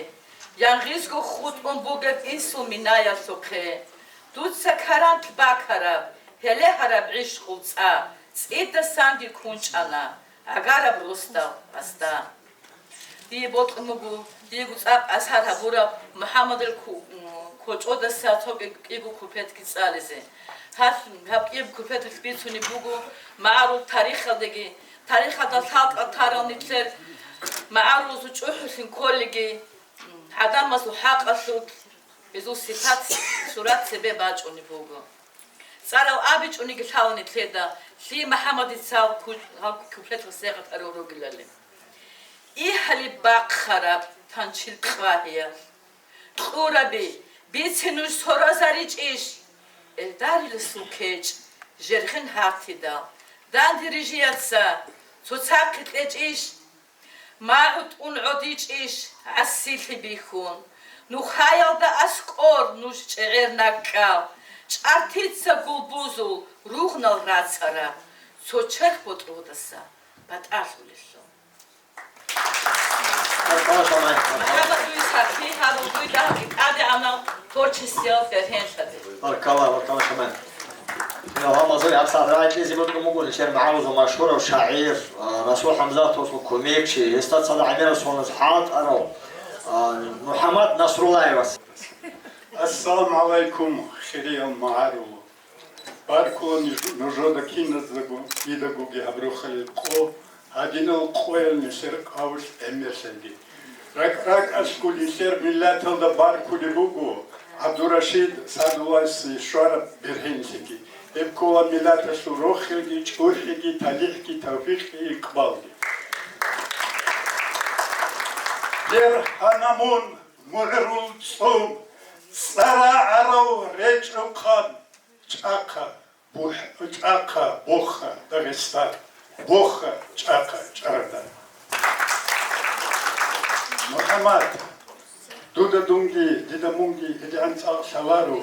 янгъизго хутӀун бугеб инсул минаялъухъе. Дуца карант бакараб, гьеле гьараб гӀишкъул цӀа, цӀидасанги кунчӀана гӀагараб росдал гьасда. Дие бокьун буго, диего цӀакъ асар гьабураб МухӀаммадил ку-, м, кочӀодаса цо кӀи-, кӀиго куплетги цӀализе. Гьалъ-, гьаб кӀиго куплеталъ бицунеб буго магӀарул тарихалдаги, тарихалда лъалкӀал тарал нилъер МагӀарулазул чӀухӀуллъин кколеги, гӀадамазул хӀакъалъулъ гьезул сипат, сурат цебе бачӀунеб буго. ЦӀарал абичӀониги лъала нилъеда, Лъие МухӀаммадица гьал ку-, гьал куплетал сегъат гьарун ругелали. ИхӀалиб бахъараб танчил къвагьиялъ, кьураби, бице нуж соразаричӀищ? Эльдариласул кечӀ, жергъин гьартидал, данде рижияца цоцахъе кьечӀищ? МагӀу тӀун гӀодичӀищ гӀасилъи бихьун? Нухаялда аскӀор нуж чӀегӀер накӀкӀал, чӀартица гулбузул ругънал рацараб цо черх ботӀродаса батӀалъулелъул. МухӀаммад Гьуйсахъи гьаб бугеб тӀадегӀанав творчествиял бергьенлъаде. Баркалла, баркалла, шаман. Гьалмазул гьабсагӀат рагӀитлъизе бокьун буго нилъер магӀарулазул машгьурав шагӀир, а, Расул ХӀамзатовасул кумекчи, гьесда цадахъ гӀемерал соназ хӀалтӀарав, а, МухӀаммад Насруллаевас. Ассаламу гӀалайкум, хириял магӀарул! Баркула ниж-, нужеда киназдаго, дидагоги гьаб рохалил къо, гьадинал къоял нилъер къавулъ гӀемерлъайги. РакӀ-ракӀалъго нилъер миллаталда баркулеб буго ГӀабдурашид Садуллаевасе щвараб бергьенлъиги. Гьеб ккола миллаталъул рохелги, чӀухӀиги, талихӀги, тавфикъги, икъбалги. Бергьана мун, мугӀрул цӀун, цӀарагӀарав речӀухъан. ЧӀахъа, бухӀ-, чӀахъа, боха, Дагъистан, боха, чӀахъа, чӀарада. МухӀаммад, дуда дунги, дида мунги гьедигӀан цӀакъ лъаларо,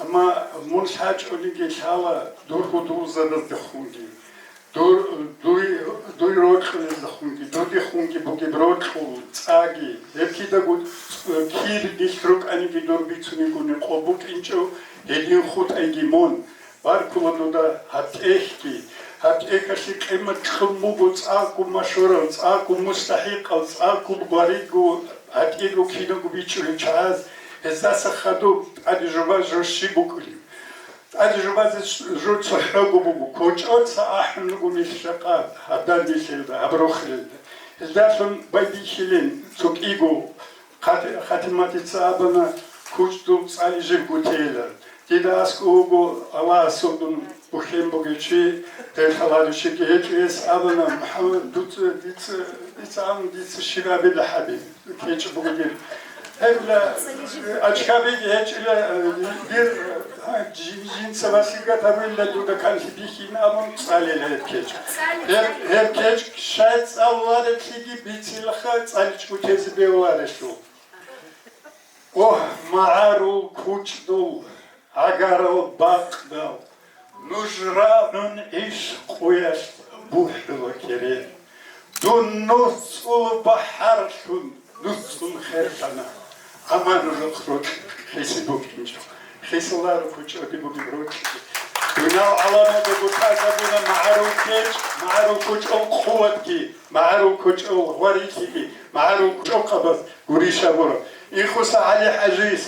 амма мун лъачӀониги лъала дур гьудулзараздехунги, дур, дуй, дуй рокьулездехунги, дудехунги бугеб рокьул цӀаги, гьеб кидаго кир нилъ рукӀаниги дур бицунеб бугони къо букӀинчӀо, гьедин хутӀайги мун. Баркула дуда гьаб тӀехьги. Гьаб тӀехьалъе къимат кьун буго цӀакъго машгьурал, цӀакъго мустахӀикъал, цӀакъго гвариго, гьатӀиго кинабго бичӀчӀулел чагӀаз. Гьездаса хадуб тӀаде жубаз жо щиб букӀулеб? ТӀаде жубазе жо цохӀого буго, кочӀоца ахӀун руго нилъ жакъа гьаб данделъиялда, гьаб рохелалда. Гьелдалъун байбихьилин цо кӀиго. Хати-, Хатиматица абуна, кучӀдул цӀали жибго тейилан. Дида аскӀов вуго Аллагьасул дун бухьен бугев чи, гьел хӀалалищиги гьечӀо. Гьес абуна, МухӀаммад, дуца, дица, дица абун, дица щиб абила гьабе, кечӀ буго дир. Гьебла, ачкабиги гьечӀила, дир, а, жи-, жинца васигат гьабула дуда канлъи бихьин абун цӀалила гьеб кечӀ. Гьеб, гьеб кечӀ щай цӀалулареблъиги бицилаха, цӀаличӀого тезе бегьуларелъул. О, магӀарул кучӀдул, гӀагарал бакъдал, нуж рагӀун иш къуялъ бухӀула керен. Дун нуцӀцӀул бахӀарлъун нуцӀцӀун херлъана, амма нужехъ рокь хиси букӀинчӀо. Хисуларо кучӀоги бугеб рокьги. Дунал гӀаламалдаго тӀасабуна магӀарул кечӀ, магӀарул кучӀул къуватги, магӀарул кучӀул гъварилъиги, магӀарул кучӀухъабаз гурищ абураб. Ихуса ГӀали ХӀажис,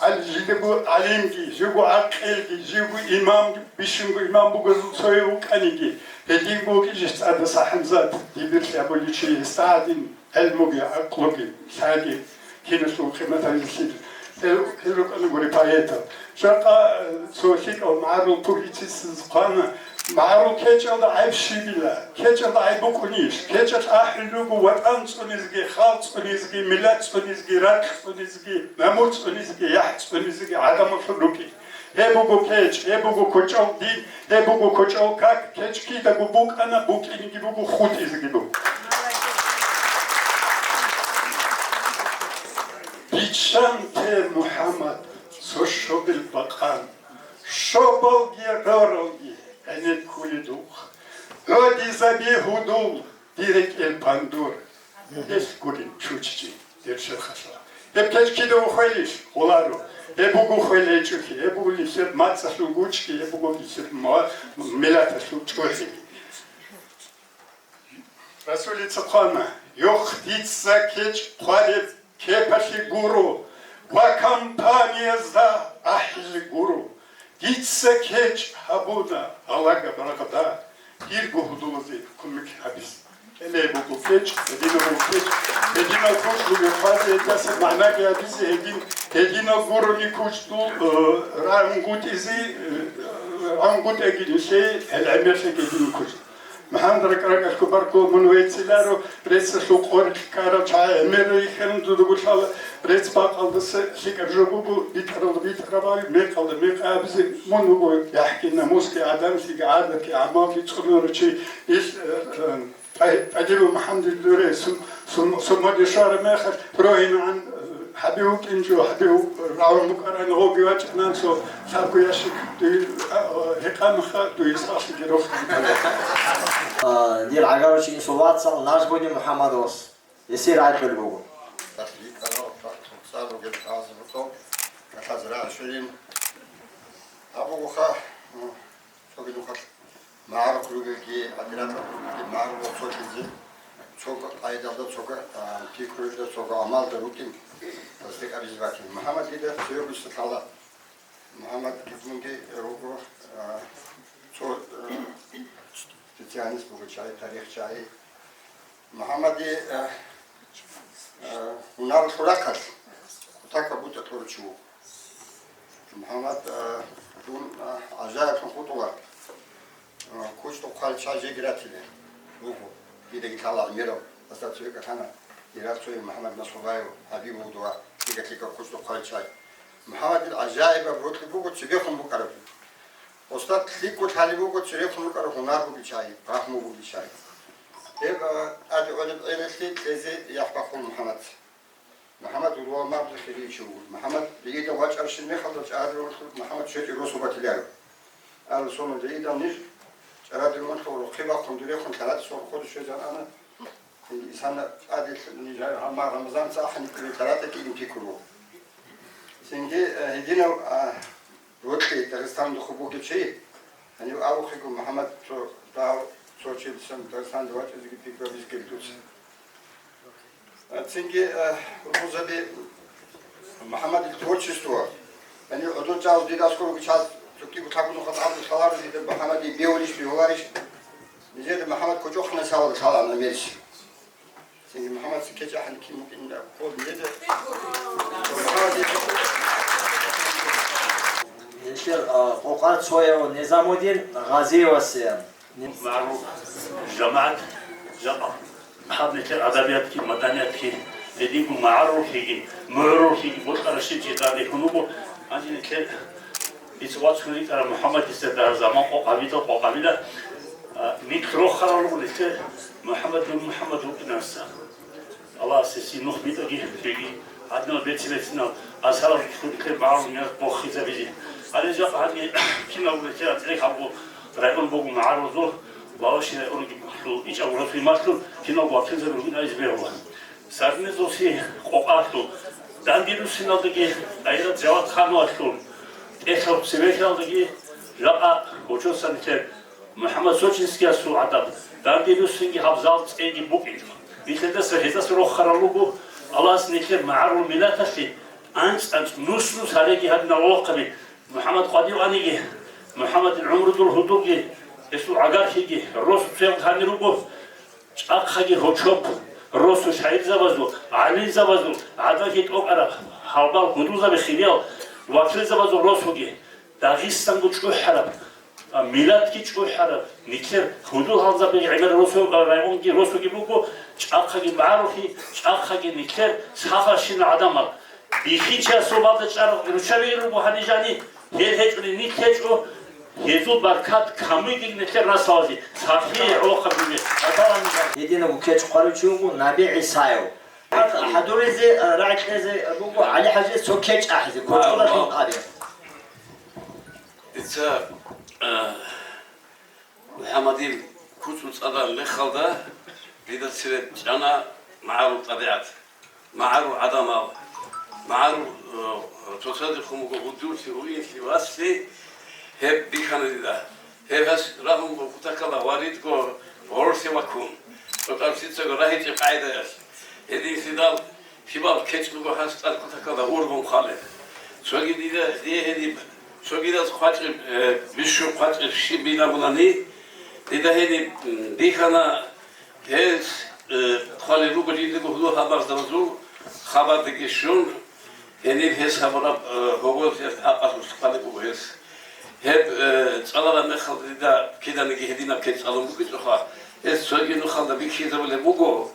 гьал жидего гӀалимги, живго гӀакъилги, живго имамги, бищунго имам бугезул цояв вукӀаниги, гьединго вукӀинчӀищ ЦӀадаса ХӀамзат, дибирлъи абулев чи, гьесда гьадин гӀелмуги, гӀакълуги, лъаги, киналъул къимат гьабизелъидал. Гьел, гьел рукӀана гури поэтал. Жакъа, э, цо лъикӀав магӀарул публицистаз хъвана, магӀарул кечӀалда гӀайиб щибила? КечӀалда гӀайиб букӀунищ? КечӀалъ ахӀун руго ватӀан цӀунизеги, халкъ цӀунизеги, миллат цӀунизеги, ракь цӀунизеги, намус цӀунизеги, яхӀ цӀунизеги гӀадамаллъун рукӀин. Гьеб буго кечӀ, гьеб буго кочӀол дин, гьеб буго кочӀол как, кечӀ кидаго букӀана, букӀинеги буго, хутӀизеги буго. Биччанте, МухӀаммад, цо щобел бакъан, щобалги гӀоралги гӀенеккуледухъ. ГӀодизабе гьудул, дир рекӀел пандур. Гьелъ гурин чуччи, дир черхалъа. Гьеб кечӀ кида вухвелищ? Гъоларо. Гьеб буго хвел гьечӀолъи, гьеб буго нилъер мацӀалъул гучӀги, гьеб буго нилъер ма-, миллаталъул чӀухӀиги. Расулица хъвана: «Йохъ дица кечӀ хъвалеб кепалъи гуро ва компаниязда ахӀизе гуро. Дица кечӀ гьабуна гьалагаб рагъда дирго гьудулазе кумек гьабизе». Гьеле буго кечӀ, гьединаб буго кечӀ, гьединаб кучӀ буго хъвазе, гьелдаса магӀнаги гьабизе, гьедин, гьединаб гурони кучӀдул, э, рагӀунгутӀизе, э, рагӀунгутӀаги нилъее, гьел гӀемерлъиги гьединаб кучӀ. МухӀаммад, ракӀ-ракӀалъго баркула, мун вецциларо, реццалъул къоркь ккарал чагӀи гӀемерал рихьана дуда гулъала, рецц бакъалдаса лъикӀаб жо буго, битӀаралда битӀараб, мекъалда мекъабизе, мун вуго яхӀги намусги, адамлъиги, гӀадатги, гӀамалги цӀунарав чи, ил, э, э, ТӀа-, ТӀадибов МухӀаммадил дуре сум-, сум-, сурмаде щвараб мехалъ, рогьинегӀан, э, гьабив вукӀинчӀо, гьабив рагӀун букӀаран, гъоги вачӀанан цо лъабго ящик дуе, а, а, гьекъа меха дуе сахлъиги рохун. А, дир гӀагарав чи инсул вацал Нажмудин МухӀаммадовас гьесие рагӀи кьолеб буго. Абугъха, цоги нухалъ магӀарухъ ругелги, гӀадираталъ ругелги магӀарухъ цолъизе, цого къайдалда, цого, а, пикруялда, цого гӀамалда рукӀин, тасдикъабизе батин. МухӀаммад дида цеве буса лъала. МухӀаммад гьезмунги руго, а, цо, а, специальность буго чагӀи, тарих чагӀи. МухӀаммади, а, а, гьунаралъул рахъалъ кутакаб бутӀа кьурав чи вуго. МухӀаммад, а, дун, а, гӀажаиблъун хутӀула. А, кучӀдухъ хъвалел чагӀи жеги ратилел руго. Дидаги лъала гӀемерал, гьасда цеве кӀалъана, Ирак цояв МухӀаммад Насруллаев, ХӀабибов дова, дида лъикӀаб кучӀдухъ хъвалел чагӀи. МухӀаммадил гӀажаибаб рокьи буго цебехун букӀараб. Гьасда лъикӀго лъалеб буго церехун рукӀараб гьунар бугел чагӀи, пагьму бугел чагӀи. Гьеб, а, тӀаде гӀолеб гӀелалъе кьезе яхӀ бахъун МухӀаммадица. МухӀаммад Гьурулгьамадовги хирияв чи вуго. МухӀаммад гӀидал вачӀарабщинаб мехалда чӀарадерунлъун МухӀаммад щвечӀеб росу батиларо. Ала соналда гӀидал ниж чӀарадерунлъун рохъи бахъун дурехун лъаратиса рохъоде щвезарана. Исана тӀаде ниж гьалмагъ Рамазанца ахӀаниб ккурел лъаратӀа кӀиги пикру. Цинги, э, гьединав, а, рокьи Дагъистаналдухъ бугев чи, гьанив абухъего, МухӀаммад, цо дагь, цо чиясдасан Дагъистаналде вачӀизеги пикру гьабизе ккела дуца. Цинги, э, рузаби МухӀаммадил творчество, яни гӀодор чӀал дидасго ругичал цукӀи бутӀакъунухъа тӀамун лъаларо дида МухӀаммади бевулищ, бегьуларищ? Нижеда МухӀаммад кочӀохъанай савал лъалаан мерси. Цинги МухӀаммад кечӀ ахӀен кин букӀин ккол нижеда. Нилъер, а, къокъа цояв Низамудин Гъазиевасеян. МагӀарул жамагӀат, жакъа гьаб нилъер адабиятги, маданиятги, гьединго магӀаруллъиги, мугӀруллъиги бокьарабщинаб чи данде ккун вуго. Гьанже нилъер дица вацун рикӀкӀараб МухӀаммадица дагьаб заман къокъ гьабидал, къокъ гьабидал, а, микь рохарал руго нилъер МухӀаммад, Нур МухӀаммад вукӀинараса. Аллагьас гьесие нух битӀаги, цоги гьадинал берцин-берцинал асарал хутӀлъи магӀарул мирас бохизабизе. Гьале жакъа гьаниб киналго нилъер анцӀила гьабго район буго магӀарулазул, Лаваши районги лъул ичӀаб росулъ малъун киналго вакилзаби ругин айзе бегьула. Сардиназулси къокъалъул, Данде руссиналдаги Айрат Жавадхановалъул, тӀехьал цевехиялдаги жакъа гьочоса нилъер МухӀаммад Сочинскиясул гӀадаб, Данде руссинги гьаб зал цӀеги букӀинчӀо. Нилъедаса гьезас рохарал руго, Аллагьас нилъер магӀарул миллаталъе анцӀ-анцӀ, нус-нус гьареги гьадинал гӀолохъаби, МухӀаммад Къвадиваниги, МухӀаммадил гӀумрудул гьудулги, гьесул гӀагарлъиги, росу цеве гьанир руго, чӀахъаги гьочоб, росу шагӀирзабазул, гӀалимзабазул, гӀадамлъи тӀокӀараб, гьалбал гьудулзаби хириял вакилзабазул росуги, Дагъистанго чӀухӀараб, а, миллатги чӀухӀараб, нилъер гьудул-гьалзабиги гӀемер росу-, а, районги росуги буго, чӀахъаги магӀарухъи, чӀахъаги нилъер сахарщина гӀадамал. Бихьинчиясул балда чӀарал руччаби руго гьанижани, гьел гьечӀони нилъ гьечӀо, гьезул баркат камиги нилъер наслазе, сахлъи гӀолохъабизе. Гьединаб кечӀ хъварав чи вуго Наби ГӀисаев. ХӀадуризе, а, рагӀи кьезе буго ГӀали-хӀажи цо кечӀ ахӀизе, кочӀолалъун къари. Дица, а, МухӀаммадил куцӀу цӀалараб мехалда, дида цере чӀана магӀарул тӀабигӀат, магӀарул гӀадамал, магӀарул, а, цоцазехун буго гьудуллъи, гьуинлъи, васлъи, гьеб бихьана дида. Гьеб гьас рагьун буго кутакалда варидго гъоркье ваккун, тӀокӀаб лъицаго рагьичӀеб къагӀидаялъ. Гьединлъидал лъимал кечӀ буго гьас тӀад кутакалда ургъун хъвалеб. Цоги дида, дие гьедиб, цогидаз хъвачӀеб, э, бищун хъвачӀеб щиб бинабунани, дида гьедиб, м, бихьана, Гьес, э, хъвалел руго жиндирго гьудул-хабарзабазул хабардаги щун, гьениб гьес гьабураб, э, гьобоз гьес хӀакъалъулъ хъвалеб буго гьес. Гьеб, э, цӀалараб мехалда дида киданиги гьединаб кечӀ цӀалун бугелъулха, гьес цоги нухалда бихьизабулеб буго.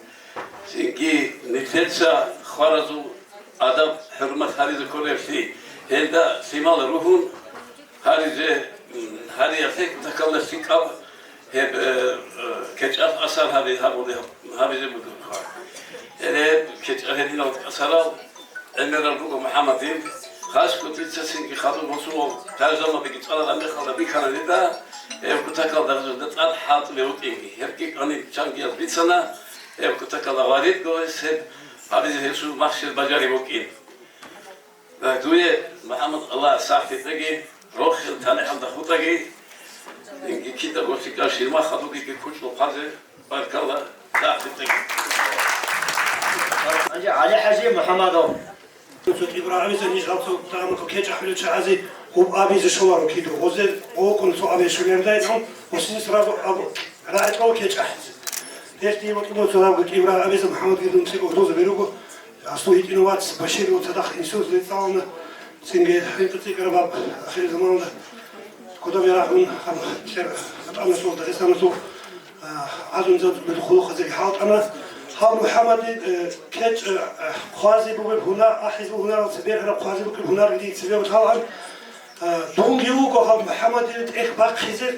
Цинги нилъеца хваразул адаб-хӀурмат гьаризе кколеблъи, гьелда лъимал ругьун, гьаризе, м, гьариялъе кутакалда лъикӀаб гьеб, э, э, кечӀалъ асар гьаби-, гьабули-, гьабизе бугебха. Гьеб кечӀ-, гьединал асарал гӀемерал руго МухӀаммадил. Хасго дица цинги хадуб гьосул таржамабиги цӀалараб мехалда бихьана дида, гьеб кутакалда гьезда тӀад хӀалтӀулев вукӀинги. Гьебги кӀаниб чангияз бицана, гьеб кутакалда гъваридго гьес гьеб гьабизе гьесул махщел бажариб букӀин. Дуе, МухӀаммад, Аллагь сахлъи тӀаги, рохел танихӀалда хутӀаги, инги кидаго лъикӀал ширма хадубиги кучӀдул хъвазе, баркалла, сахлъи тӀаги. ГӀали ХӀажи МухӀаммадов. Цо ТӀибрагӀамица ниж гьалцо тагӀамулъ кечӀ ахӀулел чагӀазе гьуб абизе щоларо киду. Гъозе гъокъун цо абе щолердай, ну, гъосизе сразу абу, рагӀи кьо кечӀ ахӀизе. Гьелъ дие бокьун цо гьабго ТӀибрагӀамица МухӀаммадги дун цӀикӀ гьудулзаби руго. Аслу гьитӀинав вац Баширов цадахъ инсулт рецӀалана, цинги хӀинкъи цӀикӀкӀараб гьаб ахирзаманалда кодобе рагьун гьаб чер гьатӀаналъул Дагъистаналъул, а, гӀадамзаб хъулухъазеги хӀалтӀана. Гьав МухӀаммадил, э, кечӀ, э, хъвазе бугеб гьунар, ахӀизе бугеб гьунаралца бергьараб хъвазе букӀин гьунар дие цебе лъалаан. А, дунги вуго гьав МухӀаммадил тӀехь бахъизе,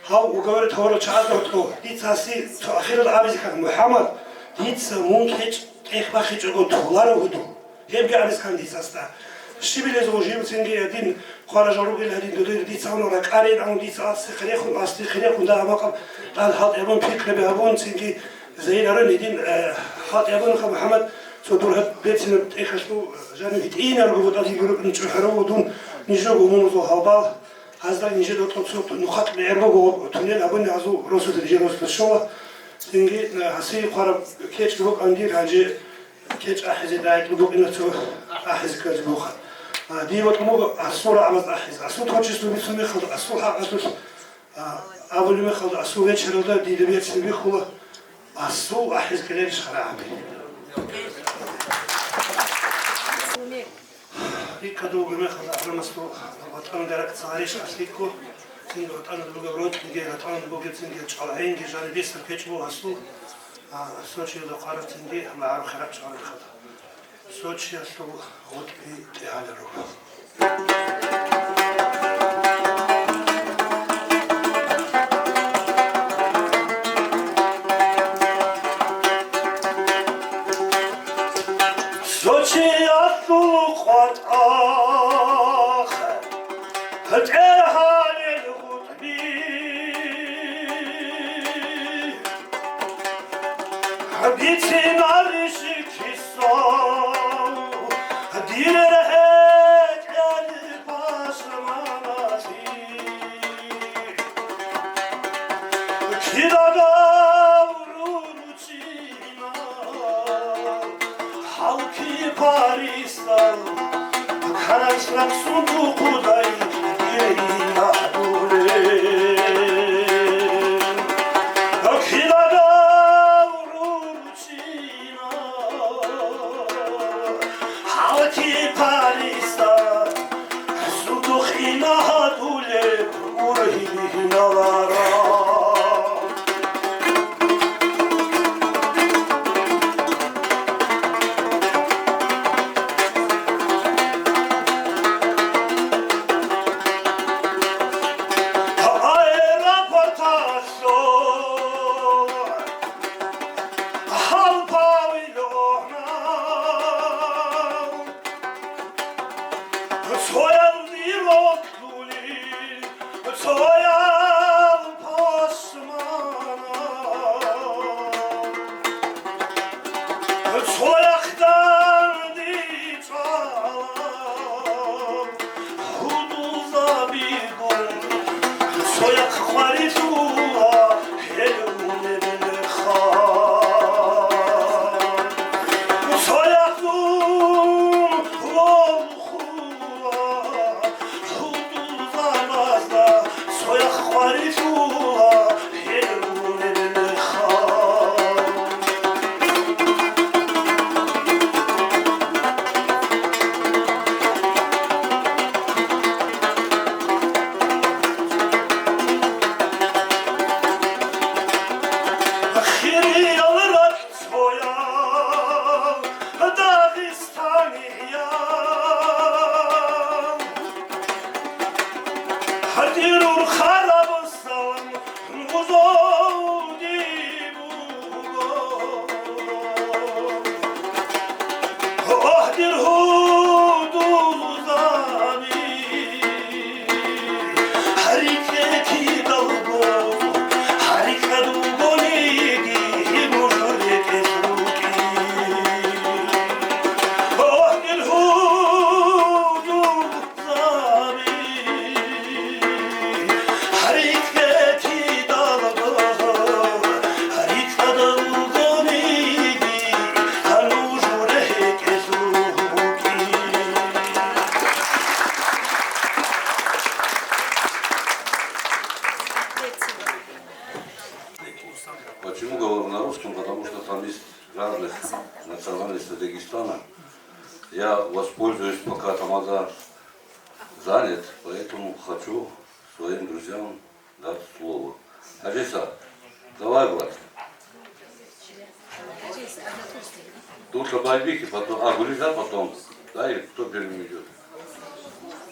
гьав уговоре таварал чагӀаз гьоркьо. Дица гьасие цо ахирал абизе ккан: МухӀаммад, дица мун кечӀ тӀехь бахъичӀого толаро гьудул. Гьебги абизе ккан дица гьасда. Щибилезул жив цинги гьадин хъваражал ругел гьадин додой дица гьанав ракӀарейин абун дица асе хирехун, асе хирехун дагьа-макъаб тӀад хӀалтӀи гьабун, пикриби гьабун, цинги Загьир гьарун гьедин, э, хӀалтӀи гьабунаха, МухӀаммад, цо дур гьаб берцинаб тӀехьалъув жанив гьитӀинарго бутӀазе гурукӀун чӀухӀараву дун нижерго умумузул гьалбал, гьазда нижер рокьоб цо нухалъ бегӀер буго, тунел гьабуни гьазул росулъ нижер росулъ щола. Цинги, э, гьасие хъвараб кечӀ букӀан дир, гьанже кечӀ ахӀизе дагьикьу букӀина цо ахӀизе кказе буха. А, дие бокьун буго асул рагӀабаз ахӀизе. Асул творчество бицун мехалда, асул хӀакъалъулъ А, абулеб мехалда, асул вечералда дида берцин бихьула, асул ахӀизе ккеларищ харагӀаби. Риккадулго мехалда гӀаламасул ватӀан гараг цагьарищ асликку, цинги ватӀан бугеб рокьиги, ватӀан бугеб цинги чӀалгӀинги жаниб бесаб кечӀ буго асул, а, Сочиялда хъвараб цинги магӀарухъе рачӀараб мехалда. Сочиялъул гъутӀби тӀегьалел руго. Сочиялъул къватӀахъ тӀегьалел гъутӀби. Бицинарищ кисав дир рехӀекӀел пашманалъи? Кидагав гӀуручӀина гьал кипаристал, каранчӀ рахъ сундухъудай дир инагьдулел. Кидагав гӀуручӀина гьал кипаристал, сундухъ инагьдулеб ургьиналара. Аэропорталъул гьал павильонал цоял мирокьулин, цоял Гьатирул хараб салам гузоди буго. Гьадир гьудул замин, гьарикье кидалго, гьарикьа дугониги нуж рекӀелъ рукӀин. Гьадир гьудул Почему говорю на русском? Потому что там есть разных национальностей Дагестана. Я воспользуюсь, пока тамада занят, поэтому хочу своим друзьям дать слово. Адиса, давай, брат. Душа Байбики, потом, а, Гулиза потом. Да, или кто первым идет?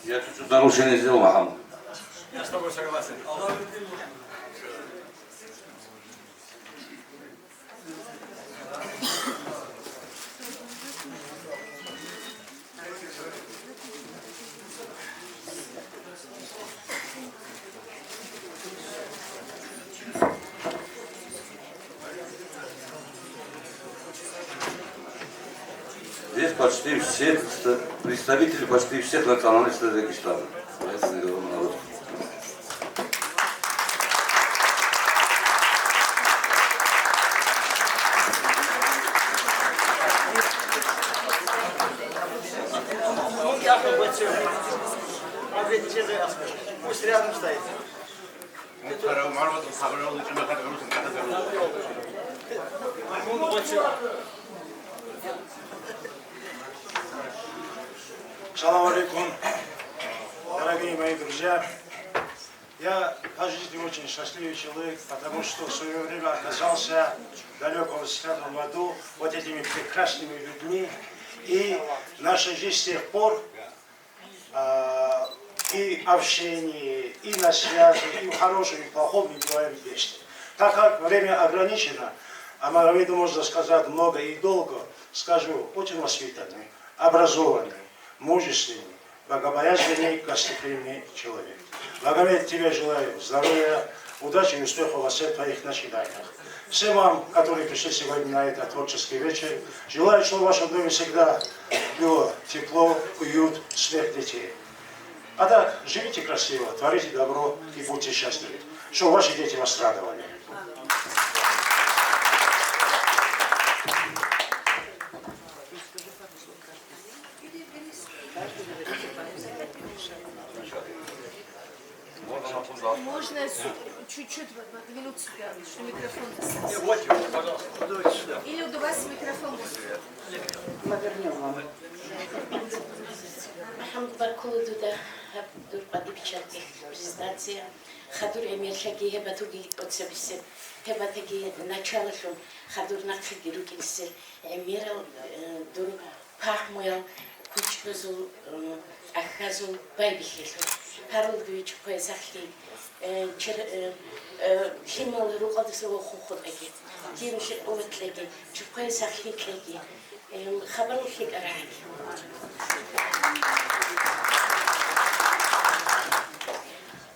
Я чуть-чуть нарушение сделал, Махамуд. Я с тобой согласен. Здесь почти все представители почти всех национальностей Дагестана. Поэтому я говорю на русском. Пусть рядом стоит. Салам алейкум, дорогие мои друзья. Я по жизни очень счастливый человек, потому что в свое время оказался в далеком восемьдесят пятом году вот этими прекрасными людьми. И наша жизнь с тех пор а, и общении, и на связи, и в хорошем, и в плохом, и бываем вместе. Так как время ограничено, а Магомеду можно сказать много и долго, скажу, очень воспитанный, образованный, мужественный, богобоязненный, гостеприимный человек. Магомед, тебе желаю здоровья, удачи и успехов во всех твоих начинаниях. Всем вам, которые пришли сегодня на этот творческий вечер, желаю, чтобы в вашем доме всегда было тепло, уют, смех детей. А так, живите красиво, творите добро и будьте счастливы, чтобы ваши дети вас радовали. Можно с- чуть-чуть, вот, вот, минут сорок, что микрофон касается. Или у вас микрофон будет? Повернем вам. Алхамдулиллагь, ккола дуда гьаб дур къватӀиб чӀарги презентация. Хадур гӀемерлъаги гьеб батуги кӀоцабисеб, гьеб батаги началалъун хадур нахъеги рукӀинсел гӀемерал, э, дур пагьмуял, кучӀдузул, э, тӀахьазул байбихьилъун. Гьарулги чӀухъе сахлъи, э, чер-, э, э, лъимал рукъалдаса вохун хутӀаги, дин лъикӀ вукьеги, чӀухъе сахлъи кьеги, э, хабарул лъикӀа рагӀаги.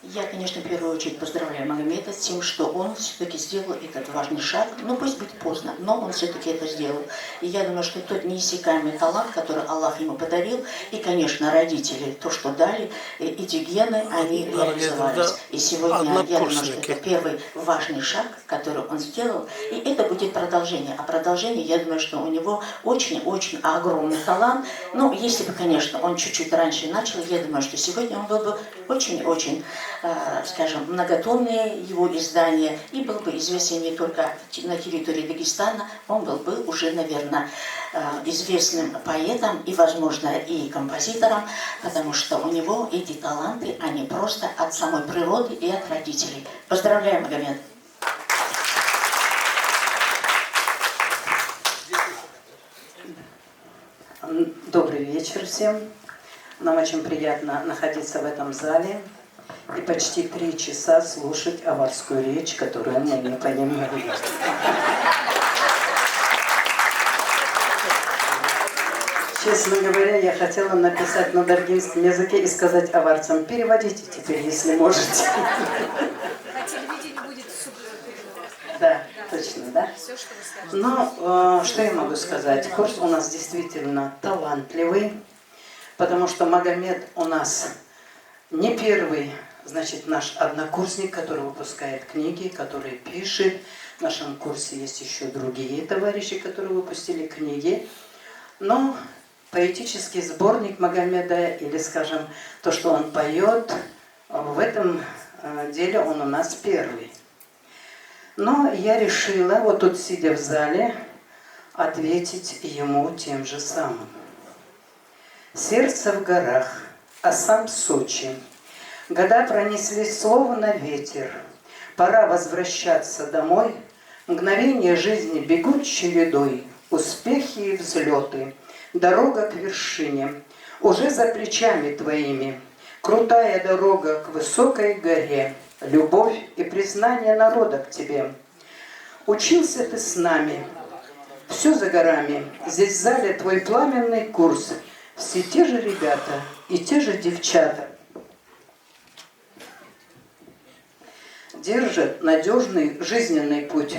Я, конечно, в первую очередь поздравляю Магомеда с тем, что он все-таки сделал этот важный шаг. Ну, пусть будет поздно, но он все-таки это сделал. И я думаю, что тот неиссякаемый талант, который Аллах ему подарил, и, конечно, родители, то, что дали, э, эти гены, они реализовались. И сегодня, я думаю, что это первый важный шаг, который он сделал, и это будет продолжение. А продолжение, я думаю, что у него очень-очень огромный талант. Ну, если бы, конечно, он чуть-чуть раньше начал, я думаю, что сегодня он был бы очень-очень, э, скажем, многотомные его издания, и был бы известен не только те- на территории Дагестана, он был бы уже, наверное, э, известным поэтом и, возможно, и композитором, потому что у него эти таланты, они просто от самой природы и от родителей. Поздравляем, Магомед! М, добрый вечер всем. Нам очень приятно находиться в этом зале. И почти три часа слушать аварскую речь, которую мы не понимали. Честно говоря, я хотела написать на даргинском языке и сказать аварцам: «Переводите теперь, если можете». На телевидении будет субтитрироваться. Да, точно, да? Всё, что вы скажете. Ну, э, что я могу сказать? Курс у нас действительно талантливый, потому что Магомед у нас не первый, значит, наш однокурсник, который выпускает книги, который пишет. В нашем курсе есть ещё другие товарищи, которые выпустили книги. Но поэтический сборник Магомеда, или, скажем, то, что он поёт, в этом, э, деле он у нас первый. Но я решила, вот тут, сидя в зале, ответить ему тем же самым. Сердце в горах, а сам в Сочи. Года пронеслись, словно ветер. Пора возвращаться домой. Мгновения жизни бегут чередой. Успехи и взлёты. Дорога к вершине. Уже за плечами твоими. Крутая дорога к высокой горе. Любовь и признание народа к тебе. Учился ты с нами. Всё за горами. Здесь в зале твой пламенный курс. Все те же ребята и те же девчата держат надёжный жизненный путь.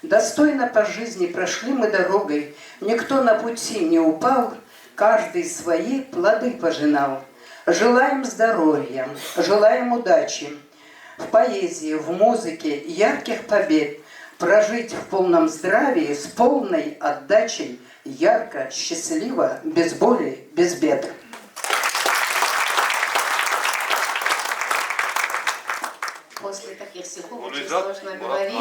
Достойно по жизни прошли мы дорогой. Никто на пути не упал. Каждый свои плоды пожинал. Желаем здоровья, желаем удачи. В поэзии, в музыке ярких побед, прожить в полном здравии с полной отдачей, ярко, счастливо, без боли, без бед. После таких стихов очень сложно говорить.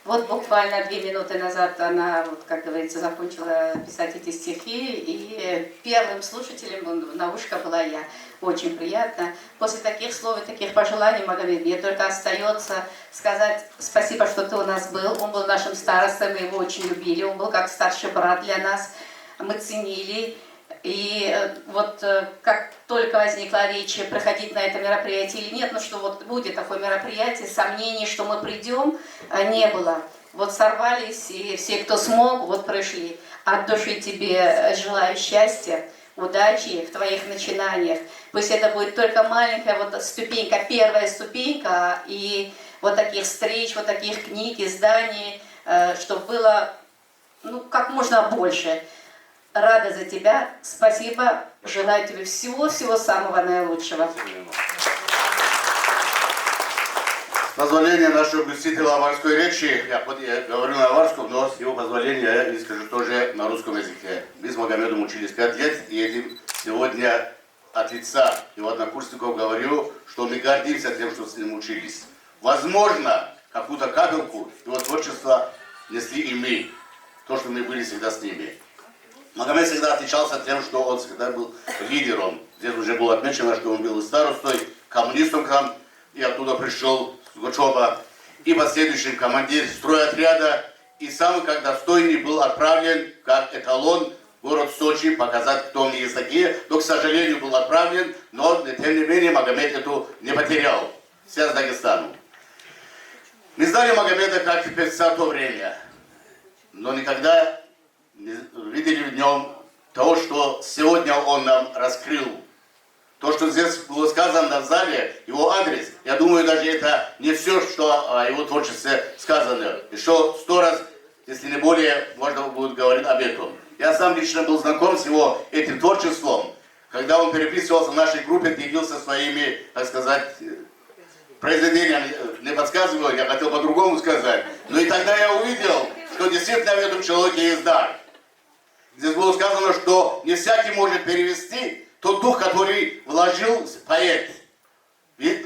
Вот буквально две минуты назад она, вот, как говорится, закончила писать эти стихи, и первым слушателем в наушках была я. Очень приятно. После таких слов и таких пожеланий, Магомед, мне только остаётся сказать спасибо, что ты у нас был. Он был нашим старостой, мы его очень любили. Он был как старший брат для нас. Мы ценили. И, э, вот, э, как только возникла речь, проходить на это мероприятие или нет, ну что вот будет такое мероприятие, сомнений, что мы придём, э, не было. Вот сорвались, и все, кто смог, вот пришли. От души тебе, э, желаю счастья, удачи в твоих начинаниях. Пусть это будет только маленькая вот ступенька, первая ступенька, и вот таких встреч, вот таких книг, изданий, э, чтоб было, ну, как можно больше. Рада за тебя. Спасибо. Желаю тебе всего-всего самого наилучшего. С позволения нашего блюстителя аварской речи, я, хоть я говорю на аварском, но с его позволения я скажу тоже на русском языке. Мы с Магомедом учились пять лет, и этим сегодня от лица его однокурсников говорю, что мы гордимся тем, что с ним учились. Возможно, какую-то капельку его творчества несли и мы, то, что мы были всегда с ними. Магомед всегда отличался тем, что он всегда был лидером. Здесь уже было отмечено, что он был и старостой, коммунистом там, и оттуда пришёл с Гочоба, и последующим командир стройотряда, и самый как достойный был отправлен как эталон в город Сочи показать, кто мы есть такие. Но, к сожалению, был отправлен, но, тем не менее, Магомед эту не потерял связь с Дагестаном. Мы знали Магомеда как певца в то время, но никогда не видели в нём того, что сегодня он нам раскрыл. То, что здесь было сказано в зале, его адрес, я думаю, даже это не всё, что о его творчестве сказано. Ещё сто раз, если не более, можно будет говорить об этом. Я сам лично был знаком с его этим творчеством, когда он переписывался в нашей группе, делился своими, так сказать, произведениями. Не подсказываю, я хотел по-другому сказать. Но и тогда я увидел, что действительно в этом человеке есть дар. Здесь было сказано, что не всякий может перевести тот дух, который вложил поэт. Ведь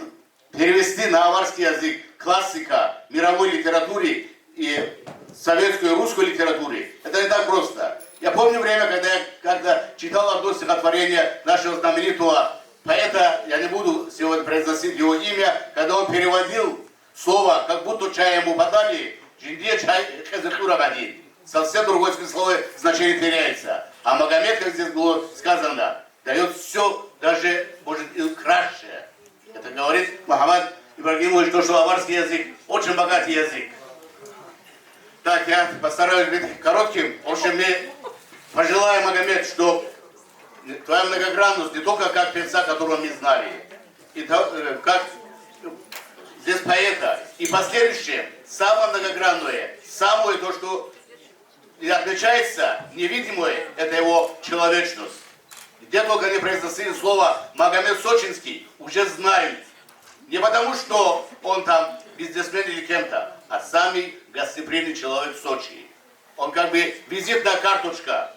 перевести на аварский язык классика мировой литературы и советской и русской литературы, это не так просто. Я помню время, когда я, когда читал одно стихотворение нашего знаменитого поэта, я не буду сегодня произносить его имя, когда он переводил слово, как будто чай ему подали, жиндие чай хезе турагадин. Совсем другое смысловое значение теряется. А Магомед, как здесь было сказано, даёт всё, даже, может, и краше. Это говорит Мухаммад Ибрагимович, то, что аварский язык очень богатый язык. Так, я постараюсь быть коротким. В общем, мы пожелаем, Магомед, что твоя многогранность не только как певца, которого мы знали, и то, э, как здесь поэта, и последующее, самое многогранное, самое то, что и отличается невидимое, это его человечность. Где только не произносили слово «Магомед Сочинский», уже знают. Не потому, что он там бизнесмен или кем-то, а самый гостеприимный человек в Сочи. Он как бы визитная карточка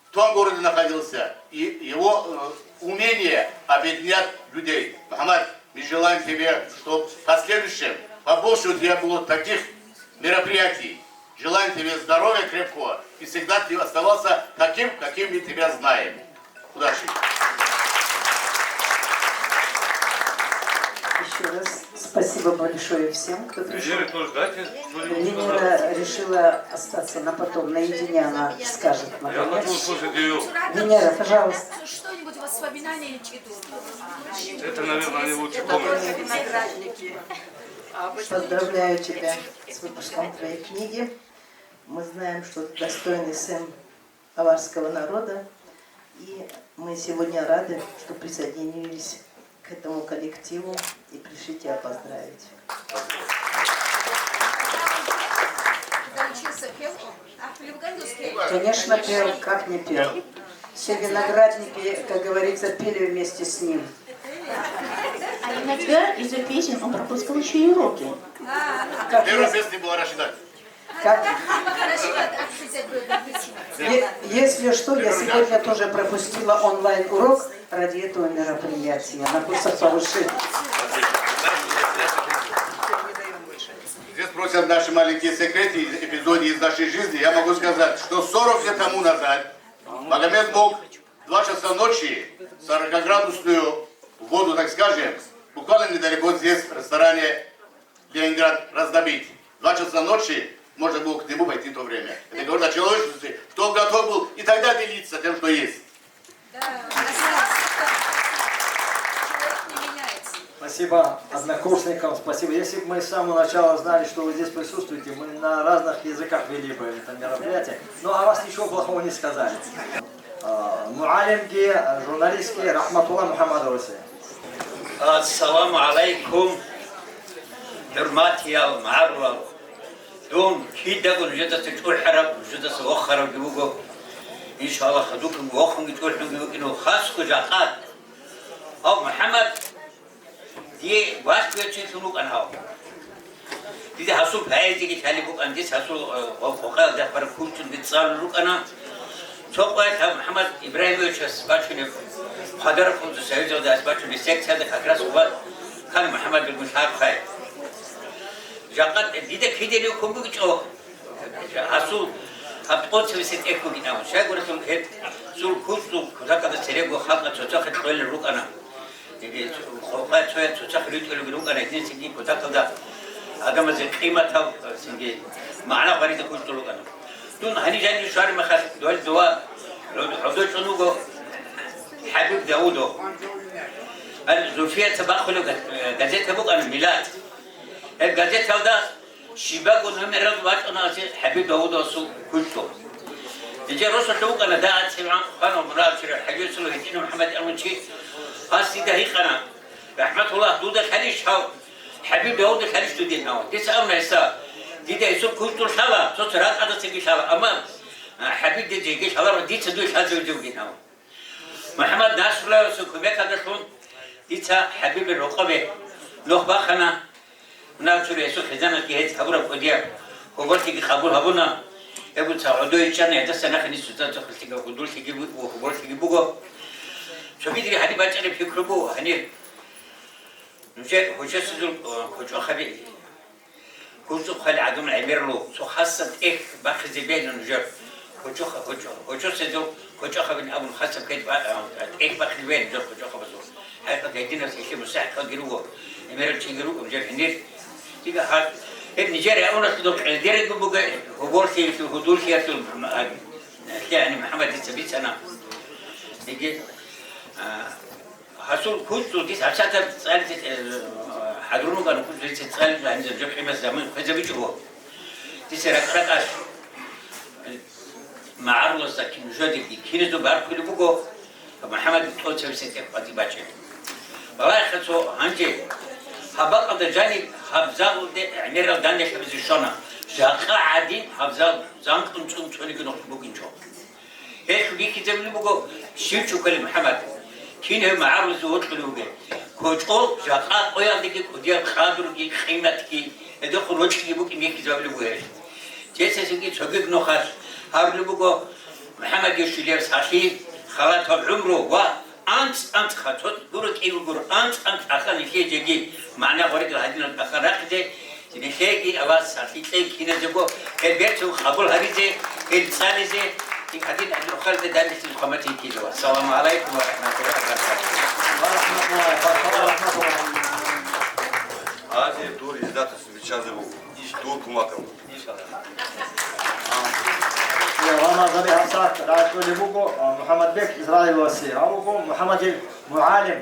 в том городе находился, и его э, умение объединять людей. Мухаммад, мы желаем тебе, чтобы в последующем побольше у тебя было таких мероприятий. Желаем тебе здоровья крепкого и всегда ты оставался таким, каким мы тебя знаем. Удачи! Еще раз спасибо большое всем, кто пришел. Венера тоже дайте что-нибудь Венера сказать. Решила остаться на потом, наедине она скажет. Я Магомед. Хочу услышать ее. Венера, пожалуйста. Что-нибудь воспоминания. Это, наверное, они лучше помнят. Поздравляю тебя с выпуском твоей книги. Мы знаем, что ты достойный сын аварского народа, и мы сегодня рады, что присоединились к этому коллективу и пришли тебя поздравить. Конечно, пел, как не пел. Все виноградники, как говорится, пели вместе с ним. А иногда из-за песен он пропускал еще и уроки. Как Первая раз- песня была Рашидат. Как? Е- Если что, я сегодня тоже пропустила онлайн-урок ради этого мероприятия на курсах повышения. Здесь просят наши маленькие секреты, эпизоды из нашей жизни. Я могу сказать, что сорок лет тому назад Магомед мог в два часа ночи сорокаградусную воду, так скажем, буквально недалеко здесь, в ресторане Ленинград, раздобыть. Два часа ночи можно было к нему пойти в то время. Это говорит о человечности, что он готов был и тогда делиться тем, что есть. Спасибо однокурсникам, спасибо. Если бы мы с самого начала знали, что вы здесь присутствуете, мы на разных языках вели бы это мероприятие. Ну, о вас ничего плохого не сказали. А, мугӀалимги, журналистги Рахматулла МухӀаммадовасе. Ассаламу гӀалайкум, хӀурматиял магӀарулал. Дун кидаго нужедаса чӀухӀараб, нужедаса вохарабги вуго. Иншаллагь, хадубги вохунги чӀухӀунги вукӀине хасго жакъа. Гьав МухӀаммад, дие вахъ веццилъун вукӀана гьав. Дида гьасул поэзияги лъалеб букӀана, дица гьасул, э, къокъаялда хъвараб кумцунги цӀалулел рукӀана. Цо къоялъ гьав МухӀаммад Ибрагьимовичас бачунеб, Хъадараб хунза союзалда гьас бачунеб секцияда как раз хъван ккана МухӀаммад Бегмухьарухъай. Жакъа дида киделев ккун бугичӀо, гьасул гьаб тӀоцевесеб тӀехь бугин абун. Щайгурелъул гьеб цул куцӀул кутакалда церего халкъа цоцахъе кьолел рукӀана. Диги хъокъа цояз цоцахъ ритӀулеб рукӀана, гьединлъидал кутакалда гӀадамазе къиматаб, цинги магӀна гъваризе хурхьулел рукӀана. Дун гьанив жанив щвараб мехалъ, дова гӀодов чӀун вуго ХӀабиб Давудов. Гьанив Зульфияца бахъулеб газета букӀана «Миллат». Гьеб газеталда щибабго номералда бачӀана гьасул ХӀабиб Давудовасул куцӀго. Гьанже росулъ вукӀана дагӀа цевгӀан хванав мурагьачирав ХӀажи Расулов гьитӀинав МухӀаммад абун чи. Гьас дида гьикъана, РахӀматуллагь, дуда лъалищ гьав, ХӀабиб Давуда лъалищ дудин гьав? Дица абуна гьесда, дида гьесул куцӀго лъала, цо-цо ракӀалдасаги лъала, амма, а, ХӀабиб дида жеги лъаларо, дица дуе лъазе вугин гьав. МухӀаммад Насруллагьасул кумекалдалъун дица ХӀабибил рокъобе нух бахана. Мунагьачир гьесул хизаналъги гьез гьабураб кӀудияб хабарлъиги къабул гьабуна. Гьеб буца гӀодов ичӀана, гьедаса нахъе ниж цоцазда хъулъиги, худурлъиги бу-, хабарлъиги буго. Цогидал гьаниб бачӀараб пикру буго, гьанир нужер гьучосезул, э, кочӀохъаби, куцӀухъали гӀадамал гӀемерлъу, цо хасаб тӀехь бахъизе бегьила нужер. Гьучо-, гьучо-, гьучосезул кочӀохъабин абун хасаб кед ба-, э, тӀехь бахъизе бегьила нужер кочӀохъабазул. ХӀакъикъат гьединаб лъикӀлъи мустахӀикъалги руго, гӀемерал чиги руго нужер гьанир. Дига гьаб, гьеб нижер рагӀуналъул кьолдерго буго, гьоболлъиялъул, гьудуллъиялъул, а, лъигӀани МухӀаммад дица бицана. Диги, а, Гьасул куцӀул дис гьабсагӀатаб цӀализе, э, хӀадурун вукӀана, куцӀул дица цӀализе гьанизаб жо къимат заман хвезабичӀого. Дица ракӀ-ракӀалъ, э, магӀарулазда кин-, нужедеги киназда баркулеб буго, МухӀаммад тӀоцебесеб тӀехь къватӀиб бачӀеб. Балагьеха цо гьанже гьаб бакӀалда жаниб гьаб залалде гӀемерал данделъабизе щвана. Жакъа гӀадин гьаб зал занкӀун цӀун цониги нух букӀинчӀо. Гьелъ бихьизабулеб буго щив чи кколеб МухӀаммад. Кин гьев магӀарулазул вокьулев вугеб. КочӀол жакъа къоялдеги кӀудияб къадруги, къиматги, гьелдехун рокьиги букӀин бихьизабулеб буго гьелъ. Гьесдасаги цогидаб нухалъ гьарулеб буго МухӀаммадие щвелеб сахлъи, халатаб гӀумру ва анцӀ-анцӀха, цо гуро кӀиго гуро, анцӀ-анцӀ аха нилъее жеги магӀна гъоркьа гьадинал аха рахъизе, нилъееги Аллагьас сахлъи кьей киназего, гьел берцин къабул гьабизе, гьел цӀализе, гьадин гьадин рухӀалде данделъизе хъван батин ккизева. Ассаламу гӀалайкум ва рахӀматуллагьи ва баракатугьу. Ва рахӀматуллагьи, ва рахӀматуллагьи. Гьанже дур гьезда тасбихӀ биччазе буго, иш дур кумакаб. Ва мазаби гьабсагӀат рагӀичӀолеб буго, а, МухӀаммадбек Израиловасе, гьав вуго МухӀаммадил мугӀалим.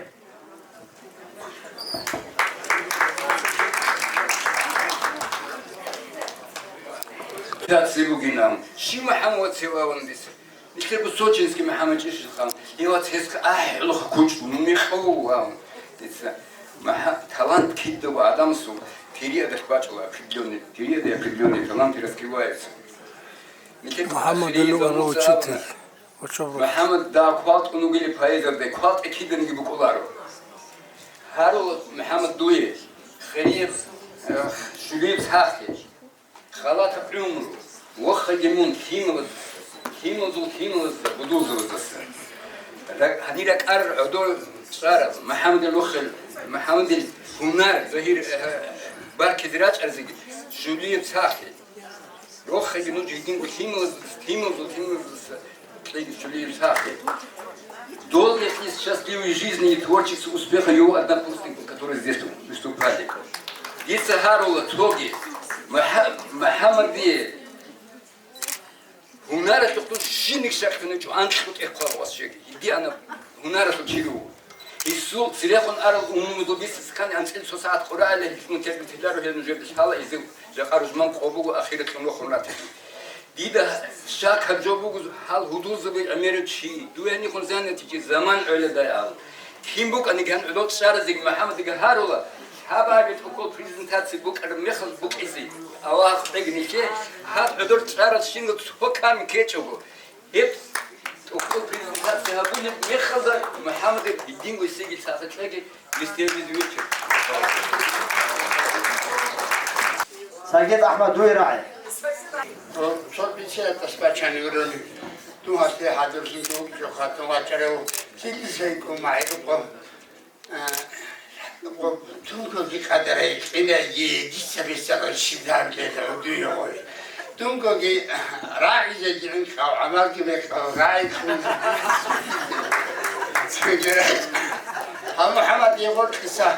Даци бугинан, щив МухӀаммад вацев аван дица? Нилъерго сочинский МухӀаммад чӀишилха, и вац гьесха ахӀи гӀолохъа кучӀ, ну мекъов вав. Дица, МухӀа-, талант кидаго гӀадамасул периодалъ бачӀула определённый, периоде определённые таланты раскрываются. Нилъер МухӀаммад Алиев ва учитель. Учебник. МухӀаммад, да, квалтӀун вугилан поэзиялде, квалтӀи киданиги букӀуларо. Гьарул МухӀаммад дуе, хирияб, э, щулияб сахлъи. Халатаб гӀумру, вохаги мун лъималаз-, лъималазул лъималазда, гьудулзабаздаса. Ра-, гьанир ракӀарал гӀодор чӀараб, МухӀаммадил рохел, МухӀаммадил гьунар, загьир, э, баркизе рачӀарзеги, щулияб сахлъи. Рохаги нуж гьединго лъималаз-, лъималазул лъималаздаса. Долгих лет счастливой жизни и творческих успехов его однокурсникам, которые здесь выступали. Дица гьарула цоги, МухӀа-, МухӀаммадие гьунаралъухъ жиниг щакълъуначӀо анкьго тӀехъвал вас щеги. Илди ана гьунаралъул чи руго. Гьесул церехун арал умумузул бицаскан анцӀил цо сагӀат къорагӀила гьелъ мун тергитиларо гьел нужеда лъала изив жакъа рузман къо буго ахиратлъун вохун ратилъи. Дида щак гьаб жо буго гьал гьудулзаби гӀемерав чи, дуе гьанихун занятичи заман гӀоледай ал. Кин букӀаниги гьан гӀодов чӀаразеги МухӀаммадиги гьарула, лъабаги тӀокӀол презентация букӀараб мехалъ букӀизе. Аллагьас кьеги нилъее гьаб гӀодор чӀарал щинал цо ками ккечӀого. Гьеб тӀокӀол презентация гьабулеб мехалда МухӀаммадил гьединго эсеги лъалъа кьеги. Сагид Ахмад, дуе рагӀи. Цо пенсиятас бачани вурони, дун гьасде хӀадурлъи дуб жо хатун вачӀарав, цӀилисайкӀун магӀирукъо. Тункоги къадарай кьинаги дица бесала шидаб лела гьудуй гьой. Тункоги рагӀизеги гӀинкъав, гӀамалги мекъав, рагӀи кьун. Гьав МухӀаммад Егъоркьиса.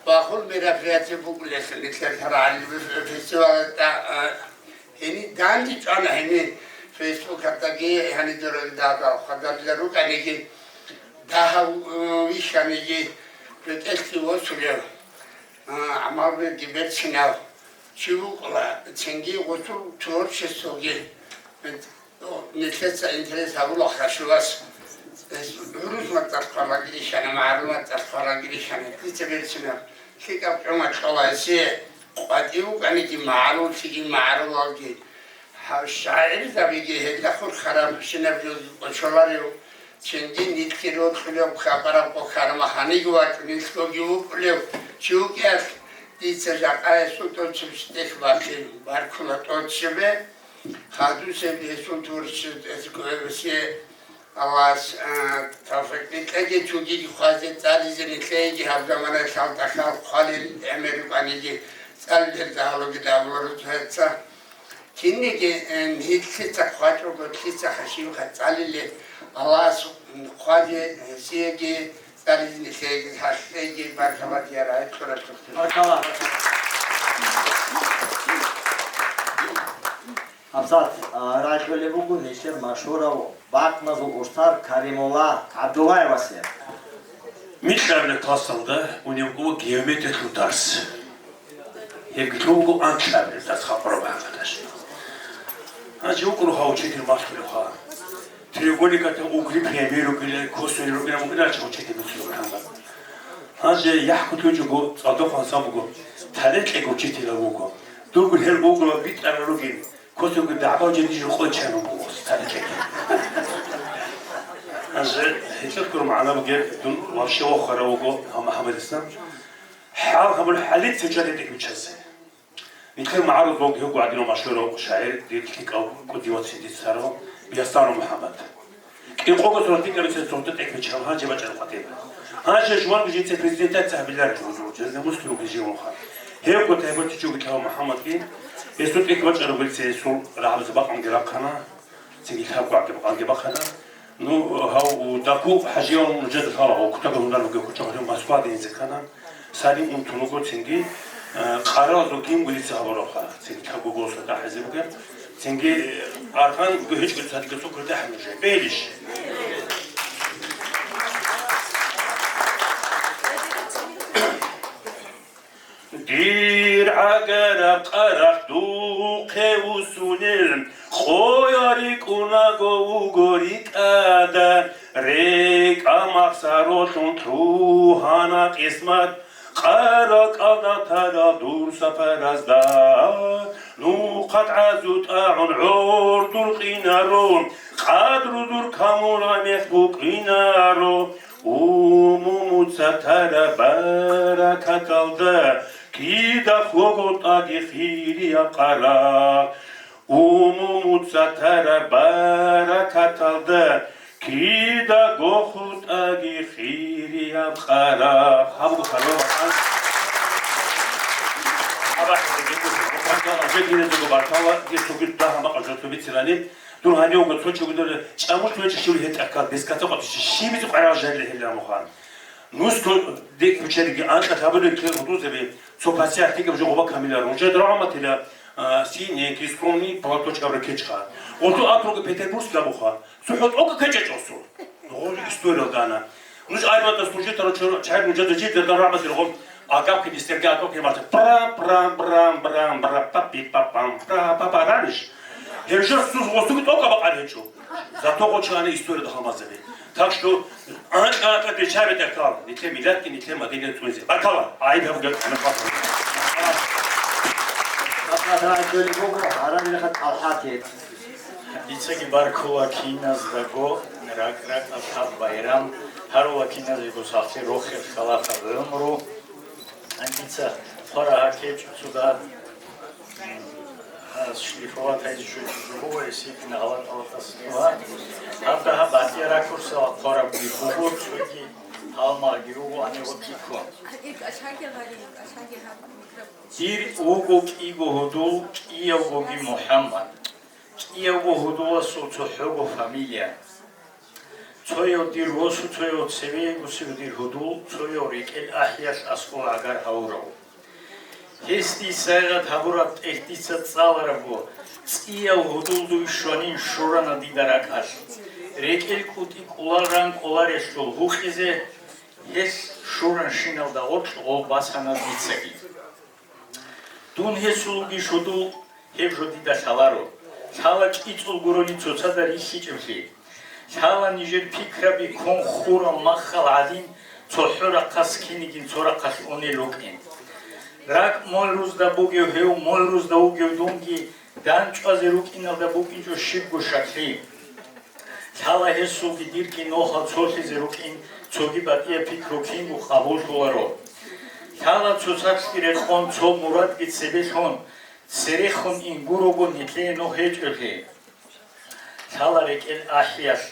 Бахул мероприятие букӀулелъул нилъер тарагӀалил фестивалда, а, гьени данде чӀвана гьени Фейсбукалдаги гьани дуралдалда хадабила рукӀаниги, дагьав, а, вихьаниги, ретӀелъи восулев, а, гӀамал берги берцинав чи вукӀула, цинги гъусул творчествоги. Нилъеца интерес гьабула хашувас, гӀурус мацӀалъ хъвалаги рихьана, магӀарул мацӀалъ хъвалаги рихьана. Дица берцинаб лъикӀаб гӀумер кьола гьесие, къватӀив вукӀаниги магӀаруллъиги магӀарулалги. Гьав шагӀирзабиги гьелда хурхараб щинаб жуз кьучоларев, цинги нилъги рокьулев хабараб къо хьарма гьаниги вачӀун нилъгоги вукӀулев чи вукӀиялъ, дица жакъа гьесул тӀоцебесеб тӀехь бахъин баркула тӀоцебе. Хадусеб гьесул творчествоялъе Аллагьас, а, тавфикъ кьеги, цогиги хъвазе, цӀализе, нилъееги гьаб заманаялъ лъалдалъал хъвалел гӀемер рукӀаниги, цӀалулел дагьалуги дагьабуларо цояца. Кинниги, э, нилъеца хъвачӀого, лъица хашивха цӀалиле, Аллагьас хъвазе, гьесиеги, цӀализе, нилъееги, гьалъеги баркала дияр гьай кьуралъухъе. Баркала. ГьабсагӀат, а, рагӀичӀолеб буго нилъер машгьурав бакъназул устар Каримулла ГӀабдуллаевасе. Микьабилеб классалда унев вуго геометриялъул дарс. Гьебги лъугьун вуго анкьабилеб дарс хапараб гьабадаш. Гьанже вукӀуна гьав учитель малъулев ха. Треугольникалда угли прямые ругила, косвенные ругила, мукӀиначӀ учитель муцӀулев гьанже. Гьанже яхӀ кутуй жуго, цӀалдохъ гьансан буго, талихӀ кьеги учитель вуго. Дурго гьел вуго битӀарал ругин. Косоги дагӀба жиндир жо къойчанун буго, старикеги. Гьанже гьечӀеб гуро магӀна бугеб, дун вообще вохарав вуго гьав МухӀаммад Ислам. ХӀал гьабулеб хӀалица жо гьедекь биччазе. Нилъер магӀарул золги гьев гьадинав машгьурав шагӀир, дир лъикӀав кӀудияв вацин дица лъарав Биясанов МухӀаммад. КӀикъого суратикабица цогьда тӀекӀбиччал гьанже бачӀараб къватӀиба. Гьанже жуван жинца презентация гьабиларев вуго, жезда муслуги живун ха. Гьевго тайбати чуги лъала МухӀаммадги, гьесул тӀекӀ бачӀараб гьелце гьесул рагӀабазе бакъанги рахъана, цинги лъабго гӀаги бакъанги бахъана. Ну, гьав Дакул ХӀажиял нужеда лъала, гьав кутакаб гьунар бугев кучӀа гьалив Москваде инзе ккана. Садин унтун вуго цинги, э, къаралазул кинго дица гьабурабха, цинги лъабго голоса тӀахӀизе бугеб, цинги, э, аргъан буго гьечӀго цадига цукра тӀахӀи нужее. Бегьилищ? Дир гӀагараб къарахъ духъе усунел, къоя рикӀунаго вуго рикӀкӀада, рекӀа махсаролъун лъугьана къисмат, Къаракъалда тарал дур сапаразда, нухъа гӀазу тӀагӀун гӀордул къинаро, къадру дур камура мех букӀинаро, умумуца тараб баракаталда, кида хього тӀаги хирияб къарахъ. Умумуца тараб баракаталда, кидаго хутӀаги хирияб къарахъ. Гьаб буго хъалиб бакӀал. Абахъ гьединго баркала, гьединго баркала, гьесулги дагьаб бакӀал жо цо бицинани. Дун гьанивго цо чи гудур, чӀамулъ гьечӀо щибли гьетӀахъал, бескаца къотӀичи, щибизе къварал жаниле гьелла мухъан. Нусго декӀ биччариги анкьа гьабулел ккел гьудулзаби, цо пасиат дикӀаб жо гъоба камилар. Нужеда рагӀуматила, а, синеки, скромный платочек абра кечха. Гъолъу атруга петербургский абуха. Цо хӀотӀога кечечӀосу. Гъол историялда ана. Нуж армиялда служитарал чор-, чагӀи нужеда жидерда рагӀуматила гъол. Агапки нистерги атӀокин марта. Пра, пра, бра, бра, бра, па, пи, па, пам, пра, па, па, раниш. Гьеб жо сус гъосуги тӀокӀа бакъар гьечӀо. Зато гъочо ана историялда гьалмагъзаби. Так что, анкьа-анкьа бечаби тӀакал, нилъер миллатги, нилъер мадинат цӀунизе. Баркала, гӀайиб гьабуге, анакъватал. Бакъатал гьечӀолеб буго, гьараб рехат ТӀалхӀате. Дицаги баркула киназдаго, ракӀ-ракӀалъаб байрам, гьарула киназего сахлъи, рохел халатаб гӀумру. Дица хъвара гьакечӀ цуда. Шлифовать гьайзе щвечӀо жо буго, гьесие гьалатӀала тӀасалъугьа. Гьаб дагьаб батӀияб ракурсалда хъварабги буго, цоги гьалмагъги руго гьанив гъоркье ккун. Дир вуго кӀиго гьудул, кӀиявгоги МухӀаммад. КӀиявго гьудуласул цохӀого фамилия. Цояв дир росу, цояв цеве гусев дир гьудул, цояв рекӀел ахӀиялъ аскӀов гӀагар гьавурав. Гьес дир сайгъат гьабураб тӀехь дица цӀаларабго, цӀияв гьудул дуй щванин щурана дида ракӀалъ. РекӀел кӀутӀи кӀулал ран кӀоларелъул гьукъизе гьелъ щуранщиналда гъоркь гъов басана дицаги. Дун гьесулги щудул, гьеб жо дида лъаларо. Лъала кӀицӀул гурони цоцазда рихьичӀеблъи. Лъала нижер пикраби ккун хурал маххал гӀадин, цохӀо рахъас кинигин цо рахъалъ унел рукӀин. РакӀ мол рузда бугев гьев, мол рузда вугев дунги, дандчӀвазе рукӀиналда букӀинчӀо щибго щаклъи. Лъала гьесулги дирги нухал цолъизе рукӀин цоги батӀияб пикру кинго къабуллъуларо. Лъала цоцалъги рекъон цо мурадги цебелъун, церехун ингурого нилъее нух гьечӀолъи. Лъала рекӀел ахӀиялъ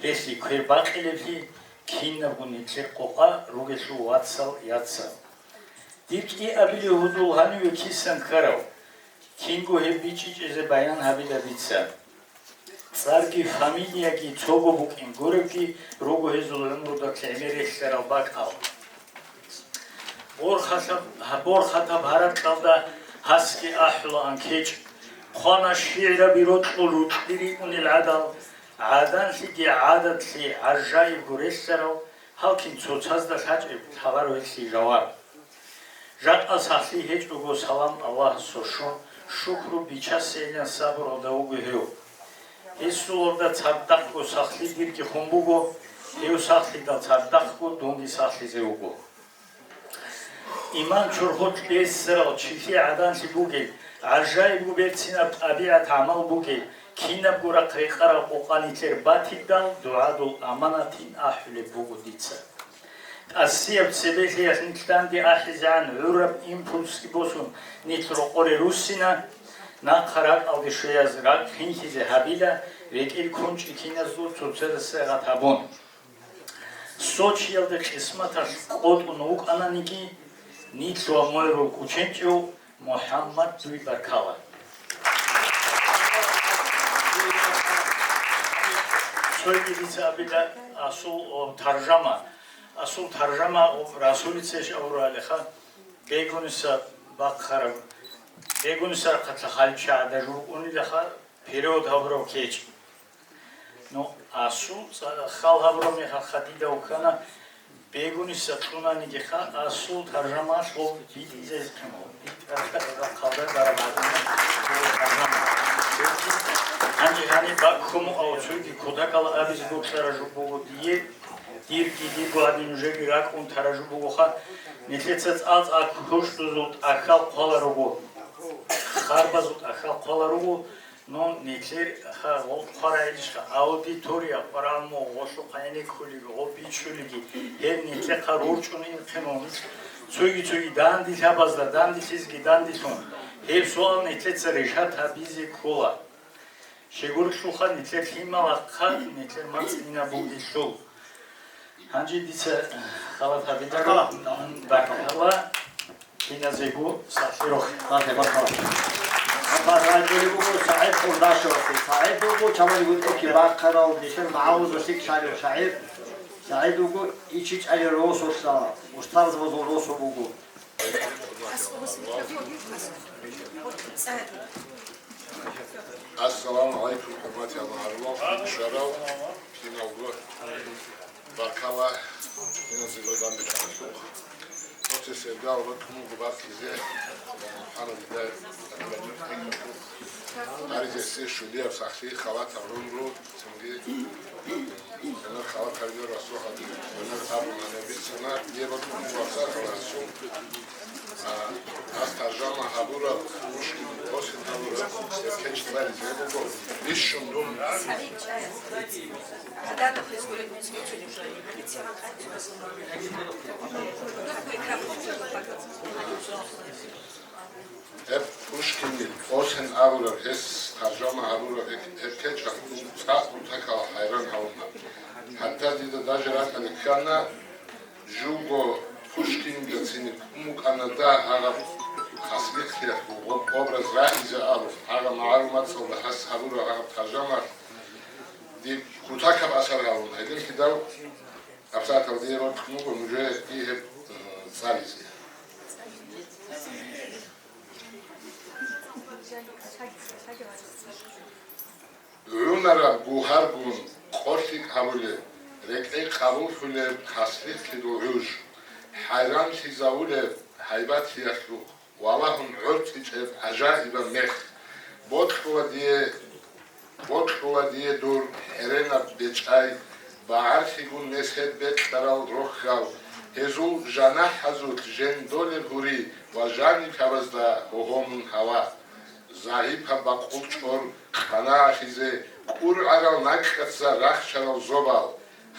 гьелъи квер бакъилеблъи, кинабго нилъер къокъа ругелъул вацал яцал. Дир кӀиабилев гьудул гьаниве кисан ккарав? Кинго гьеб бичӀчӀичӀезе баян гьабила дица. ЦӀарги фамилияги цого букӀин гуребги руго гьезул гӀумруда лъегӀмер релълъарал бакӀал. Борхатаб, борхатаб гьаракьалда гьасги ахӀулаан кечӀ, хъвана шигӀраби рокьул рукьи рикӀунел гӀадал, гӀаданлъиги гӀадатлъи гӀажаибго релълъарал, Гьалкин цоцазда лъачӀеб лъаларо гьелъие жаваб. Жакъа сахлъи гьечӀого салам Аллагьасул щун, шукру бичасейилан сабуралда вуго гьев. Гьесулалда цадахъго сахлъи дирги хун буго, гьев сахлъидал цадахъго дунги сахлъизе вуго. Иман чорхол бесарал чилъи гӀаданлъи бугел, гӀажаибго берцинаб тӀабигӀат-гӀамал бугел, кинабго рахъ рекъараб къокъанилъер батидал, дугӀадул аманатин ахӀулеб буго дица. ТӀасияб цебелъиялъ нилъ данде ахӀизегӀан гӀураб импульсги босун, нилъ рокъоре руссина, нахъа ракӀалде щвеяз ракӀ хинлъизе гьабила, рекӀел ккун чӀикиназул цоцазда сайгъат гьабун. Сочиялда къисматалъ къотӀун вукӀананиги, нилъ ва мойрул кученчӀев МухӀаммад, дуе баркала. Цойги дица абила асул, о, таржама. Асул таржама, о, Расулица иш абуралиха, бегуниса бахъараб, бегуниса рахъалъа халича гӀадажу рукӀунилаха, перевод гьабурав кечӀ. Ну, асул ца-, хал гьабураб мехалъ хадидав ккана, бегуниса кьунанигиха, асул таржамалъул битӀизез ккана, битӀараб хъалда дараб гьадинаб таржама. Гьанже гьаниб бакӀ хьумукъав цойги кутакалда абизе бокьараб жо буго дие, дирги дирго гьадин нужеги ракӀун тараб жо бугоха, нилъеца цӀа-цӀа кушдузул тӀахьал хъвала руго, харбазул тӀахьал хъвала руго, Ну, нилъер, ха, гъо-, хъварайилищха, аудитория, къваралму, гъолъухъа гӀенеккулеги, гъо бичулеги, гьеб нилъехъа рорчӀун инхъе мун. Цоги-цоги данде лъабазда, данделъизеги данделъун, гьеб суал нилъеца решат гьабизе ккола. Щегурелъулха нилъер лъимал ахъа, нилъер мацӀ гьина бугелъул. Гьанже дица халат гьабидаго, баркала. Баркала. Киназего сахлъи рохе. Баркала, баркала. Аббас райдулев вуго СагӀид Къурдашевасе. СагӀид вуго чамалиго тӀехьги бахъарав, нилъер магӀарулазда лъикӀ щварав шагӀир. СагӀид вуго ичичӀали росулъа, устарзабазул росу буго. Ассаламу гӀалайкум, хӀурматиял магӀарулал, шарал киналго. Баркала, киназего данде лъалалъухъ. Оце сергал рокьун губакизе, хӀана дида аризеси шулияб сахлъи халат гьарун ру, цинги гьанар халат гьаринар расул гьади, гьанар абун гьанабицана, дие рокьун губакизе халасул. А, ас таржама гьабураб, Пушкин осин гьабураб, кечӀ баризе буго, бищун дун. Гьеб Пушкинил осин абураб, гьес таржама гьабураб гьеб, гьеб кечӀ цӀакъ кутакалда хӀайран гьавуна. ХӀатта дида даже ракӀалде ккана, Жуго Пушкиндацин ккун букӀана дагь гьагъаб хаслихълъиялъул гъоб образ рагьизе абун, гьагъаб магӀарул мацӀалда гьас гьабураб гьагъаб таржамалъ дир кутакаб асар гьабун, гьединлъидал абсатал дие рокьун буго нужее гьеб, э, цӀализе. ГӀунараб гугьаргун къо-лъикӀ гьабулеб, рекӀее къабуллъулеб хаслихълъидул гӀуж, хӀайранлъизавулеб гьайбатлъиялъул, валагьун гӀорцӀичӀеб гӀажаибаб мех. Бокьула дие, бокьула дие дур хӀеренаб бечӀай, багӀарлъигун несер бекьарал рохьал, гьезул жанахӀазулъ жендолеб гьури ва жаниб хабазда гьогьомун гьава. ЗагӀипаб бакъул чӀор къанагӀалъизе, кӀургӀарал накӀкӀаца рахчарал зобал,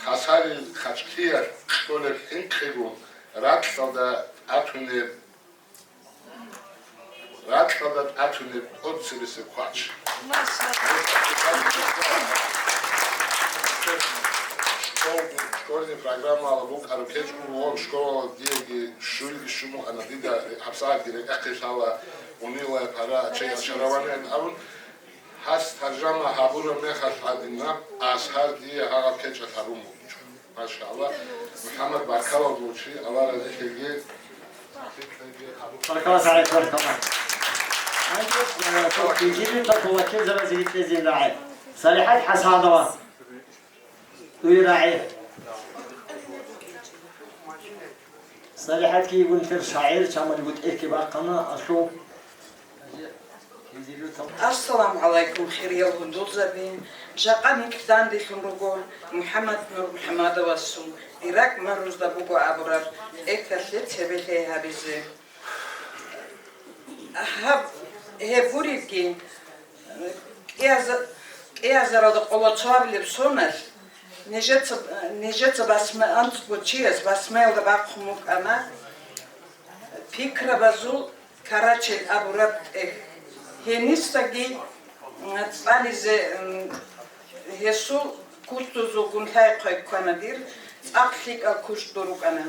хасарил хачӀлъиялъ кьолеб хӀинкъигун, ракьалда тӀатунеб, ракьалда тӀатунеб тӀоцебесеб квач. Школ-, школьный программала букӀараб кечӀ буго, школалда диеги щуйги щун букӀана, дида гьабсагӀатги рекӀахъе лъала, унила пара, чей, чаравани абун. Гьас таржама гьабураб мехалъ гьадинаб асар дие гьагъаб кечӀалъ гьабун бугичӀо. Машалла. МухӀаммад, баркала гучи, Аллагь разилъеги. Баркала, СагӀид, баркала. Гьанже, э, цо кизилин цо кулакилзабазе гьитӀезин рагӀи. СалихӀат ХӀасанова. Дуе рагӀи. СалихӀатги йигун тер шагӀир чамалиго тӀехьги бахъана, алъул. Ассаламу гӀалайкум, хириял гьудулзаби! Жакъа нилъ данделъун руго МухӀаммад НурмухӀаммадовасул, Ирак мугӀрузда буго абураб тӀехьалъе цебе лъей гьабизе. Гьаб, гьеб гуребги, кӀиаза-, кӀиазаралда къоло цоабилеб соналъ, нижеца, нижеца басма-, анцӀго чияс басмаялда бахъун букӀана пикрабазул карачел абураб тӀехь. Гьенисаги, м, цӀализе, м, гьесул куцузулгун лъай-хъвай ккана дир, цӀакъ лъикӀал куш дурукӀана.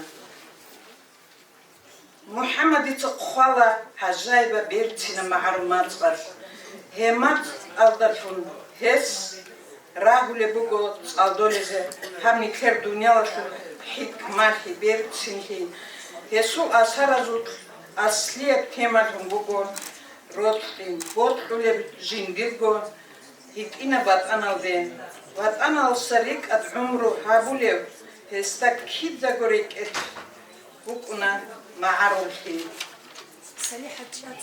МухӀаммадица хъвала гӀажаиба берцина магӀарул мацӀалъ. Гьеб мацӀалдалъун гьес рагьулеб буго цӀалдолезе гьаб нилъер дуниялалъул хӀикмалъи, берцинлъи. Гьесул асаразул аслияб темалъун буго рокьи, бокьулеб жиндирго гьитӀинаб ватӀаналде. ВатӀаналдаса рикӀкӀад гӀумру гьабулев гьесда кидаго рекӀелъ букӀуна магӀаруллъи. СалихӀат, чӀац,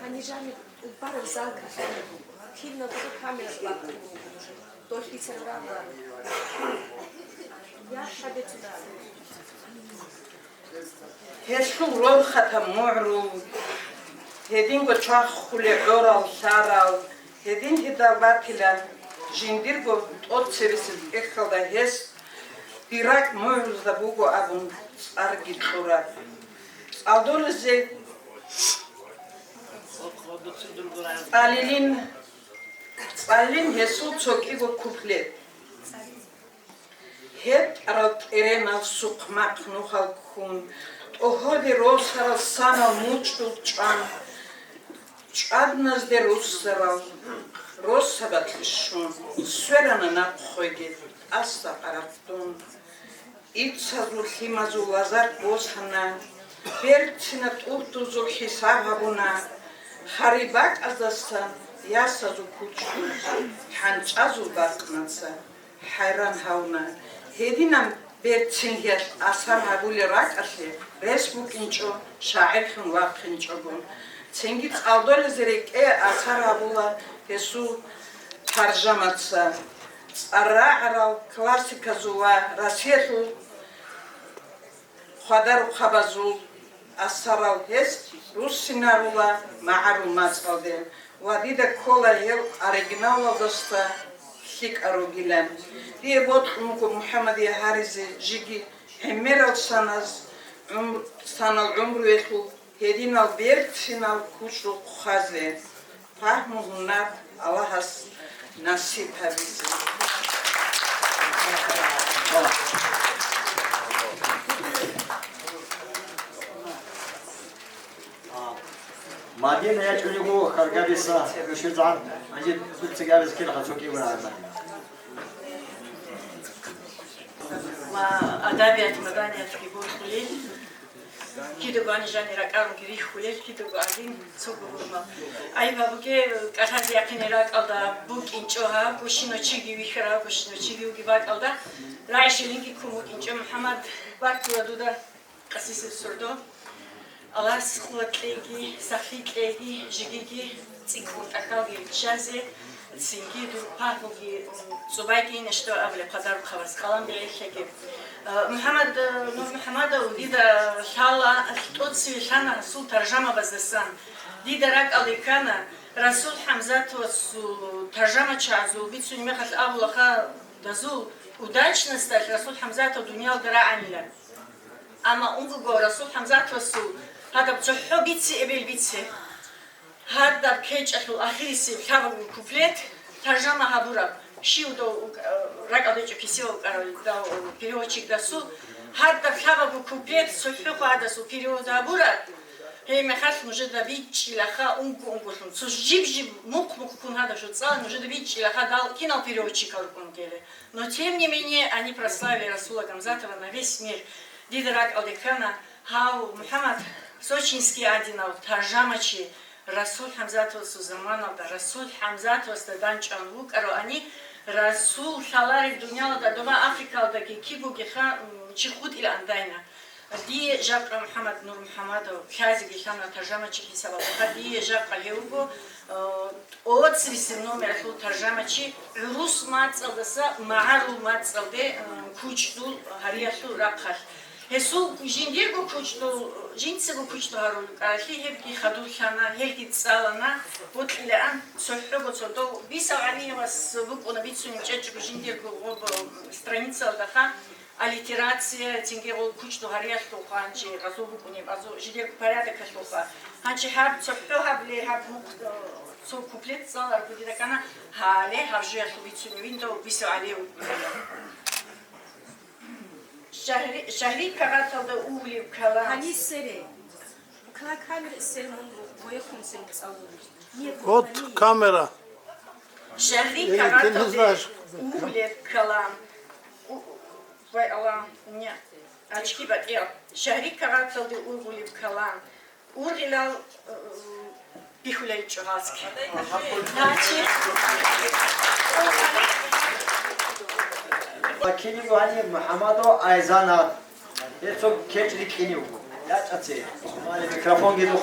гьанижани убараб залги лъалеб буго. Кинабго камера баккун буго. Дой лъицаро рагъа. Я хӀадецуда. Гьелъул рорхатаб мугӀрул, гьединго чвахулел гӀорал-лъарал, гьединлъидал батила жиндирго тӀоцебесеб тӀехьалда гьес Ирак мугӀрузда буго абун цӀарги кьураб. ЦӀалдолезе цӀалилин, цӀалилин гьесул цо кӀиго куплет. ГьетӀарал тӀеренал сухъмахъ нухал ккун, тӀогьоде росарал санал мучӀдул чӀван, чӀвадназде руссарал росабалъе щун, сверана нахъ хвеги тӀаса къаракъдун. Ицазул лъимазул лазар босана, берцина тӀуртӀузул хӀисаб гьабуна, хариб бакӀаздасан ясазул кучӀдуз, хӀанчӀазул бакънаца. ХӀайран гьавуна, гьединаб берцинлъиялъ асар гьабулел ракӀалъе рес букӀинчӀо шагӀирлъун вахъинчӀого. Цинги цӀалдолезе рекӀее асар гьабула гьесул таржамаца, цӀарарагӀарал классиказул ва Россиялъул хвадарухъабазул асарал гьес руссинарула магӀарул мацӀалде ва дида ккола гьел оригиналалдаса лъикӀал ругилан. Дие бокьун буго МухӀаммадие гьаризе жеги гӀемерал саназ гӀумр-, санал гӀумруялъул гьединал берцинал кучӀдул хъвазе. Пагьму-гьунар Аллагьас насиб гьабизе. Мадина ячӀунего харгабиса, ширзан, анжи дуцигабиз кирха цо кӀивара Мадина. Ва адабият, маданиятги борхулел. Кидаго гьанижани ракӀалги рихьулел, кидаго гьадин цого гьурмал. Ай, ва буге, кӀалъазе яхъине ракӀалда букӀинчӀо гьаб, гущиночиги вихьарав, гущиночиги вуги бакӀалда, рагӀи-шилинги ккун вукӀинчӀо. МухӀаммад, баркула дуда къасисеб сордо. Аллагьас хъугьа кьеги, сахлъи кьеги, жегиги цӀикӀкӀун тӀахьалги риччазе, цинги дур пагьмуги, м, цӀубайги нешто абулеб хъадарухъабаз, къалам бегӀерлъеги. Э, МухӀаммад, э, Нурмухьаммадов, дида лъала, тӀоцеве лъана расул таржамабаздасан. Дида ракӀалде ккана, Расул ХӀамзатовасул таржамачагӀазул бицунеб мехалъ абулаха, дазул удачносталъ Расул ХӀамзатов дуниялда рагӀанилан. Амма унгого Расул ХӀамзатовасул гьадаб цохӀо бице, эбел бице. Гьадаб кечӀалъул ахирисеб лъабабго куплет таржама гьабураб, щив дов, э, ракӀалда гьечӀо кисевал вукӀарав дав переводчикдасул, гьадаб лъабабго куплет цохӀохъо гьадасул перевод гьабураб, гьеб мехалъ нужеда бичӀчӀилаха унго-унголъун, цо жиб-жиб мухъ-мухъ ккун гьадаб жо цӀалан, нужеда бичӀчӀилаха дал кинал переводчикал рукӀун ккеле. Но тем не менее они прославили Расула Гамзатова на весь мир. Дида ракӀалде ккана, гьав МухӀаммад Сочинский гӀадинав таржамачи, Расул ХӀамзатовасул заманалда Расул ХӀамзатовасда дандчӀван вукӀаравани, Расул лъалареб дуниялалда, доба Африкалдаги кигогиха, м, чи хутӀилаан дайна. Дие жакъа МухӀаммад Нур МухӀаммадов лъазеги лъана таржамачи хӀисабалда. Дие жакъа гьев вуго, э, тӀоцебесеб номералъул таржамачи, гӀурус мацӀалдаса магӀарул мацӀалде, э, кучӀдул гьариялъул рахъалъ. Гьесул жиндирго кучӀдул, жинцаго кучӀдул гьарулел кӀалалъи гьебги хадурлъана, гьелги цӀалана, бокьилаан цохӀого цо дов Бисал ГӀалиевас букӀуна бицунеб чӀечӀого жиндирго гъоб, э, страницаялдаха. Аллитерация, цинги гъол кучӀдул гьариялъулха, гьанчи гъазул букӀунеб, азу жидерго порядокалъулха. Гьанчи гьаб цохӀо гьабли, гьаб мухъ-, цо куплет цӀаларго дида ккана, гьале гьаб жоялъул бицунеб виндав Бисал ГӀалиев. Шагьри-, Шагьри кагъаталда угьулеб калам. Гьанисере. Кла камера сел мун воехун сел цӀалун. Нет, вот камера. Шагьри кагъаталде угьулеб калам. У-, Вай Аллагь, ня, очки батӀиял. Шагьри кагъаталде ургъулеб калам. Ургъилал, э, бихьулел чӀугӀалцги. Значит, Кинигу гьаниб МухӀаммадов Айзанат. Гьеб цо кечӀ рикӀкӀине вуго. ЯчӀаце. Микрофонги дух.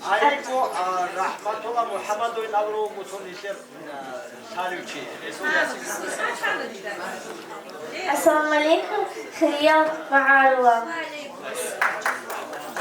Гьанибго, а, РахӀматулла МухӀаммадовин абурав вуго цо нилъер, а, лъалев чи. Ассаламу алейкум, хириял магӀарулал.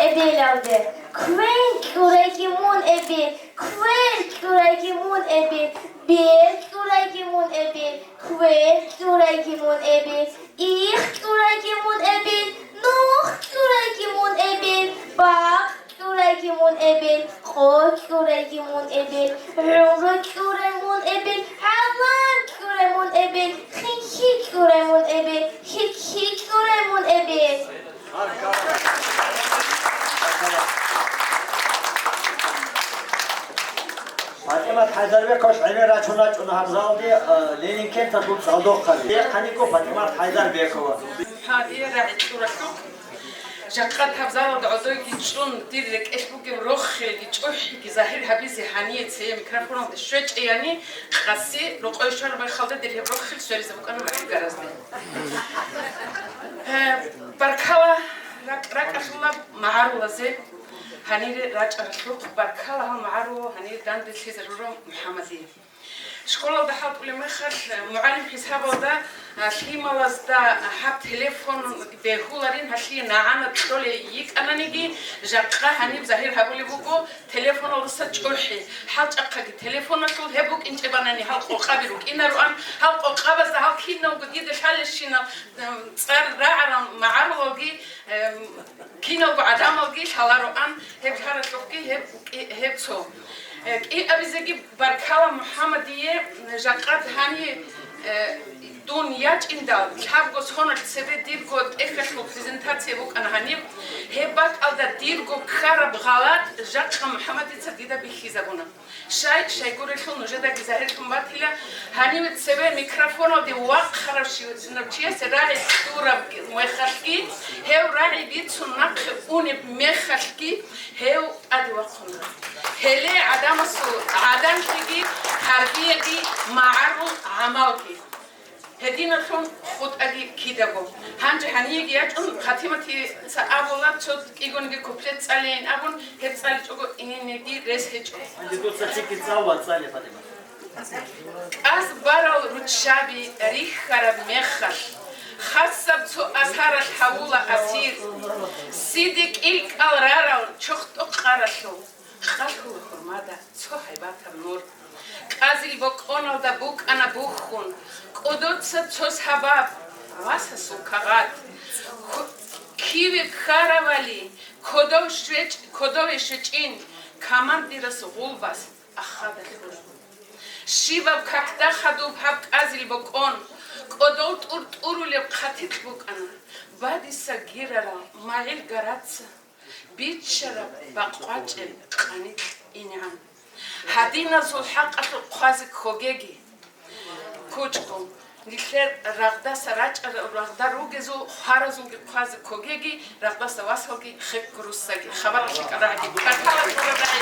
Эбелалде. Квен кьурайги мун эбел, квен кьурайги мун эбел, бер кьурайги мун эбел, квер кьурайги мун эбел, их кьурайги мун эбел, нух кьурайги мун эбел, бакъ кьурайги мун эбел, къо кьурайги мун эбел, гӀумру кьурай мун эбел, гӀалам кьурай мун эбел, хинхи кьурай мун эбел, хикхи кьурай мун эбел. ПатӀимат ХӀайдарбековас гӀемер рачун рачӀуна гьаб залалде, э, Ленинкенталъул цӀалдохъаби. Бехъанго ПатӀимат ХӀайдарбекова. Гьадие рагӀи кьуралъухъ. Жакъа гьаб залалда гӀодойги чӀун, дир рекӀелъ бугеб рохелги чӀухӀиги загьир гьабизе гьание цее микрофоналде щвечӀеяни, къаси рокъой щвараб мехалда дир гьеб рохел сверизе букӀана магӀил гаразде. Э, баркала ракӀ-, ракӀалъула магӀарулазе, гьанире рачӀаралъухъ, баркала гьал магӀарулал гьанире данделъизарурав МухӀаммадие. Школалда хӀалтӀулеб мехалъ, мугӀалим хӀисабалда, а, лъималазда гьаб телефон бегьуларин, гьалъие нагӀана кьолей йикӀананиги, жакъа гьаниб загьир гьабулеб буго телефоналдаса чӀухӀи. ХӀалчӀахъаги телефоналъул гьеб букӀинчӀебанани гьал къокъаби рукӀинароан, гьал къокъабазда гьал киналго дида лъалелщинал, эм, цӀар рагӀарал магӀарулалги, эм, киналго гӀадамалги лъалароан, гьеб лъаралъухъги гьеб кӀи-, гьеб цо. Э, кӀиабизеги баркала МухӀаммадие, жакъа гьаниб, э, дун ячӀиндал, лъабго соналъ цебе дирго тӀехьалъул презентация букӀана гьаниб. Гьеб бакӀалда дирго ккараб гъалатӀ жакъа МухӀаммадица дида бихьизабуна. Щай, щайгурелъул нужедаги загьирлъун батила, гьаниве цеве микрофоналде вахъарав щивав чиясе рагӀи кьураб мехалъги, гьев рагӀи бицун нахъе унеб мехалъги, гьев тӀаде вахъуна. Гьеле гӀадамасул гӀадамлъиги, тарбияги, магӀарул гӀамалги. Гьединалъун хутӀаги кидаго. Гьанже гьаниеги ячӀун, Патиматица абула, цо кӀигониги куплет цӀалейин абун, гьеб цӀаличӀого инеги рес гьечӀо. Гьанже дуца цӀикӀкӀи цӀал ва цӀале, Патимат. КӀаз барал руччаби рихьараб мехалъ, хасаб цо асаралъ гьавула асир, сиде кӀилкӀал рарал чохтӀо къаралъув. Къалъула хӀурмада цо гьайбатаб нур. КӀазил бокӀоналда букӀана бухьун, кӀодоца цо сабаб, васасул кагъат. Ху-, киве ккаравали, кодов щвечӀ-, кодове щвечӀин, командирас гъулбас ахадалъур. Щибаб какда хадуб гьаб кӀазил бокӀон, кӀодов тӀуртӀурулеб хъатикь букӀана, бадиса гирарал магӀил гараца. Биччараб бакъвачӀел къаникь инегӀан. Гьадиназул хӀакъалъулъ хъвазе ккогеги, кучӀдул, нилъер рагъдаса рачӀарал, рагъда ругезул хваразулги хъвазе ккогеги, рагъдаса васалги хекго руссаги. Хабаралъе кӀарагӀаги. Баркала гьабураб рагӀи.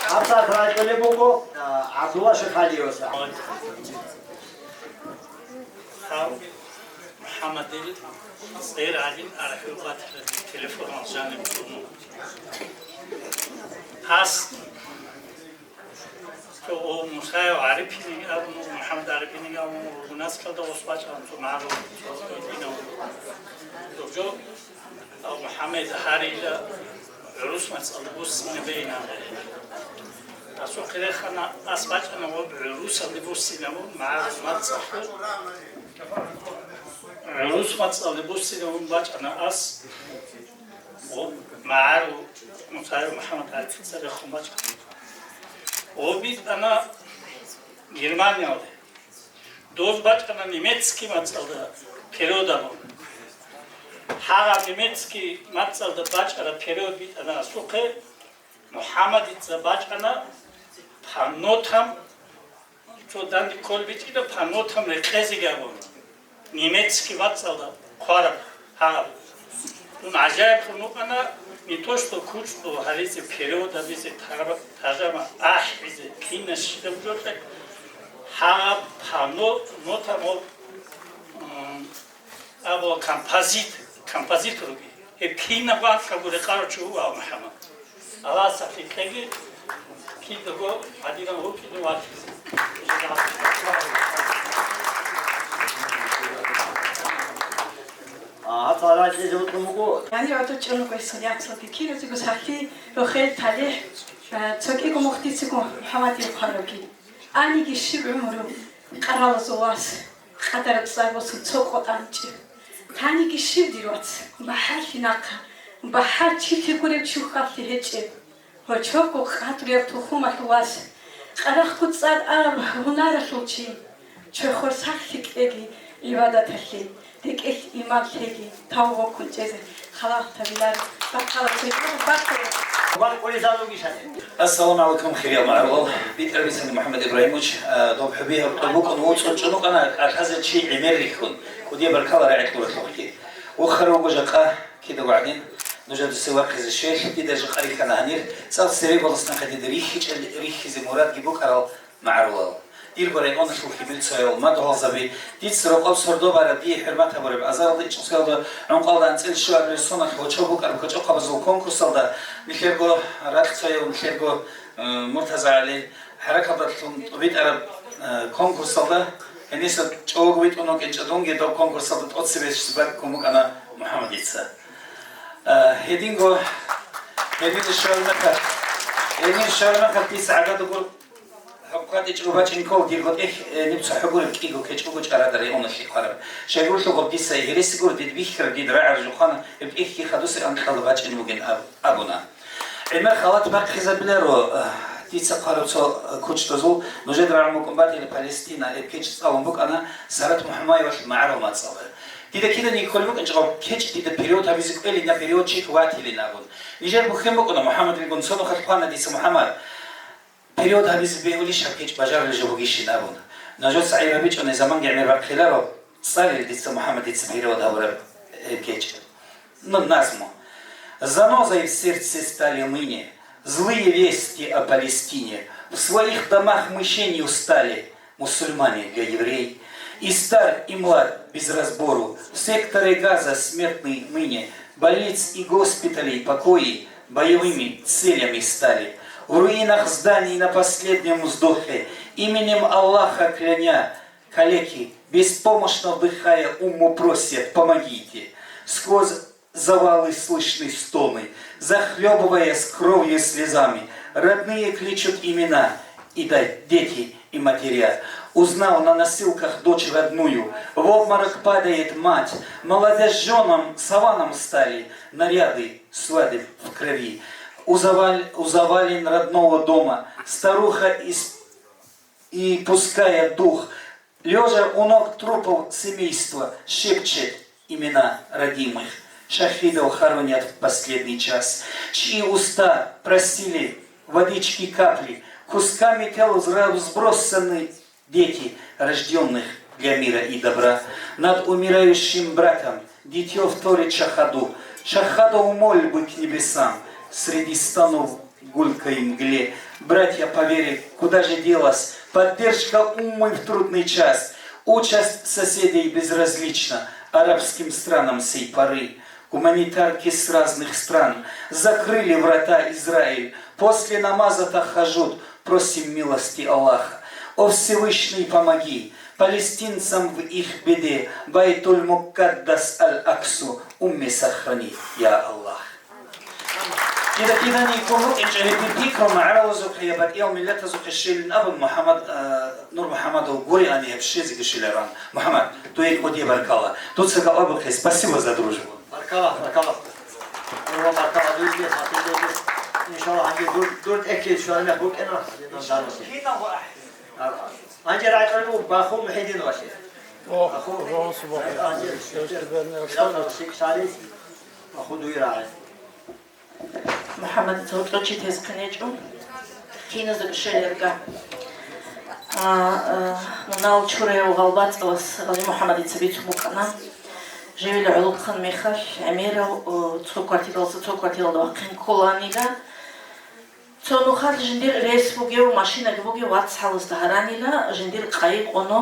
Гьаб сахлъалъулеб буго, а, ГӀабдулла Шихалиевас. Гьаб. МухӀаммадил цӀер гьадин архӀил батила телефонал жаниб цӀуну. Гьас цо о Мусаев ГӀарипиниги абун, МухӀаммад ГӀарипиниги абун, Гунаскалда ос бачӀана цо магӀарул цо динав. Дуржо, а МухӀаммад гьарила гӀурус мацӀалда буссинабейилан. Асухъе рехана, ас бачӀана ва гӀурусалде буссинабун магӀарул мацӀалъул. ГӀурус мацӀалде буссинабун бачӀана ас, ва магӀарул Мусаев МухӀаммад ГӀарипица рехун бачӀана. Ва битӀана Германиялде. Доз бачӀана немецкий мацӀалда перевод абун. Гьагъаб немецкий мацӀалда бачӀараб перевод битӀана асухъе, МухӀаммадица бачӀана по нотам, цо данде кколеб битӀила по нотам рекъезеги абун, немецкий мацӀалда хъвараб гьагъаб. Дун гӀажаиблъун вукӀана, не то что кучӀдо гьаризе, перевод гьабизе, тар-, таржама ахӀизе, кинаб щибаб жо кье, гьагъаб по но-, нотам, м, абула композит-, композиторги. Гьеб кинабго анкьабго рекъарав чи вуго, а МухӀаммад. Аллагьас гьесие кьеги, кидаго гьадинав вукӀине ватизе. А, гьатал ракӀизе вукӀун вуго. Гьанир гьадур чӀун руго гьесул яцалги, киразего сахлъи, рохел, талихӀ, а, цо кӀиго мухъдицаго МухӀаммадие хъваравги. Аниги щиб гӀумру къаралазул вас, къадараб цӀар босун цо къо тӀанчӀеб. Таниги щиб, дир вац, бахӀаллъи нахъа, бахӀал чилъи гуреб чухьаллъи гьечӀеб. Гьочорго къадру гьаб тухумалъул вас, къарахъго цӀар араб гьунаралъул чи, чорхол сахлъи кьеги гӀибадаталъе. РекӀелъ иман лъеги, тавбуккун чӀезе халатабилан бахъала цояб бахъула. Ван кӀолизан ругищали. Ассаламу гӀалайкум, хириял магӀарулал. БитӀарабицани МухӀаммад Ибрагьимович, а, доб хӀуби гьаб тӀубукӀун вуцӀцӀун чӀунукъана, кӀалъазе чи гӀемер рихьун. Кудияб баркала рагӀи кьуралъухъги. Вухаравго жакъа кидаго гӀадин, нужеда се вахъизе щвелъ, дида жакъа рихьана гьанир, цӀакъ цереваласнахъе дида рихьичӀел, рихьизе мурадги букӀарал, магӀарулал. Дирго районалъул хибилцоял, мадугьалзаби, дица рокъоб сордо бараб, дие хӀурмат гьабураб азаралда ичӀасиялда гӀункъалда анцӀила щуабилеб соналъ гьочо букӀараб кочӀохъабазул конкурсалда нилъерго ракьцояв, нилъерго, э, МуртазагӀали хӀаракаталъун тӀубитӀараб, э, конкурсалда гьениса чӀого витӀун вукӀинчӀо дунги доб конкурсалда тӀоцебесеб бакӀ ккун букӀана МухӀаммадица. Э, гьединго, гьединго щвармехалъ, гьедин щвармехалъ дица гӀагадугур ХӀукъатӀи чӀубачӀин ккол дирго тӀехь, э, ниб цо хӀугуреб кӀиго кечӀого чӀарада районалъе хъвараб. Щайгурелъул гъоб дица гьересигур дид бихьараб дид рагӀараб жухъана гьеб тӀехьги хадусе анкьалда бачӀин бугин аб-, абуна. ГӀемер халат бахъизабиларо, э, дица хъвараб цо, э, кучдазул нужеда рагӀун букӀун батила Палестина, гьеб кечӀ цӀалун букӀана Сарат МухӀамаевалъ магӀарул мацӀалда. Дида киданиги кколеб букӀинчӀо гъоб кечӀ дида перевод гьабизе кӀвелин, я переводчик ватилин абун. Нижер бухьен букӀуна МухӀаммадилгун, цо нухалъ хъвана дица МухӀаммад. Перевод гьабизе бегьулищ гьаб кечӀ бажарулел жо бугищин абун. Нужеца гӀайиб гьабичӀони заманги гӀемер бахъиларо, цӀалил дица МухӀаммадица перевод гьабураб гьеб кечӀ. Ну, назму. Занозой в сердце стали ныне злые вести о Палестине. В своих домах мщенью стали мусульмане для еврей. И стар, и млад без разбору в секторе Газа смертный ныне, больниц и госпиталей покои боевыми целями стали. В руинах зданий на последнем вздохе, именем Аллаха кляня, калеки, беспомощно вдыхая, умму просят: «Помогите!» Сквозь завалы слышны стоны, захлебываясь кровью, слезами, родные кличут имена, и да-, дети, и матеря. Узнал на носилках дочь родную, в обморок падает мать, молодожёнам саваном стали наряды свадеб в крови. У завал-, у завален родного дома старуха ис-, испуская дух, лёжа у ног трупов семейства, шепчет имена родимых. Шахидов хоронят в последний час, чьи уста просили водички капли, кусками тел разбросаны дети, рождённых для мира и добра. Над умирающим братом дитё вторит шахаду. Шахадов мольбы к небесам среди станов гулкой мгле. Братья по вере, куда же делась поддержка уммы в трудный час? Участь соседей безразлична, Арабским странам сей поры гуманитарки с разных стран закрыли врата Израиль. После намаза тахажжуд просим милости Аллаха. О Всевышний, помоги палестинцам в их беде, Байтуль-Мукаддас Аль-Аксу умми сохрани, я Аллах. Кида-киданиккун букӀинчӀо гьеб пикру магӀаралазухъе я батӀиял миллатазухъе щвелин абун, МухӀаммад, а, Нур МухӀаммадов гуриани гьеб щвезеги щвеларан. МухӀаммад, дуе кӀудияб баркала. Дуца гьаб абухъе, спасибо за дружбу. Баркала, баркала. Нур, баркала дуеги, хатир дуеги. Иншаллагь, гьанже дур, дур тӀехьги щвараб мехалъ букӀина. Гьанже рагӀи кьабул Баху МухӀидиновалъе. О, Баху. Баху, Баху. Гьанже, Баху. Баху дуе рагӀи. МухӀаммадица гьоркьов чи тесхъин гьечӀо. Киназдаго щвелеб гьеб. А, а, мунагьал чураяв гъалбацӀалас Гъази МухӀаммадица бицун букӀана. Живила гӀолохъан мехалъ гӀемерав, о, цо квартиралдаса цо квартиралда вахъин кколанила. Цо нухалъ жиндир рес бугев, машинаги бугев вацгӀаласда гьаранила, жиндир къайи къоно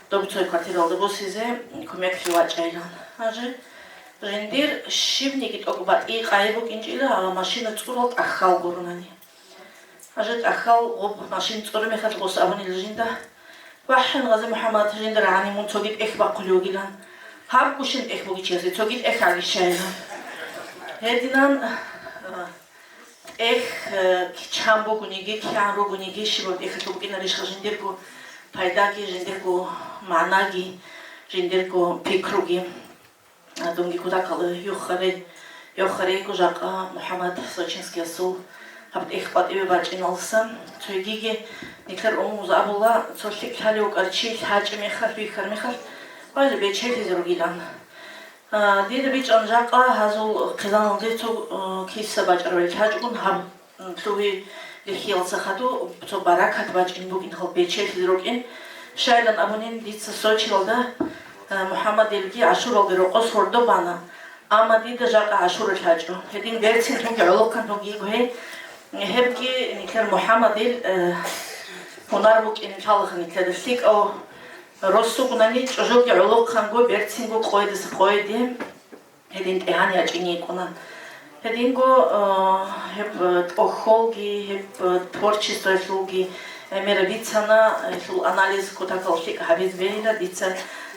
доб цо квартиралда босизе кумеклъи вачӀайилан. Гьанже жиндир щибниги тӀокӀ батӀи къайи букӀинчӀила, гьала машина цӀурал тӀахьал гуронани. Гьанже тӀахьал гъоб машин цӀураб мехалъ гъос абунила жинда: «ВахӀин, Гъази МухӀаммад, жинда рагӀани мун цоги тӀехь бахъулев вугилан. Гьаб гущин тӀехь бугев чиясе цоги тӀехь гьагищайилан». Гьединан, а, ТӀехь, э, кичан бугониги, кигӀан ругониги, щибаб тӀехьалъув букӀинарищха жиндирго пайдаги, жиндирго магӀнаги, жиндирго пикруги. А, дунги кутакалда йохаре-, йохарейго жакъа МухӀаммад Сочинскиясул гьаб тӀехь къватӀиве бачӀиналдаса. Цогиги нилъер умумуз абула, цо лъикӀ лъалев вукӀарав чи лъачӀеб мехалъ, вихьараб мехалъ, гьале бечелъизе ругилан. А, дида бичӀчӀана жакъа гьазул хъизаналде цо, а, киса бачӀараб лъачӀогун гьаб, м, лъугьи-лихьиялдаса хадуб цо баракат бачӀин букӀин, гьал бечелъизе рукӀин. Щайилан абунин, дица Сочиялда, а, МухӀаммадилги ГӀашуралги рокъос гьордо бана, амма дида жакъа ГӀашура лъачӀо. Гьедин берцинлъунги гӀолохъанлъунги йиго гьей. Гьебги нилъер МухӀаммадил, э, гьунар букӀин лъалаха нилъеда лъикӀав. Рос ругонани чӀужуги гӀолохъанго, берцинго къойидаса къойиде гьедин тӀегьан ячӀине йикӀуна. Гьединго, э, гьеб, э, тӀохьолги, гьеб, э, творчествоялъулги гӀемераб бицана, гьелъул анализ кутакалда лъикӀ гьабизе бегьила, дица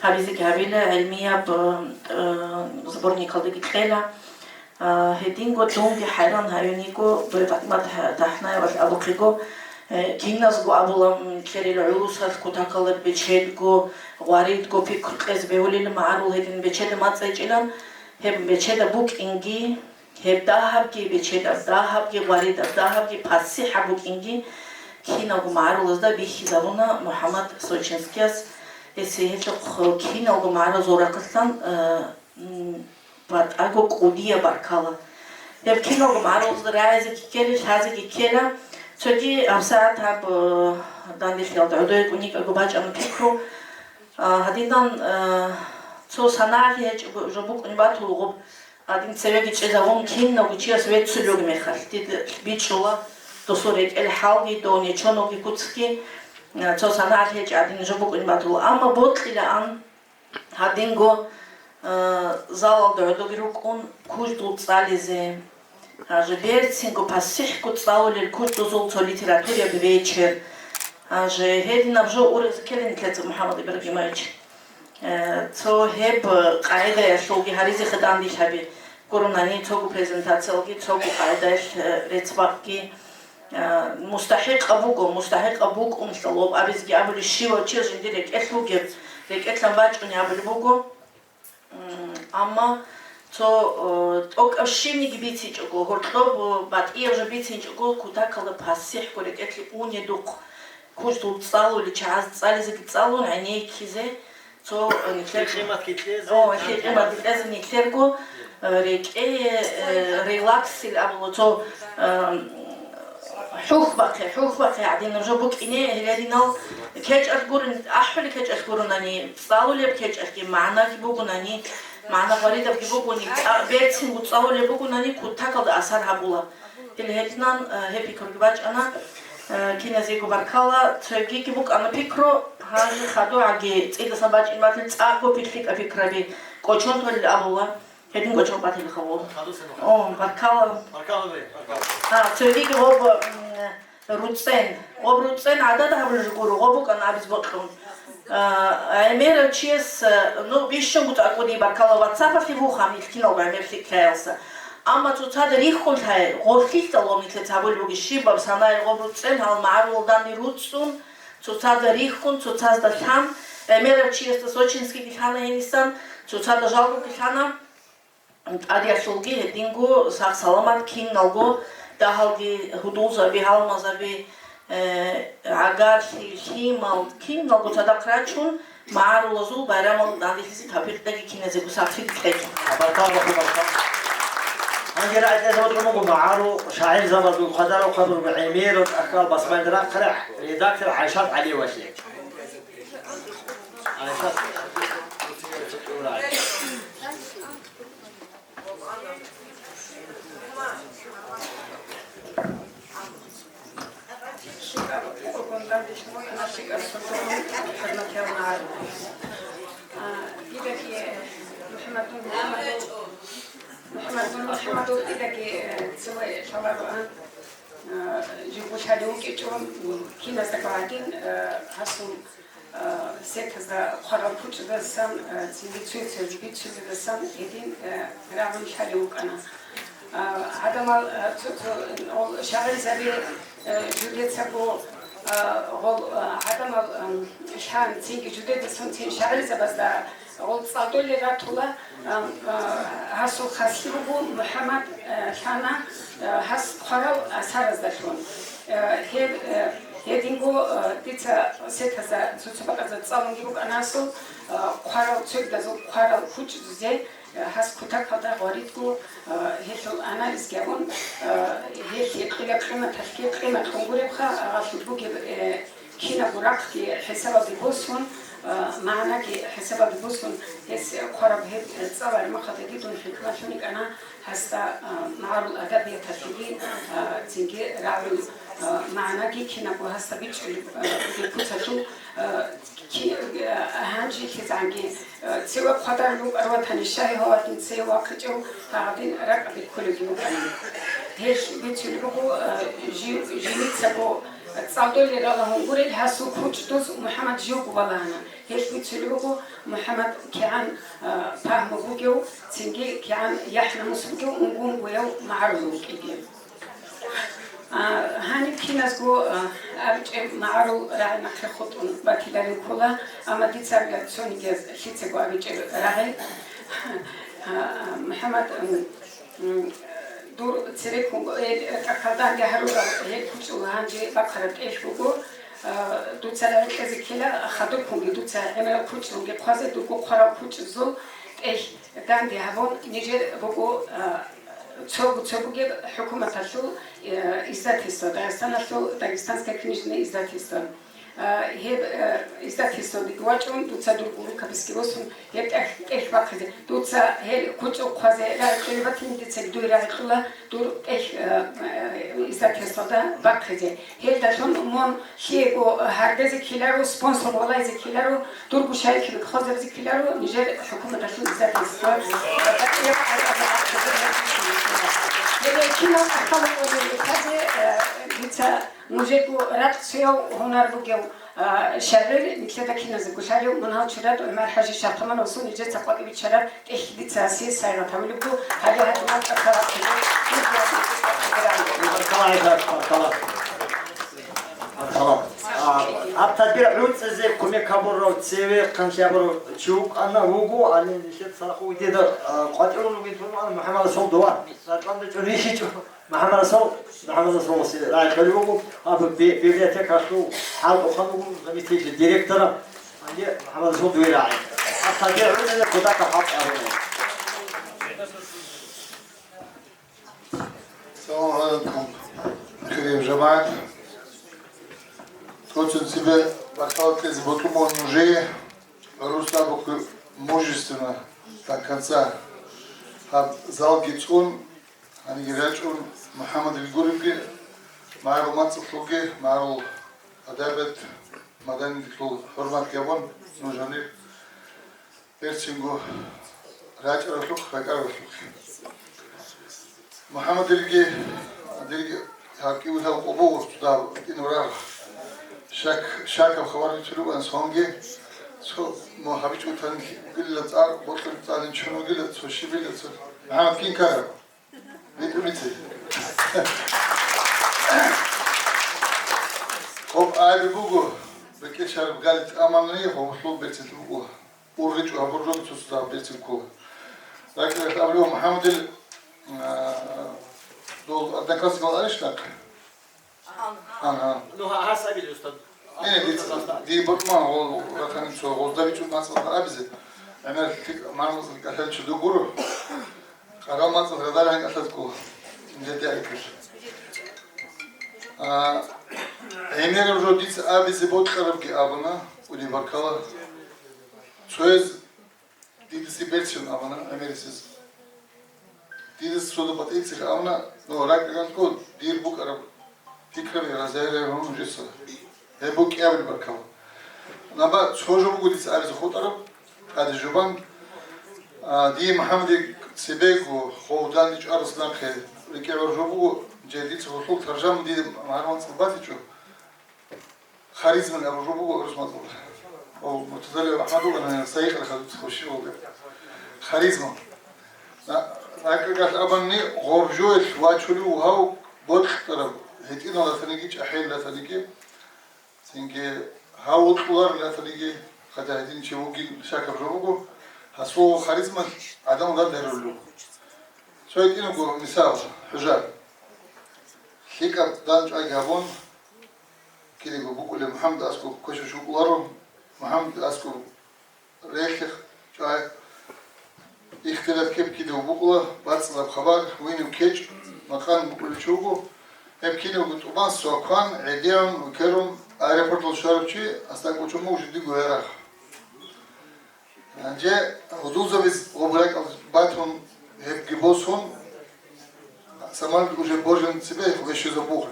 гьабизеги гьабила, гӀилмияб, э, э, сборникалдаги кьела. А, гьединго дунги хӀайран гьаюн йиго, Бой ПатӀимат ТахӀнаевалъ абухъего, э, киназго абула, м, нилъерил гӀурусалъ кутакалда бечедго, гъваридго пикру кьезе бегьулел магӀарул гьедин бечеда мацӀайчӀилан, гьеб бечеда букӀинги, гьеб дагьабги, бечедаб дагьабги, гъваридаб дагьабги пасихӀаб букӀинги, киналго магӀарулазда бихьизабуна МухӀаммад Сочинскияс. Гьесие гьелъухъ киналго магӀарул рахъалъан, э, м, БатӀаго кӀудияб баркала. Гьеб киналго магӀарулазда рагӀизеги ккела, лъазеги ккела. Цоги гьабсагӀат гьаб, э, данделъиялда гӀодой кӀуникӀаго бачӀана пикру. А, гьадинан, э, цо санагӀалъи гьечӀого жо букӀунеб батулгъуб, гьадин цевеги чӀезабун киналго чияс веццулев вугеб мехалъ, дида бичӀчӀула досул рекӀел хӀалги, дов нечоналги куцги, э, цо санагӀалъи гьечӀо гьадин жо букӀунеб батула. Амма бокьилаан, Гьадинго, э, залалда гӀодоги рукӀун, куждул цӀализе. Гьанже берцинго пасихӀго цӀалулел куждузул цо литератураяб вечер. Гьанже гьединаб жо урезе ккелин нилъеца, МухӀаммад Ибрагимович. Э, цо гьеб къагӀидаялъулги гьаризе хадур данделъаби гуронани, цого презентациялги, цого къагӀидаялъ, э, рецц-бакъги. А, мустахӀикъаб буго, мустахӀикъаб букӀунлъа лоб абизеги абулеб, щивав чияс жиндир рекӀелъ бугеб, рекӀелъан бачӀунеб абулеб буго. М, амма цо, о, тӀокӀаб щибниги бицинчӀого, гьоркьоб, о, батӀияб жо бицинчӀого, кутакалда пасихӀго рекӀелъе унедухъ, куждул цӀалулел чагӀаз цӀализеги цӀалун, гӀенеккизе, Цо, э, нилъер Гьеб къиматги кьезе, о, гьеб къиматги кьезе нилъерго, э, рекӀее, э, релаксил абула, цо, э, хӀухьбахъе, хӀухьбахъе гӀадинаб жо букӀине, гьелединал кечӀалъ гурин, ахӀулеб кечӀалъ гуронани, цӀалулеб кечӀалъги, магӀнаги бугонани, магӀна гъваридабги бугони, цӀа-, берцинго цӀалулеб бугонани, кутакалда асар гьабула. Гьел гьединан, э, гьеб пикруги бачӀана, э, киназего баркала, цогиги букӀана пикру, гьанже хадугӀаги цӀидасан бачӀин батани, цӀакъго пикри-, пикраби Кочон толел абула, гьедин кочон батилха гъо. О, баркала. Баркала, баркала. А, цоги гъоб, м, руцен. Гъоб руцен гӀадада гьабулел жугуру, гъоб букӀана абиз бокьун. А, гӀемерав чияс, а, ну, бищун бутӀа кӀуди баркала, ватсапалъе вухам, илкинал гӀемер лъикӀлъаялса. Амма цоцада риххун лъай, гъолъилъа ломилъец гьабулеб буги щибаб санай гъоб руцен гьал магӀарулал данде руцун, цоцазда риххун, цоцазда лъан, гӀемерав чиясда сочинскиги лъана гьенисан, цоцазда жалгоги лъана, тӀадиялъулги гьединго сах-саламат киналго, дагьалги, гьудулзаби, гьалмазаби, э, гӀагарли, лъимал, киналго цадахъ рачун, магӀарулазул байрамал данделъизе тавфикъ кьеги киназего сахлъи кьеги. Баркала, баркала. Гьанже рагӀи кьезе бокьун буго магӀарул шагӀирзабазул хъвадарав хъвабурго гӀемерал тӀахьал басмайда рахъарахъ редактор ГӀайшат ГӀалиевалъе. ГӀайшат. МухӀаммадул, МухӀаммадул, МухӀаммадул, МухӀаммадул, дидаги, э, цеве лъаларо, а? Э, жиб лъалев вукӀичӀо, м, киназда гьадин, э, гьасул, э, сетазда хъварал кучӀдасан, э, цинги цоязе бицунедасан гьедин, э, рагӀун лъалев вукӀана. А, гӀадамал, а, цо-, цо-, гъол шагӀирзаби, а, жудецаго, а, гъол, а, гӀадамал, ам, лъан цинги жудедасан цин шагӀирзабазда гъол цӀалдолел ратула, ам, а, гьасул хаслъи буго МухӀаммад, а, лъана, а, гьас хъварал асараздалъун. А, гьеб, а, гьединго, а, дица сетазда цо-цо бакӀазда цӀалунги букӀана гьасул, а, хъварал, цогидазул хъварал кучӀдузе, Гьас кутакалда гъваридго, э, гьелъул анализги гьабун, э, гьелъие кьела къиматалъги къимат кьун гуребха, гьалъул бугеб, э, кинабго рахъги хӀисабалде босун, э, магӀнаги хӀисабалде босун, гьес хъвараб гьеб, э, цӀалараб мехалдаги дун хӀикмалъун йикӀана гьасда, э, магӀарул адабияталъеги, э, цинги рагӀул, э, магӀнаги кинабго гьасда бичӀчӀулеб, э, бугеб куцалъул, э, Ки-, э, гьанжелъизанги, э, цеве хъвадарулев рукӀарав ватани, щай гьавадин цеве вахъичӀев гьагъадин ракӀалде кколевги вукӀана. Гьелъ бицунеб буго, э, жи-, жиницаго цӀалдолел ралагьун гурел гьасул кучӀдуз МухӀаммад живго балагьана. Гьелъ бицунеб буго МухӀаммад кигӀан, э, пагьму бугев, цинги кигӀан яхӀ-намус бугев, унго-унгояв магӀарулав вукӀине. А, гьаниб киназго, а, абичӀеб магӀарул рагӀи нахъе хутӀун батиларин ккола, амма дица абила цониги лъицаго абичӀеб рагӀи. А, МухӀаммад, м, м, дур цереккун, э, тӀахьалданги гьарурал гьел кучӀул гьанже бахъараб тӀехь буго. А, дуца рагӀи кьезе ккела, хадурккунги дуца гӀемерал кучӀзулги хъвазе, дурго хъварал кучӀзул тӀехь данде гьабун, нижер буго, а, Цого-цо бугеб хӀукуматалъул, э, издательство, Дагъистаналъул Дагестанское книжное издательство. Э, гьеб, э, издательстводе вачӀун, дуца дурго рукописги босун, гьеб тӀех-, тӀехь бахъизе. Дуца гьел кучӀухъ хъвазе рагӀи кьолеб батани, дицаги дуе рагӀи кьола дур тӀехь, э, э, издательствода бахъизе. Гьелдалъун мун лъиего гьардезе ккеларо, спонсор валайзе ккеларо, дурго шайилъ хозабизе ккеларо, нижер хӀукуматалъул издательство. Гьеб кинал ахӀалаб гьезие, э, дица нужего ракӀ цояв гьунар бугев, а, шагӀир, нилъеда киназего лъалев, мун гьал чурад ГӀумар-хӀажи Шагьтамановасул нижеца къватӀибе биччараб тӀехь дица гьасие сайгъат гьабулеб буго, гьале гьадинаб тӀахьал рахъине. Мархъала, мархъала. Мархъала. А, гьаб тадбир гӀуцӀизе кумек гьабурав цеве хъанлъи гьабурав чи вукӀана, вуго, гьале нилъер цадахъ вугидеда, а, къватӀивун вугин тун вукӀана МухӀаммад Расул Дуван. Ракьалда чӀун рихьичӀо. МухӀаммад Расул, МухӀаммад Расул си рагӀи кьолев вуго, аб би-, библиотекалъул хӀалтӀухъан вуго, заместитель директора. Гьанже МухӀаммад Расул дуе рагӀи. Гьаб тадбир гӀуцӀизе кутакаб хӀалтӀи гьабуна. Салам гӀалайкум, хирияв жамагӀат. ТӀоцин цебе баркала кьезе бокьун буго нужее, рус абухъе мужественно до конца. Гьаб залги цӀун, гьаниги рачӀун, МухӀаммадил гуребги, магӀарул мацӀалъулги, магӀарул адабият, маданияталъул хӀурмат гьабун, нуж гьанир Берцинго рачӀаралъухъ, ракӀаралъухъ. МухӀаммадилги, дирги гьаб кӀиго лъабкъо буго цо дагьаб тӀинаб рагъ. Щак-, щакаб хабар бицунеб бугоан цонги, цо мо гьабичӀого танилъ бугила цӀар, бокьулеб цӀар ничун вугила, цо щибила, цо. МухӀаммад кин ккараб? БитӀулица. Гъоб аби буго, бекӀечараб гали тӀаманани гъоболъул берцинлъи буго. УргъичӀо гьабураб цо-цо дагьаб берцин ккола. РакӀалде абулев МухӀаммадил, а, дол одноклассникал арищ нахъе? Ага. Ну, гьа-, гьас абиле, устад. Э, дица, ди бутӀман, гъол ратани цо, гъозда бичӀун мацӀалда абизе. ГӀемер лъикӀ мармузул кӀалъалчи дугуро. Къарал мацӀал радар гьанкӀалъаз ккола. Жеде айкӀалъ. А, гӀемераб жо дица абизе бокьарабги абуна, кӀуди баркала. Цояз Дидасе берцин абуна гӀемерисез. Дидасе цо батӀицӀи абуна, но ракӀалъго дир букӀараб пикраби разгӀерарун нужеца. Гьеб букӀиябли баркала. Наба цо жо буго дица абизе хутӀараб, тӀаде жубан. А, дие МухӀаммаде цебего хов данде чӀварас нахъе рикӀкӀаб жо буго, жер дица гьелъул таржама дида марман цӀалбатичӀо. Харизман абураб жо буго гӀурус мацӀалда. О, Муртазали РахӀматуллагь, сайикъал хадуб хвеши волде. Харизма. На-, ракӀалъ абани гъоржоялъ вачулев гьав бокьараб, гьитӀинал ратаниги, чӀахӀиял ратаниги, цинги гьав вокьуларел ратаниги, хадуб гьедин чи вугин шакаб жо буго, гьасул харизмалъ гӀадамал дандерулев. Цо гьитӀинабго мисал, хӀужа. ЛъикӀаб дандчӀвайги гьабун, Кидаго букӀулеб МухӀаммад аскӀоб квешав щукӀуларо, МухӀаммад аскӀоб релъехъ чӀвай. Ихтилат ккеб кидаго букӀула, бацӀцӀадаб хабар, винаб кечӀ, макъан букӀулев чи вуго. Гьеб кинабго тӀубан, свакван, гӀедегӀан, укерун, аэропорталда щварав чи, астан кӀочон буго жиндиго ярагъ. Гьанже гьудулзабиз гъоб ракӀал батун, гьебги босун, самолет уже божен цебе вещи забухи.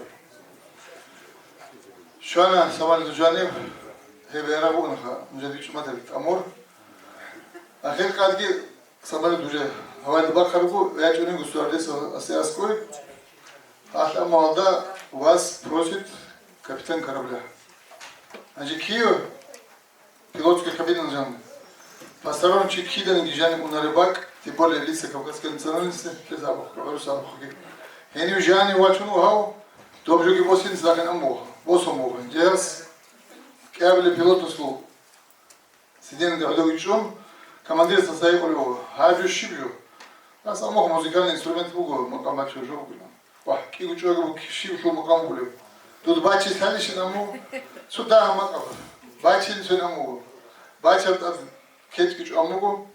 Щвана самолет жанив, гьеб ярагъ бугонаха, нужер бичӀчӀумадер тӀамур. Ахир къадги самолет уже гьаваялда бахъарабу, ячӀунего стюардесса асе аскӀой. Гьалъ амма гьалда вас просит капитан корабля. Гьанже кив? Пилотская кабина жаниб. Посторонний чи киданиги жаниб унареб бакӀ, тем более лица кавказской национальности, кез абухъги, гӀурус абухъги. Гьенив жанив вачун вугьав, доб жоги босин захин ам вугьав, босун вугьав. Гьес кӀиабилеб пилотасул сиденде гӀодовичӀун, командирасда сайикъулев вугьав. Гьаб жо щиб жо? Гьас амухъ музыкальный инструмент буго, макъам бачун жо бугилан. Вагь, кӀиго чӀваги буго, щиб лъугьун макъам бугеб? Дуда бачи лъалищин аму? Цо дагьа макъаб. Бачин цо аму. Бачаб тӀад кечӀги чӀван буго.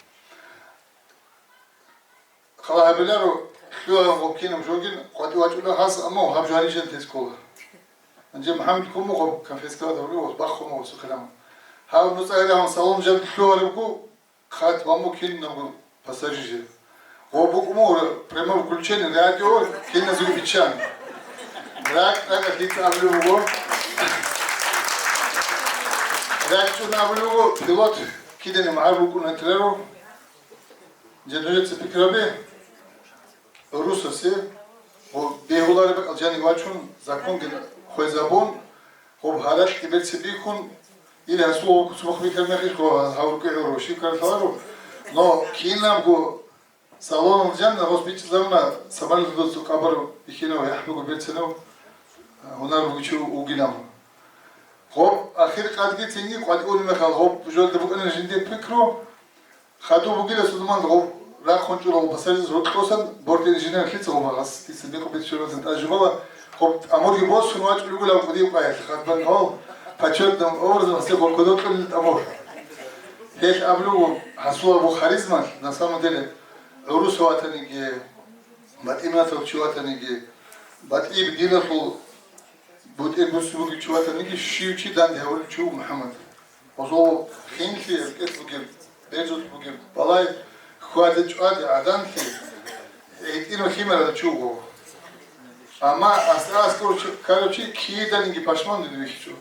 Хала гьабиларо, лъугьараб гъоб кинаб жогин къватӀив вачӀула гьас, амма гьаб жаничан тескола. Гьанже МухӀаммад кумухъаб конфискат гьаврив бахъун ва сухилан. Гьав нуцӀа гьаригьан салон жан лъугьарабго, Хат ва мукинабго пассажир. Гъо букӀун буго прямое включение, радио киназул биччан. РакӀ, ракӀ, лъица абулеб буго. РакӀчӀун абулеб буго, пилот кидани магӀар букӀун гьатӀирару. Жедужеца пикраби. Русасе, гъо, бегьулареб бакӀал жанив вачун, законги хвезабун, гъоб гьаракь берцин бихьун, или гьасул куцбахъ бихьараб мехалъ, гъо, гьавуркӀи гӀуро, щиб ккаралъ гьаваро. Но кинабго салонал жанна гъос бичӀчӀизабуна, самолеталда цо хабар бихьинав, яхӀ буго берцинав, гьунар бугев чи вугилан. Гъоб ахир къадги цинги къватӀивулеб мехалъ, гъоб жолда букӀана жинде пикру, Хадуб бугила Сулайман гъоб рахъун чӀурал пассажираз рокьосан бортин инженер лъица гъоб гьас, дица бикъу бетчуралъин тӀажубала, гъоб тӀамурги босун вачӀулев гуляв кӀудив къаялъ, хадбан гьав почётным образом гьасде гъоб кодокьулел тӀамур. Гьелъ абулев гьасул абу харизмалъ, на самом деле, гӀурус ватаниги, батӀиматав чи ватаниги, батӀи диналъул бутӀер буссун бугев чи ватаниги, щив чи данде гьавулев чи вуго МухӀаммад. Гъозул хинлъи рекӀелъ бугеб, бецӀулъ бугеб, балай хьваде-чӀваде гӀаданлъи, гӀитӀинав лъимерал чи вуго. Амма асда аскӀор чи-, ккарав чи киданиги пашманлъи вихьичӀо.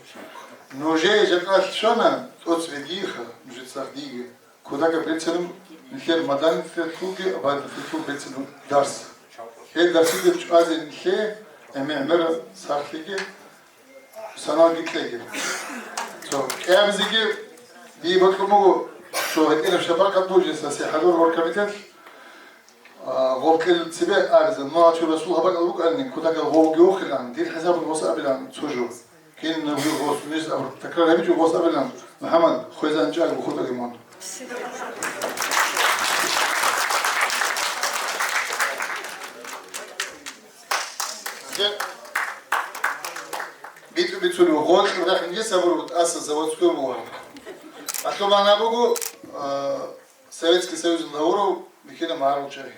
Нужее жакъа щвана, тӀоцебе диеха, нужецаха диеги. Кудака берцинаб Нилъер маданилъулги абадилъул бецин дарс. Гьел дарсиде чӀвазе нилъее гӀемер-гӀемер сахлъиги, саналги кьеги. Цо кӀиабизеги дие бокьун буго, цо гьитӀинаб шапакъат буго жинсасе хӀадур оргкомитет, а, гъоркьел цебе абизе, ну, гьачо Расул гьабакӀал букӀанин, кутакал гъовги вохилан, дир хӀисаб гъос абилан цо жо. Кинабго гъос, ниж аб-, такрар гьабичӀо гъос абилан, МухӀаммад, хвезан чӀаго хутӀаги мун. БитӀу бицунев гъоркь рахӀин гьес абураб тӀаса заводской бугьан. Алъумана буго, а, Советский Союзалда гьавурав бихьинаб магӀарул чагӀи.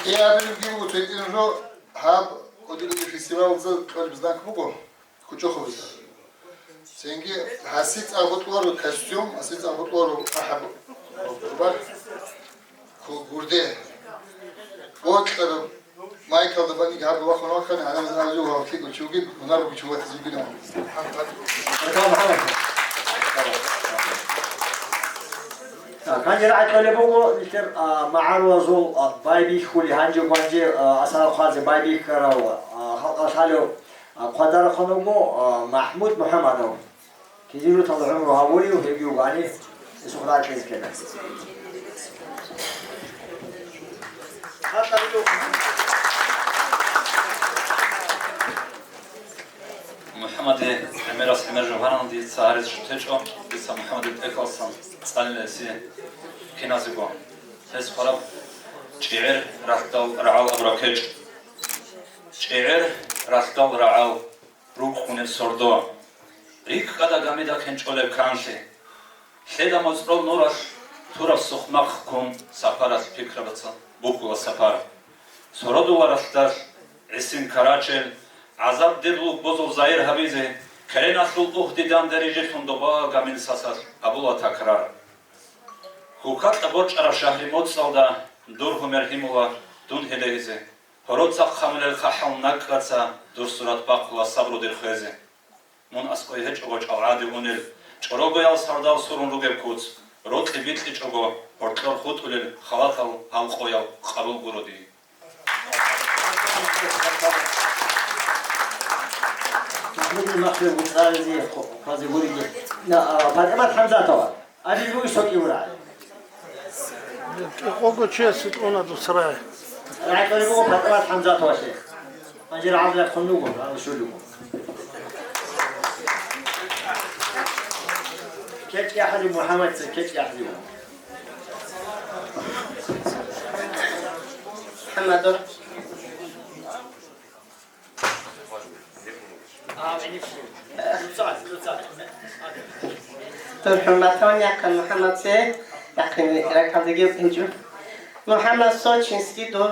Я абилебги буго, цо гьитӀинаб жо гьаб кӀудиял фестивалалда кьолеб знак буго. КучӀохъубица. Цинги гьасицӀа гъутӀлъару костюм, гьасицӀа гъутӀлъару ахӀаб гурбар, гу-, гурде. Бокьараб майкалда баниги гьаб вахун вахъани, гьанамаз абизул ва лъикӀав чи вугин, гьунар бугев чи ватизе вугин. Гьанже рагӀи кьолеб буго, нилъер, а, магӀарулазул, а, байбихьулев, гьанже-гьанже, а, асарал хъвазе байбихьарав, а, халкъалъ лъалев, а, хъвадарахъун вуго, а, МахӀмуд МухӀаммадов. Кизилутал гӀумру гьавурив гьев вугони, гьесухъ ракьизе ккела. МухӀаммадил гӀемерас гӀемер жо гьарана, дица гьаризе щун течӀо, дица МухӀаммадил тӀехьалсан цӀалила гьесие киназего. Гьес хъвараб: ЧӀегӀер ралъдал рагӀал абураб кечӀ. ЧӀегӀер ралъдал рагӀал, рукӀкӀунеб сордо. РикӀкӀада гамида кенчӀолеб канлъи. Лъеда моцӀрол нуралъ тураб сухъмахъ ккун сапаралъ пикрабаца букӀула сапар. Сородул ралъдалъ гӀисин карачел, гӀазаб дир лугбузул загьир гьабизе, кереналъул угьди данде рижелъун доба гамил сасалъ гьабула такрар. Хьукъалъа борчӀараб шагьри моцӀалда дур гьумер гьимула дун гьелегьизе. Гьороца хъамулел хъахӀал накӀкӀаца дур сурат бахъула сабру дир хвезе. Мун аскӀой гьечӀого чӀалгӀаде унел, чӀорогоял сардал сурун ругеб куц, рокьи бикьичӀого гьоркьор хутӀулел халатал гьал къоял къарул гуро дие. Махмуд Махмудов цӀализе хъвазе гуриги. На, а, ПатӀимат ХӀамзатова. Абиз буго сокӀи урагӀи. КӀикъого чиясе кьуна дуца рагӀи. РагӀи кьолеб буго ПатӀимат ХӀамзатовасе. Гьанже рагӀалда рахъун руго, рагӀалда щолеб буго. КечӀ яхӀали МухӀаммадица, кечӀ яхӀали. ХӀурматун яхъа МухӀаммадсе, яхъин ракӀалдеги гьечӀо. МухӀаммад, сочинский дур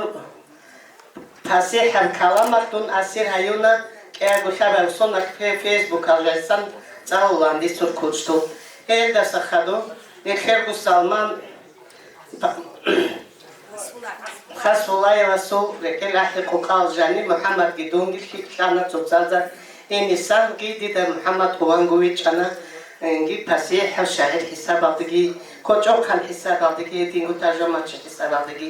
пасихӀаб каламалъ дун асир гьаюна, кӀиябго лъабаб соналъ фе-, фейсбукалдасан цӀалулаан дицур кучӀдул. Гьелдаса хадуб нилъерго Салман Хасулаевасул рекӀел ахӀи къукъал жаниб МухӀаммадги дунги лъикӀлъана цоцазда. Гьенисан дида МухӀаммад Къуванго вичӀчӀана, гьанги пасихӀав шагӀир хӀисабалдеги, кочӀохъан хӀисабалдеги, гьединго таржаманчи хӀисабалдеги.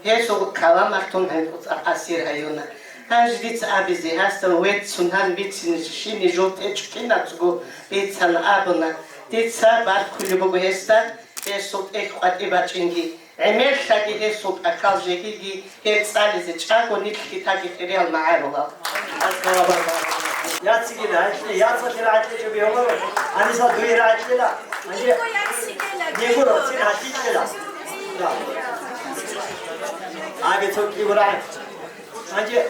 Гьесул каламалъ дун гьанкӀуцӀа асир гьаюна. Гьанже дица абизе, гьасда веццун гьан бицин щини жо течӀо кинацго бицана абуна. Дица баркулеб буго гьесда, гьесул тӀехь къватӀи бачӀинги. ГӀемерлъаги гьесул тӀахьал жегиги гьел цӀализе чӀаго нилъги таги хириял магӀарулал. Яцигила гьанже, яцалъе рагӀи кьечӀо бегьуларо, гьаниса дуе рагӀи кьела. Гьанже дегуро, цин гьатӀи кьела. Да. Аги цо кӀиго рагӀи. Гьанже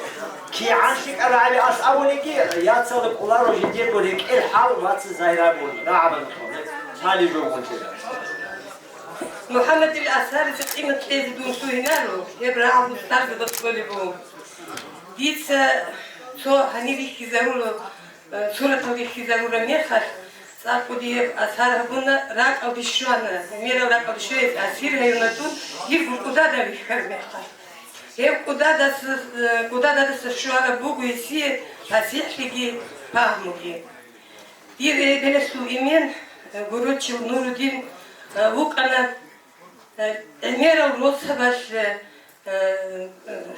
кигӀан лъикӀаб рагӀи ас абулеги, яцалда кӀоларо жидерго рекӀел хӀал вац загьирабун, рагӀабан хъун, гьали жогун кьела. МухӀаммадил асаризе къимат кьезе дун лъугьинаро, гьеб рагӀаб устарзабаз кколеб буго. Дица цо гьанир рихьизарула, э, суратал рихьизарураб мехалъ, ЦӀакъудияб асар гьабуна, ракӀалде щвана, гӀемерал ракӀалде щвезе асир гьаюна дун, дирго кӀудада вихьараб мехалъ. Гьев кӀудадаса, э, кӀудадаса щвараб буго гьесие пасихӀлъиги пагьмуги. Дир эбелалъул эмен, э, Гурочев Нурудин, э, вукӀана, э, гӀемерал росабалъ, э, э,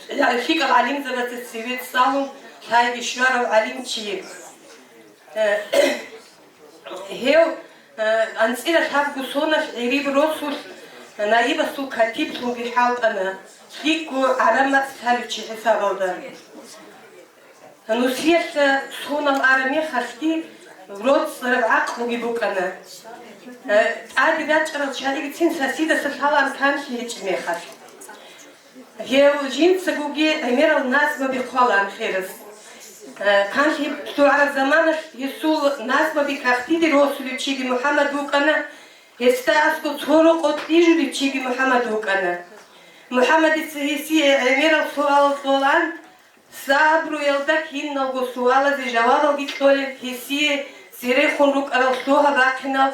э, лъикӀал гӀалимзабаца цеве цӀалун, лъайги щварав гӀалимчи. Э, гьев, э, анцӀила лъабго соналъ гӀириб росулъ наибасул катиблъунги хӀалтӀана, лъикӀго гӀараб мацӀ лъалев чи хӀисабалда. Нусиялъ сонал араб мехалъги, роцӀцӀараб гӀакълуги букӀана. Э, тӀаде рачӀарал чагӀигицин сасидаса лъалаан канлъи гьечӀеб мехалъ. Гьев жинцагоги гӀемерал назмаби хъвалаан херас. Э, канлъи лъугӀараб заманалъ гьесул назмаби кагътиде росулев чиги МухӀаммад вукӀана, гьесда аскӀов цо рокъов кьижулев чиги МухӀаммад вукӀана. МухӀаммадица гьесие гӀемерал суалал цӀолаан, сабруялда киналго суалазе жавабалги кьолеб, гьесие церехун рукӀарал лъугьа-бахъинал,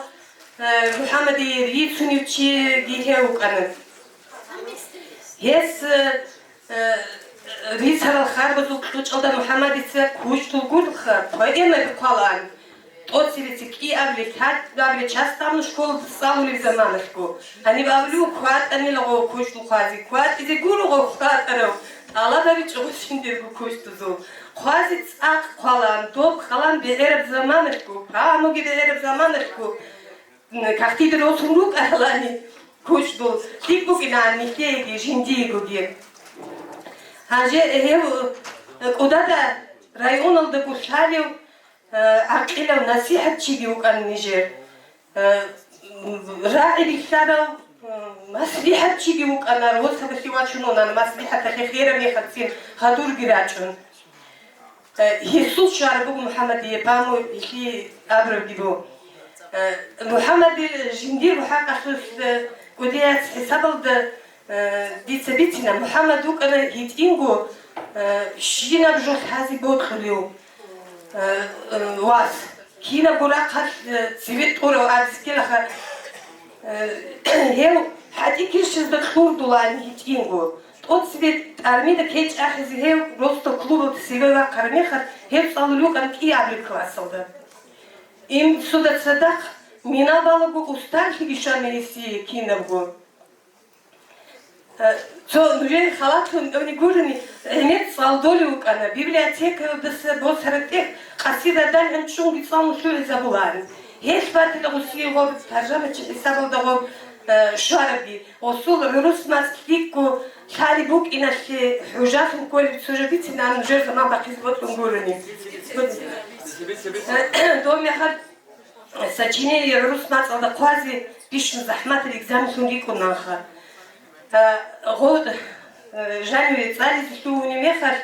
э, МухӀаммадие рицунев чиги гьев вукӀана. Гьес, э, э, рицарал харбазул кьучӀалда МухӀаммадица кучӀдул гурлха поэмаби хъвалаан, тӀоцебесеб кӀиабилеб, лъабабилеб часть гьабун школалда цӀалулеб заманалъго. Гьаниб абулев, кватӀанила гъов кучӀдул хъвазе, кватӀизе гуро гъов хватӀарав, тӀалаб гьабичӀо гъов жиндирго кучӀдузул. Хъвазе цӀакъ хъвалаан, доб къалан бегӀераб заманалъго, пагьмуги бегӀераб заманалъго, м, кагътиде росун рукӀаралани кучӀдул, лъикӀ букӀинаан нилъееги жиндиегоги. Гьанже гьев, э, кӀудада районалдаго лъалев, э, гӀакъилав насихӀатчиги вукӀана нижер. Э, рагӀи рилълъарав, э, маслихӀатчиги вукӀана, росабалъе вачун унана, маслихӀаталъе хераб мехалъцин хадурги рачӀун. Э, гьесул щвараб буго МухӀаммадие пагьму, гьелъие абурабги буго. Э, МухӀаммадил жиндирго хӀакъалъулъ, э, кӀудияц хӀисабалда, э, дица бицина, МухӀаммад вукӀана гьитӀинго, э, щинаб жо лъазе бокьулев, э, э, вас. Кинабго рахъалъ, э, цеве тӀурав абизе ккелаха, э, гьев гьатӀи-кирщазда кьурдулаан гьитӀинго. ТӀоцебе тӀармида кечӀ ахӀизе гьев росдал клубалда цеве вахъараб мехалъ, гьев цӀалулев вукӀана кӀиабилеб классалда. Инсуда цадахъ мина балаго устарлъиги щвана гьесие кинабго. Э, цо нужее халатлъун гьавни гурони, гӀемер цӀалдолев вукӀана, библиотекаялдаса босараб тӀехь къасирадал гӀанчӀунги цӀалун лъугӀизабулаани. Гьелъ батила гъосие гъоб таржамачи хӀисабалда гъоб, э, щварабги. Гъосул гӀурус мацӀ лъикӀго лъалеб букӀиналъе хӀужалъун кколеб цо жо бицина, нужер заман бахъизе бокьун гурони. Дов мехалъ сочинение гӀурус мацӀалда хъвазе бищун захӀматаб экзаменлъун рикӀкӀунанха. Э, гъо-, э, жаниве цӀализе лъугьунеб мехалъ,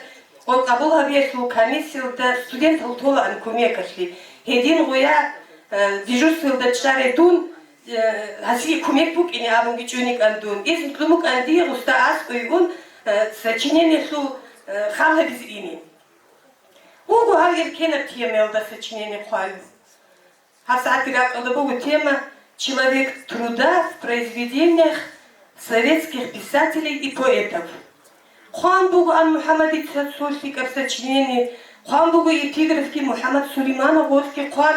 гъо къабул гьабиялъул комиссиялда студентал толаан кумекалъе. Гьедин гъоя, э, дежурствоялда чӀарай дун, э, гьасие кумек букӀине абунги чӀунекӀан дун. Изну кьун букӀан дие гъусда аскӀове ун, э, сочинениялъул, э, хал гьабизе ине. Вуго гьав эркенаб темаялда сочинение хъван. ГьабсагӀатги ракӀалда буго тема «Человек труда в произведениях советских писателей и поэтов». Хъван бугоан МухӀаммадица цо лъикӀаб сочинение, хъван буго эпиграфги, МухӀаммад Сулейманов гъоркьги хъван,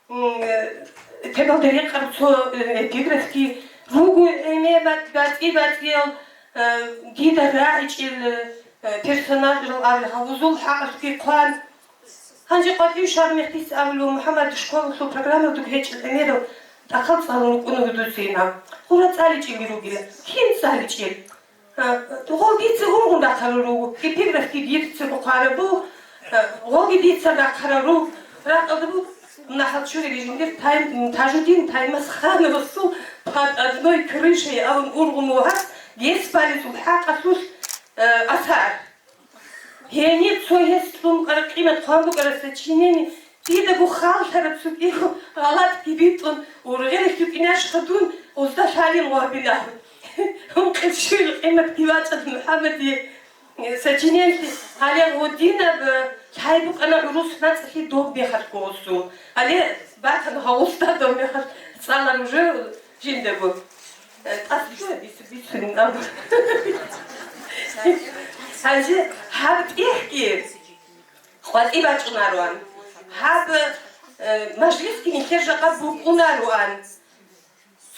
м, э, тӀехьалда рекъараб цо, э, эпиграфги, руго гӀемер батӀи-батӀиял, э, дида рагӀичӀел, э, персонажрал абилеб гьаб, гьезул хӀакъалъги хъван. Гьанже къватӀив щвараб мехалъ дица абулеб, МухӀаммад, школалъул программаялдаго гьечӀеб гӀемерал тӀахьал цӀалун рукӀуна дуда цинаб. Гъура цӀаличӀелги ругила. Кин цӀаличӀел? А, гъов дица ургъун рахъарал руго, эпиграфги дица рухъараб буго, а, гъовги дица рахъарал руго. Ракъалда буго, нахал чурили жиндир Тайм-, Тажудин Таймасхановасул «Под одной крышей» абун ургъун вугьас, гьес балезул хӀакъалъулъ, а, асар. Гьенир цо гьес лъун къаркъинаб хъван букӀараб сочинение, дидаго халлъараб цо кӀиго гъалатӀги битӀун, ургъелалъ букӀинашха дун, гъозда лъалин вабилан. Ункъизшил къиматги вачӀана МухӀаммадие. Сочинение гьале гъодинаб, э, лъай букӀана гӀурус нацӀалъе доб мехалъго гъосу. Гьале батана гьав устадав мехалъ цӀалар уже жиндаго. Э, тӀасалъугьа бицу-, бицунин абу. Гьанже гьаб тӀехьги къватӀи бачӀунароан. Гьаб, э, мажлисги нилъер жакъа букӀунароан.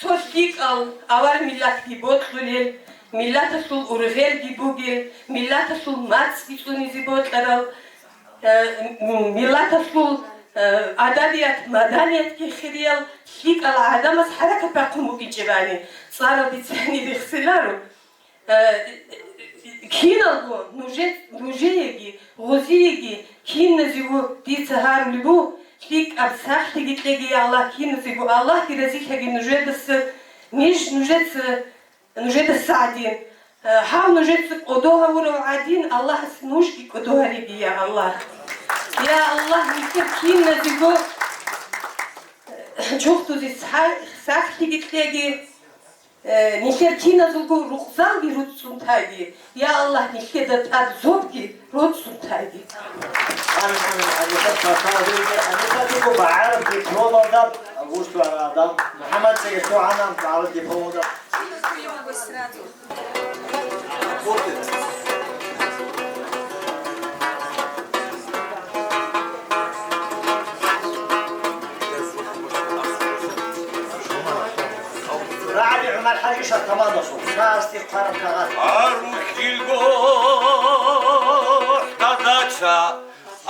Цо лъикӀал авар миллатги бокьулел, миллаталъул ургъелги бугел, миллаталъул мацӀги цӀунизе бокьарал, э, м-, миллаталъул, э, адабият, маданиятги хириял лъикӀал гӀадамаз хӀаракат бахъун букӀинчӀебани, цӀарал дица гьаниб рехсиларо. Э, киналго нужец-, нужееги, гъозиеги, киназего дица гьарулеб буго, лъикӀаб сахлъиги кьеги, я Аллагь, киназего Аллагьги разилъаги нужедаса, ниж нужеца, нужедаса гӀадин. Э, гьав нужеца кӀодо гьавурав гӀадин, Аллагьас нужги кӀодо гьареги, я Аллагь. Я Аллагь, нилъер киназего, э, чурхдузе сах-, сахлъиги кьеги. Э, нилъер киназулго рукъзалги руцӀцӀун тайги. Я Аллагь, нилъеда тӀад зобги руцӀцӀун тайги. Амин, амин. Алихъа, Алихъа, Алихъа, дипломалда, вушту адам. МухӀаммад Сергей Сугьанан, Алихъа, дипломалда. РагӀаби ГӀумар ХӀажи шартамандасул сарасти хъвараб кагъат. Арухьилго хӀадача,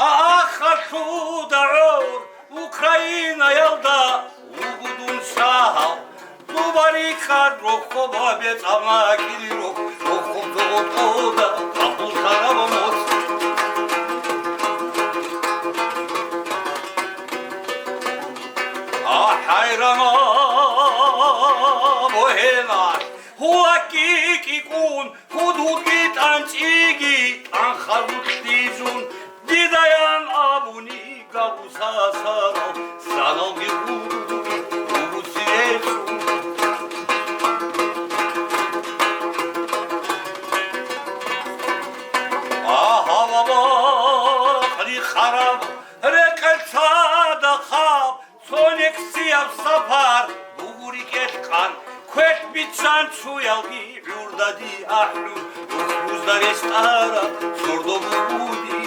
ахалъуда гӀор Украинаялда вугудун шагьал. Дубарикъад рохо бабе цӀамакили рох, рохо зогъотода капул тараб моц. А хӀайрана богьенаш, гьуакки кӀикӀун, худуги тӀанчӀиги, тӀанхазулъизун, дидаян абуни гагусасарал, саналги гуруги гуруси гьечӀун. Агьаб-абакъ рихъараб рекӀел цадахъаб, цо нексияб сапар бугу рикӀкӀад къан, квеш биччан чуялги гӀурдади ахӀун, рухӀ-рузда рещтӀараб сордо бугуди.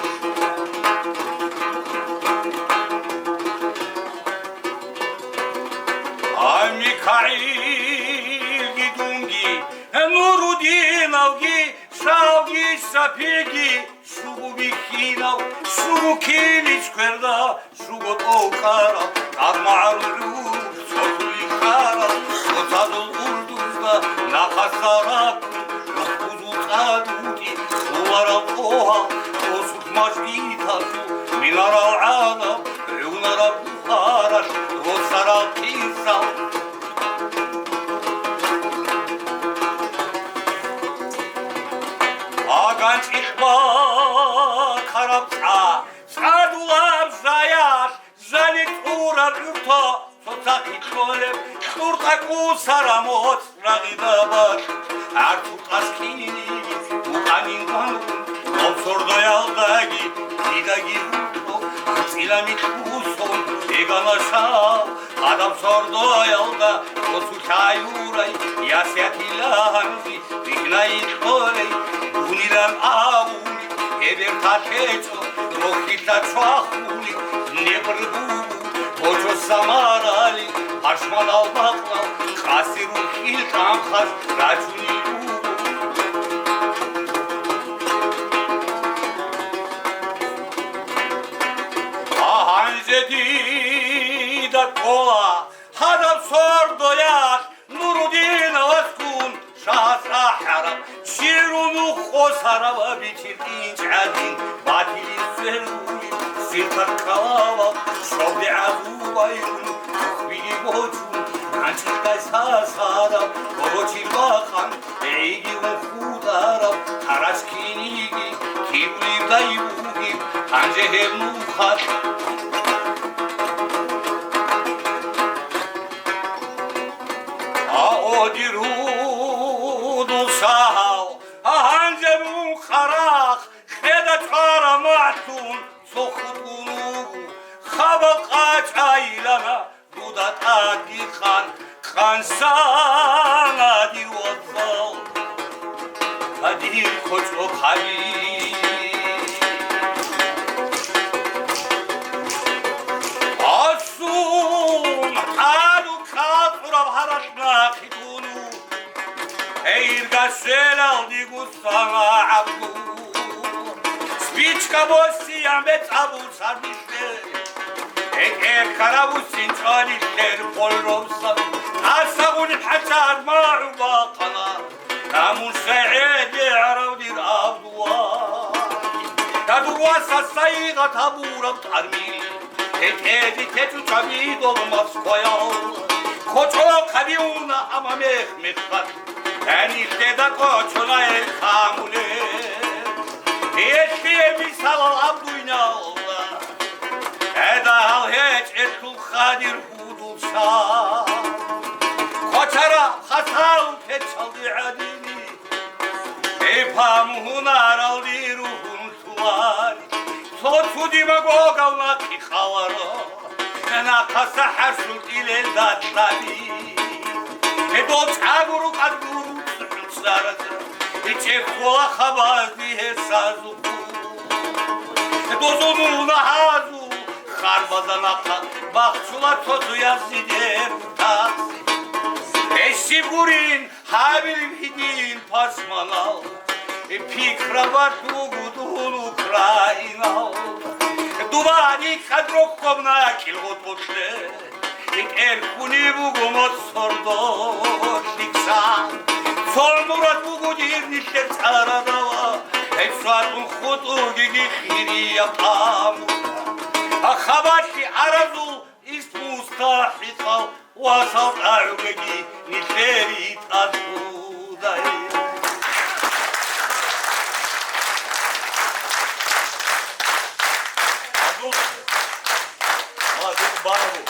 Ай, МикагӀилги дунги, Нурудиновги, Шавги Шапиги, щуго бихьинав, щуго килищ кверда, щуго тӀокӀарав, тӀад магӀарул гӀурхъ цо хӀули ккарав, цоцазул гӀурдузда нахъаса раккун, рухӀ-рузул цӀадутӀи, хъуларал къогьал, тӀосулъ мажгитазул минарал гӀанаб, гӀунараб бухаралъ росарал хъизал. АганчӀихъ бакараб цӀа, цӀадулаб жаялъ, жани кьураб гӀуртӀа, цоцахъе кьолеб кьуртӀа кӀусараб моцӀ рагъида бакь, гӀарцул тӀасхъини букӀанин гьанун, гъоб сордоялдаги дидаги гьуркьо, анцӀила микь бусон бегана шал. Гьадаб сордоялда росулъ гӀайурай, ясиятила гьанжи бихьнай кьолей, дунилан авуни, гьеб берталъ гьечӀо, рохьилъа чвахуни, Днепр бугу, гьочо Самарали, пашманал бакълал, къаси рухьил тӀамхъаз рачунел руго. А гьанже дида ккола гьадаб сордоялъ Нурудиновасгун шагьас ахӀараб, чирун нух къосараб, бичир тӀинчӀ гӀадин батилин сверулин, сиртат ккалавал шобде гӀазубайрун, ухбиги бочун, нанчӀихъай сасараб, борочил бакъан, гӀейги унхутӀараб, тарас киниги кирули дайбуги, гьанже гьеб нухалъ. А, о, дир гьудул шагьал, а, гьанже мун къарал, Хъансана дир вацал, гьадин кочӀо хъаби. Асун гьаду калкъураб гьаралъ нахъе дуну, гьей иргасел алдигу сана гӀабду. Спичка босси гьамбе цӀабу сардилъе, гьекъер карабусин чӀвалилъер полровса, асагъуни хӀасад магӀу бахъана, намун сагӀеде гӀарав дир Абдулла. Дадур васа сайигъат гьабураб тӀарми, гьекъезе течӀо чаби долмас кваял. КочӀо хъабиуна, амма мех-мехалъ гьанилъеда кочона гьел камулел. Гьелъие мисалал аб дуйналда, гӀедагьал гьечӀелъул хадир гьудулса. Квачара хасал течалде гӀадини, гьеб гьамун гьунаралде ругьун. Цо-цо демагогал нахъе халаро, нахъаса хӀарсул илелда лъаби. Гьедол чӀагуру къадгуру цӀараз, гьечӀеб ккола хабазни гьесазухъу. Гьедозул мугьнагьазул харбазда нахъа бахчула цо-цояз жидер тас. Гьесиб гурин, гьабилеб гьедин пашманал, пикрабат буго дун Украинал. Дубани кьадрохъоб накӀил гъотӀолъе, кӀерхьунеб буго моцӀ сордолъица. Цо мурад буго дир нилъер цӀарадава, гьеб сватун хутӀугеги хирияб къаму. Хабалъи аразул ИсмустахӀикъал васал тӀагӀугеги нилъер итӀалъудай. Абдул, молодец, барабу.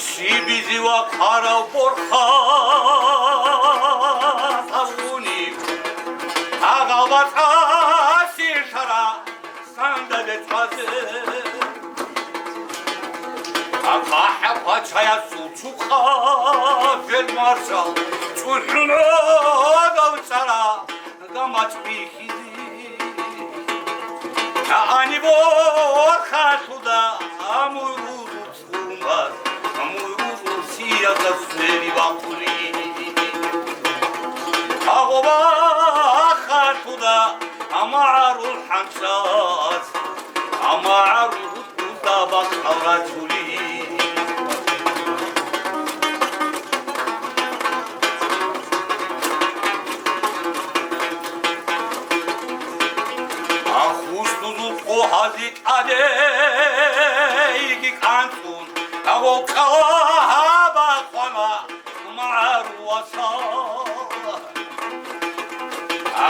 Щибизе вахъарав борхатав гъуниб, агъал бацӀцӀаси шара санда бецӀазе. Ахъа-хӀа пачаясул цукъа фелмаршал чӀухӀун гӀодов цӀара гамачӀ бихьизе. Гьаниб борхатуда амуру Умар, амуру сиязда свери бахъули. Агъоба хатуда амагӀарул хӀанчаз, амагӀарул гьудуда бахъал рачули. Ахуш дузул къо гьази тӀадеги кӀанцӀун, гьавол кӀала гьаба хъвана магӀарул васал.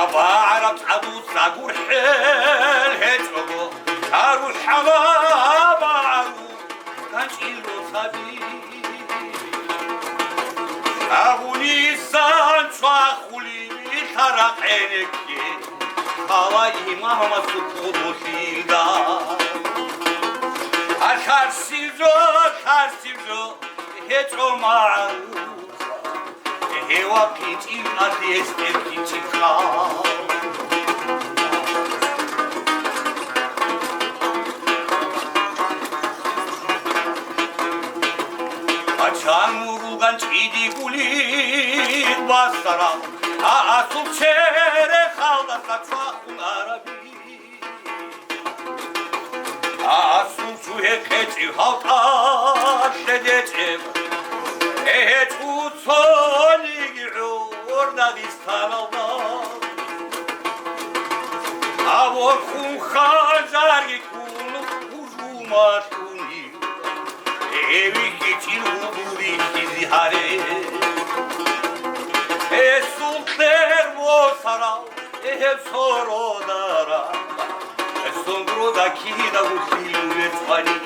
Аба гӀараб цӀадуца гурхӀел гьечӀого, гьарул хӀама магӀарул ганчӀил росаби. Агъунисан чвахулеб лъарахъ гӀенекке, хала имамасул кӀудулъилда. А лъарсил жо, лъарсил жо гьечӀо магӀарул. Гьев вахъинчӀин атиестер кинчӀихъа. Гьачам ургъан чӀиди гулин басарал, а асул черехалдаса чвахун араби. Асул цу гьекъечӀев гьав тӀалъе дечӀеб, гьечӀо цониги гӀор Дагъистаналда. Абурхъун ханжарги ккун гьужумалъуни, гьевихьичӀин гьугьу рихьизе гьаре. Гьесул Гьеб сородара, гьеб сондрода кида гулъил вецӀвани.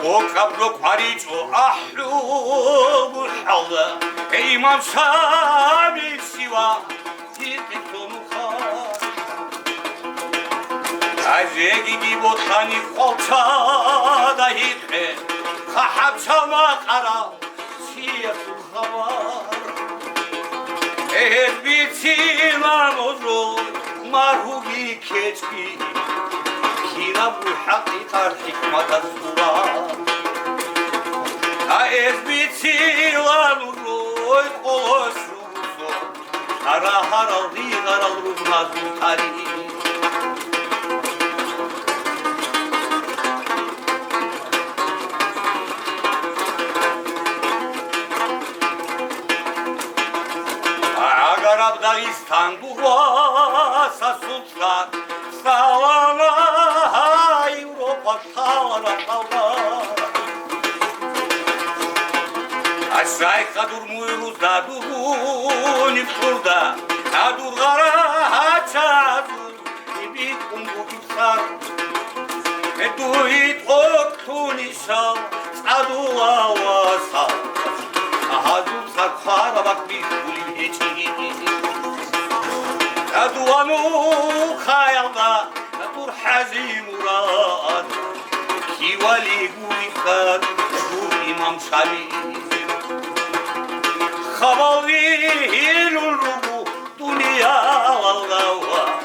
ТӀокӀаб жо къваричӀо ахӀул бухӀалда, гьей имам Шамил щивав. Гьикъи цо нуха. Гьазегиги бокьани хвалчада гьикъе, хъахӀаб чамакъарал чиясул хабар. Гьез бицина нужул маргьуги кечӀги, кинаб буй хӀакъикъат хӀикматаз урал. Гьез бицила нужул къолос ругусо, гьарагьарал гъигъарал ругназул тарихӀ. Гьагараб Дагъистан дур васасул цӀар, салана гьай Европа. Шайха дур муйрузда дугуни кьурда, гьадур гъара гьачазул бикӀун бугеб сар. Дуе тӀокӀлъунищал цӀадула васал, гьазул цӀар хъвараб бихьулеб гьечӀи. Дуа нухъаялда дур хӀази мурад, кивали гурихъад дур имам Шамил. Хабал ригьилун руго дуниялалда вас,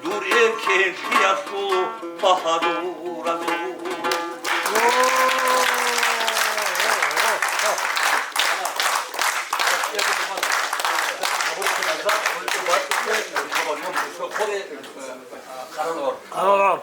дур эркенлъиялъул багьадуразул. Къаралар.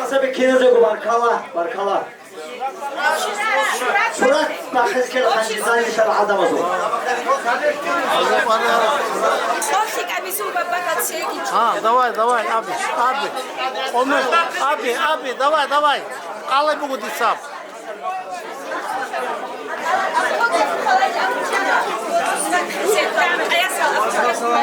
Цебе киназего баркала, баркала. Сурат бахъес ккела ханжизанни шала гӀадамазул. Лъолъи кӀамисул бабба кацеги. А, давай, давай, аби, аби. Оме, аби, аби, давай, давай. Къалай буго дицаб.